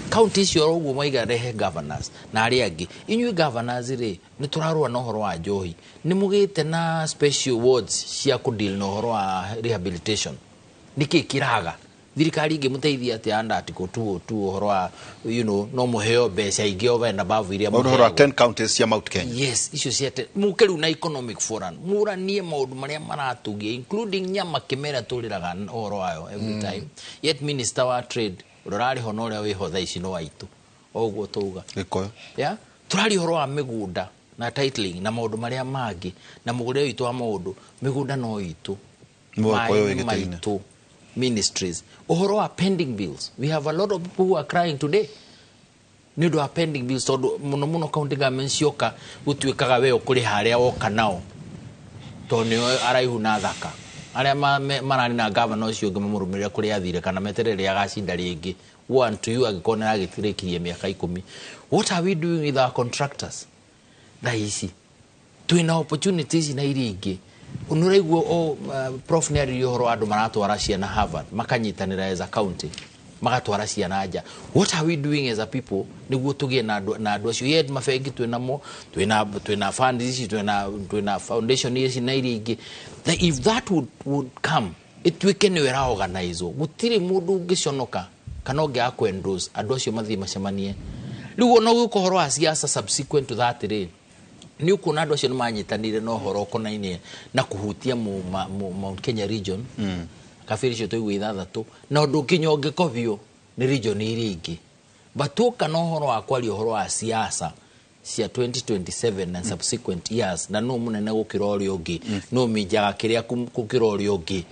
Speaker 4: County icio oro ũguo maiga rehe governors na arĩa angĩ. Inyuĩ governors rĩ, nĩ tũrarũa na ũhoro wa njohi. Nĩ mũgĩte na special wards cia kũdeal na ũhoro wa rehabilitation. Nĩkĩ kĩraga? Thirikari ĩngĩmũteithia atĩa under Article 202 ũhoro wa, no mũheo mbeca ingĩ over and above iria
Speaker 3: Ũhoro wa
Speaker 4: mũheagwo.
Speaker 3: 10 counties cia Mount Kenya.
Speaker 4: Yes, icio cia mũke rĩu na economic forum, mũranie maũndũ marĩa maratũgia, including nyama kĩmera tũrĩraga ũhoro wayo every time. Yet minister wa trade ũrĩa ũrarĩ ho na ũrĩa wĩho thaa ici no waitũ. O ũguo tauga.
Speaker 3: Gĩkũyũ.
Speaker 4: Yeah? Tũraria ũhoro wa mĩgũnda na titling na maũndũ marĩa mangĩ na mũgũrĩre witũ wa maũndũ, mĩgũnda no itũ.
Speaker 3: Mũgĩkũyũ
Speaker 4: Maĩ
Speaker 3: wĩ
Speaker 4: nĩ
Speaker 3: gĩtĩ-inĩ.
Speaker 4: maitũ. Ministries. Ũhoro wa pending bills. We have a lot of people who are crying today. Nĩ ũndũ wa pending bills tondũ mũno mũno county government cioka gũtuĩkaga we ũkũrĩha arĩa woka nao. Tondũ nĩo araihu na thaka. Arĩa mararĩ na governor ũcio ũngĩ mamũrũmĩrĩre kũrĩa athire kana meterere rĩrĩa agacinda rĩngĩ. One to you angĩkorwo nĩ aragĩtĩrĩkirie mĩaka 10. What are we doing with our contractors? Thaa ici. Twĩna opportunities na iria ingĩ. Nĩ ũraigua prof nĩ aririe ũhoro wa andũ maratwara ciana Harvard, makanyitanĩra as a county, magatwara ciana nja. What are we doing as a people nĩguo tũgĩe na andũ, na andũ acio? Yet mabengi twĩnamo, twĩna funds ici, twĩna foundation ici na iria ingĩ. That if that would come, ĩtuĩke nĩyo ĩraorganizwo, gũtirĩ mũndũ ũngĩconoka kana ũngĩaga kũ-endorse andũ acio mathiĩ macemanie. Rĩu ona ũgĩũka ũhoro wa siasa subsequent to that rĩ, nĩ ũkuona andũ acio nĩ manyitanĩire na ũhoro ũkonainie na kũhutia Mount Kenya region. Kabiri icio twaigua 6, na ũndũ nginya ũngĩkobio nĩ region iria ingĩ. But tuoka na ũhoro wa kwaria ũhoro wa siasa cia 2027 and subsequent years, na nũ mũnene gũkĩra ũrĩa ũngĩ, nũ minjaga kĩrĩa gũkĩra ũrĩa ũngĩ,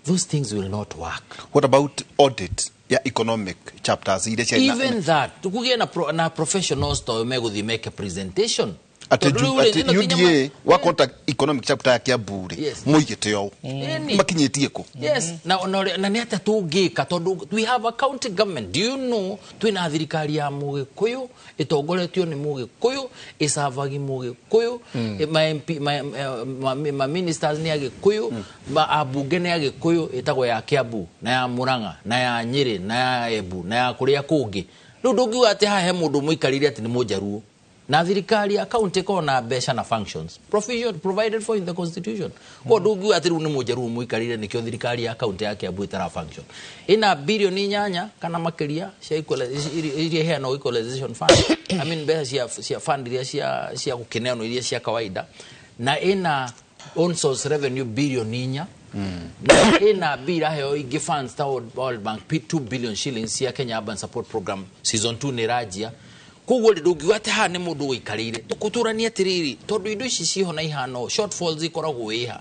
Speaker 4: those things will not work.
Speaker 3: What about audit ya economic chapters iria cia
Speaker 4: Even that, tũkũgĩe na professionals to megũthiĩ meke presentation.
Speaker 3: Atĩ UDA wa contact economic chapter ya Kiambu rĩ moigĩte ũũ makinyĩtie kũ?
Speaker 4: Yes, na nĩ atĩa tũngĩka tondũ we have a county government. Do you know twĩna thirikari ya Mũgĩkũyũ ĩtongoretio nĩ Mũgĩkũyũ, ĩcavagi Mũgĩkũyũ, ma MP, ma ministers nĩ Agĩkũyũ, ma ambunge nĩ Agĩkũyũ, ĩtagwo ya Kiambu na ya Murang'a na ya Nyĩrĩ na ya Embu na ya kũrĩa kũngĩ. Rĩu ndũngiuga atĩ haha he mũndũ mũikarĩire atĩ nĩ Mũnjaruo. Na thirikari ya county ĩkoragwo na mbeca na functions provision provided for in the constitution. Koguo ndũngiuga atĩ rĩu nĩ Mũnjaruo mũikarĩire nĩkĩo thirikari ya county ya Kiambu ĩtara function. Ĩna bilioni 8 kana makĩria cia iria iheanagwo equalization fund. I mean mbeca cia fund iria cia gũkĩneanwo iria cia kawaida, na ĩna own source revenue bilioni 4. Na ĩna mbira heo ingĩ funds ta World Bank 2 billion shillings cia Kenya Urban Support Program season 2 nĩ ĩranjia. Koguo rĩ ndũngiuga atĩ haha nĩ mũndũ ũikarĩire. Tũkũtũranie atĩrĩrĩ, tondũ indo ici ciho na ihano shortfalls ikoragwo ĩha.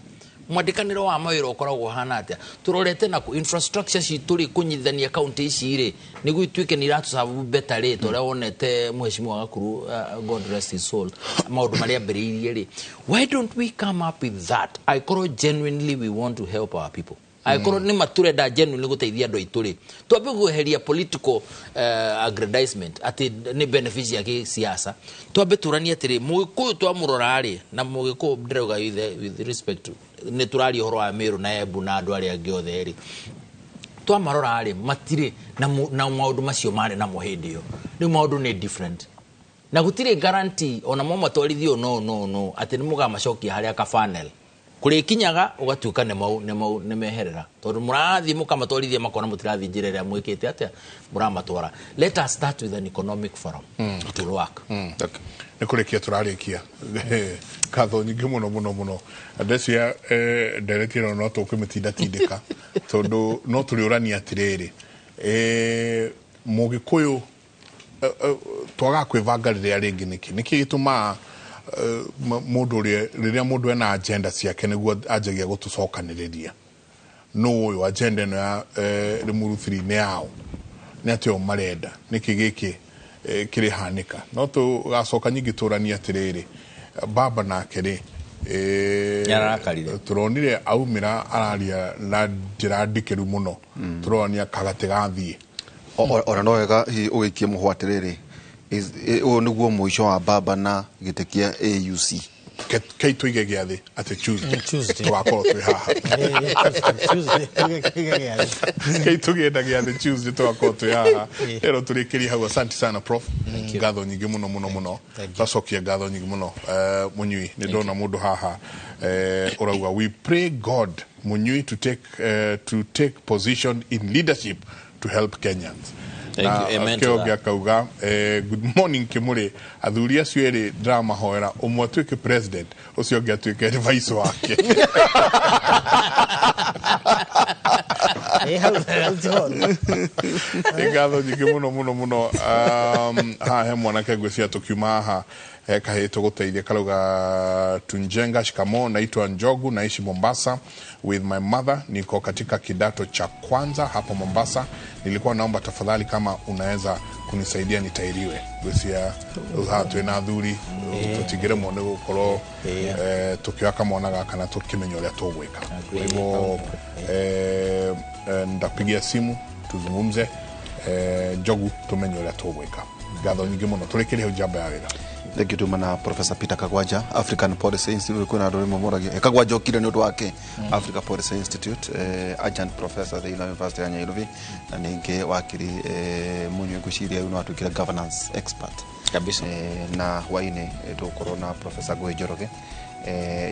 Speaker 4: Mwandĩkanĩro wa mawĩra ũkoragwo ũhana atĩa? Tũrorete na infrastructure citũ rĩ, kũnyitithania county ici rĩ nĩguo ituĩke nĩ iratũserve better rĩ, ta ũrĩa wonete Mheshimiwa Gakuru, God rest his soul, maũndũ marĩa ambĩrĩirie rĩ. Why don't we come up with that? Angĩkorwo genuinely we want to help our people. Angĩkorwo nĩ ma tũrenda genuinely gũteithia andũ aitũ rĩ, twambe kweheria political aggrandizement atĩ nĩ benefits ya gĩsiasa. Twambe tũranie atĩrĩ, Mũgĩkũyũ twamũrora rĩ, na Mũgĩkũyũ ndĩrauga with respect, nĩ tũraria ũhoro wa Meru na Embu na andũ arĩa angĩ othe rĩ, twamarora rĩ matirĩ na maũndũ macio marĩ namo hĩndĩ ĩyo. Rĩu maũndũ nĩ different. Na gũtirĩ guarantee ona mwamatwarithio no atĩ nĩ mũgamacokia harĩa kafanel. Kũrĩkinyaga ũgatuĩka nĩ meherera tondũ mũrathiĩ mũkamatwarithia makona mũtirathiĩ njĩra ĩrĩa mwĩkĩte atĩa mũramatwara. Let us start with an economic forum. It will work.
Speaker 2: Nĩ kũrĩkia tũrarĩkia. Ngatho nyingĩ mũno mũno mũno. Ndecia ndereti ĩno no tũkũmĩtindatindĩka tondũ no tũrĩũrania atĩrĩrĩ, Mũgĩkũyũ twagaga kwĩbanga rĩrĩa rĩngĩ nĩkĩ? Nĩkĩ gĩtũmaga mũndũ ũrĩa rĩrĩa mũndũ ena agenda ciake nĩguo anjagia gũtũcokanĩrĩria? Nũ ũyũ agenda ĩno ya Limuru 3 nĩ yao? Nĩ atĩa o marenda? Nĩkĩ gĩkĩ kĩrĩhanĩka? No tũgacoka nyingĩ tũranie atĩrĩrĩ, baba nake rĩ tũronire aumĩra araria na njĩra ndikĩru mũno, tũronania kagatigathiĩ.
Speaker 3: Ona no wega hihi ũgĩikie mũhwa atĩrĩrĩ, ũyũ nĩguo mũico wa baba na gĩtĩ kĩa AUC.
Speaker 2: Kei tũige gĩathĩ atĩ Tuesday tũgakorwo twĩ haha. Kei tũgĩenda gĩathĩ Tuesday tũgakorwo twĩ haha. Ĩro tũrĩkĩrie hau. Asante sana Prof. Ngatho nyingĩ mũno mũno mũno. Twacokia ngatho nyingĩ mũno. Mũnyui nĩ ndona mũndũ haha ũrauga we pray God Munyui to take position in leadership to help Kenyans.
Speaker 4: Thank you. Amen to that.
Speaker 2: Kauga, good morning Kimuri. Athuri acio erĩ ndĩramahoera ũmwe atuĩke president, ũcio ũngĩ atuĩke vice wake. Nĩ ngatho nyingĩ mũno mũno mũno. Haha he mwanake ngwĩciria tũkiuma haha he kahĩĩ tũgũteithia karauga Tunjenga shikamo, naitwa Njogu, naishi Mombasa with my mother, niko katika kidato cha kwanza hapo Mombasa. Nilikuwa naomba tafadhali kama unaweza kunisaidia nitairiwe. Ngwĩciria haha twĩna athuri tũtigĩremwo nĩ gũkorwo tũkĩoya mwana gaka na tũkĩmenya ũrĩa tũgwĩka. Kwa hivyo ndakupigia simu tuzungumze, Njogu, tumenye ũrĩa tũgwĩka. Ngatho nyingĩ mũno. Tũrĩkĩrie hau njamba ya wĩra.
Speaker 3: Thank you to Professor Peter Kagwanja, African Policy Institute. Kuna andũ rĩmwe moragia Kagwanja okire nĩ ũndũ wake Africa Policy Institute, adjunct professor thĩinĩ wa University ya Nairobi, na ningĩ wakiri Munyui ngwĩciria rĩu no atuĩkire governance expert
Speaker 4: kabisa.
Speaker 3: Na hwainĩ tũgũkorwo na Professor Ngũgĩ Njoroge,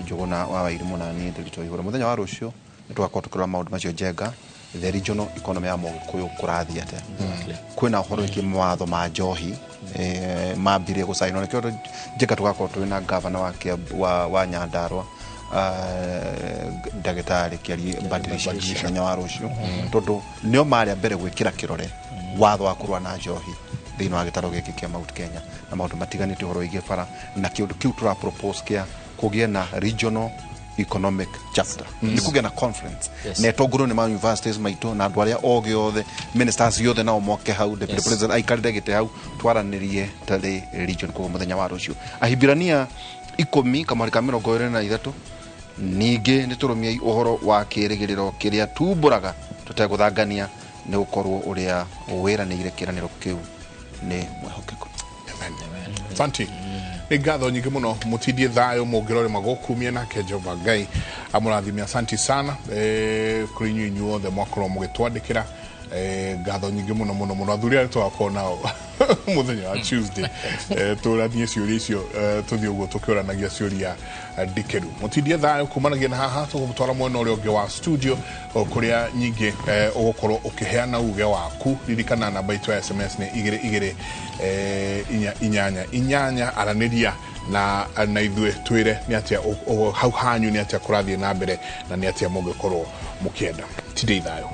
Speaker 3: Njũgũna wa Wairimũ na niĩ Ndĩritũ Igũrũ. Mũthenya wa rũciũ nĩ tũgakorwo tũkĩrora maũndũ macio Njenga, the regional economy ya Mũgĩkũyũ kũrathiĩ atĩa. Kwĩna ũhoro wĩgiĩ mawatho ma njohi mambirie gũcainwo, nĩkĩo Njenga tũgakorwo twĩna governor wa Nyandarua, ndagĩtarĩ Kĩarie Badilisha mũthenya wa rũciũ, tondũ nĩo marĩ a mbere gwĩkĩra kĩrore watho wa kũrũa na njohi thĩinĩ wa gĩtaro gĩkĩ kĩa Mount Kenya na maũndũ matiganĩte ũhoro wĩgiĩ bara na kĩũndũ kĩu tũra propose kĩa kũgĩe na regional economic chapter. Nĩ kũgĩa na conference
Speaker 4: Yes.
Speaker 3: na ĩtongorio nĩ ma universities maitũ na andũ arĩa ogĩ othe, ministers othe nao moke hau, deputy president aikarĩre gĩtĩ hau, twaranĩrie tarĩ region. Koguo mũthenya wa rũciũ, Ahibirania 10 kamweri ka 23. Ningĩ nĩ tũrũmiei ũhoro wa kĩĩrĩgĩrĩro kĩrĩa tumbũraga tũtegũthangania, nĩ gũkorwo ũrĩa wĩranĩire kĩĩranĩro kĩu nĩ mwĩhokeku.
Speaker 2: Asante, nĩ ngatho nyingĩ mũno. Mũtindie thayũ, mũngĩrore magũkumia nake Jehova Ngai amũrathime. Asanti sana kũrĩ inyuĩ inyuothe mwakorwo mũgĩtwandĩkĩra. Ngatho nyingĩ mũno mũno mũno. Athuri arĩa tũgakorwo nao mũthenya wa Tuesday, tũranie ciũria icio, tũthiĩ ũguo tũkĩũranagia ciũria ndikĩru. Mũtindie thayũ. Kumanagia na haha tũgũmũtwara mwena ũrĩa ũngĩ wa studio o, kũrĩa nyingĩ ũgũkorwo ũkĩheana uge waku. Ririkana namba itũ ya SMS nĩ 2 2 4 8 8. Aranĩria na ithuĩ, twĩre nĩ atĩa hau hanyu, nĩ atĩa kũrathiĩ na mbere na nĩ atĩa mũngĩkorwo mũkĩenda. Tindĩi thayũ.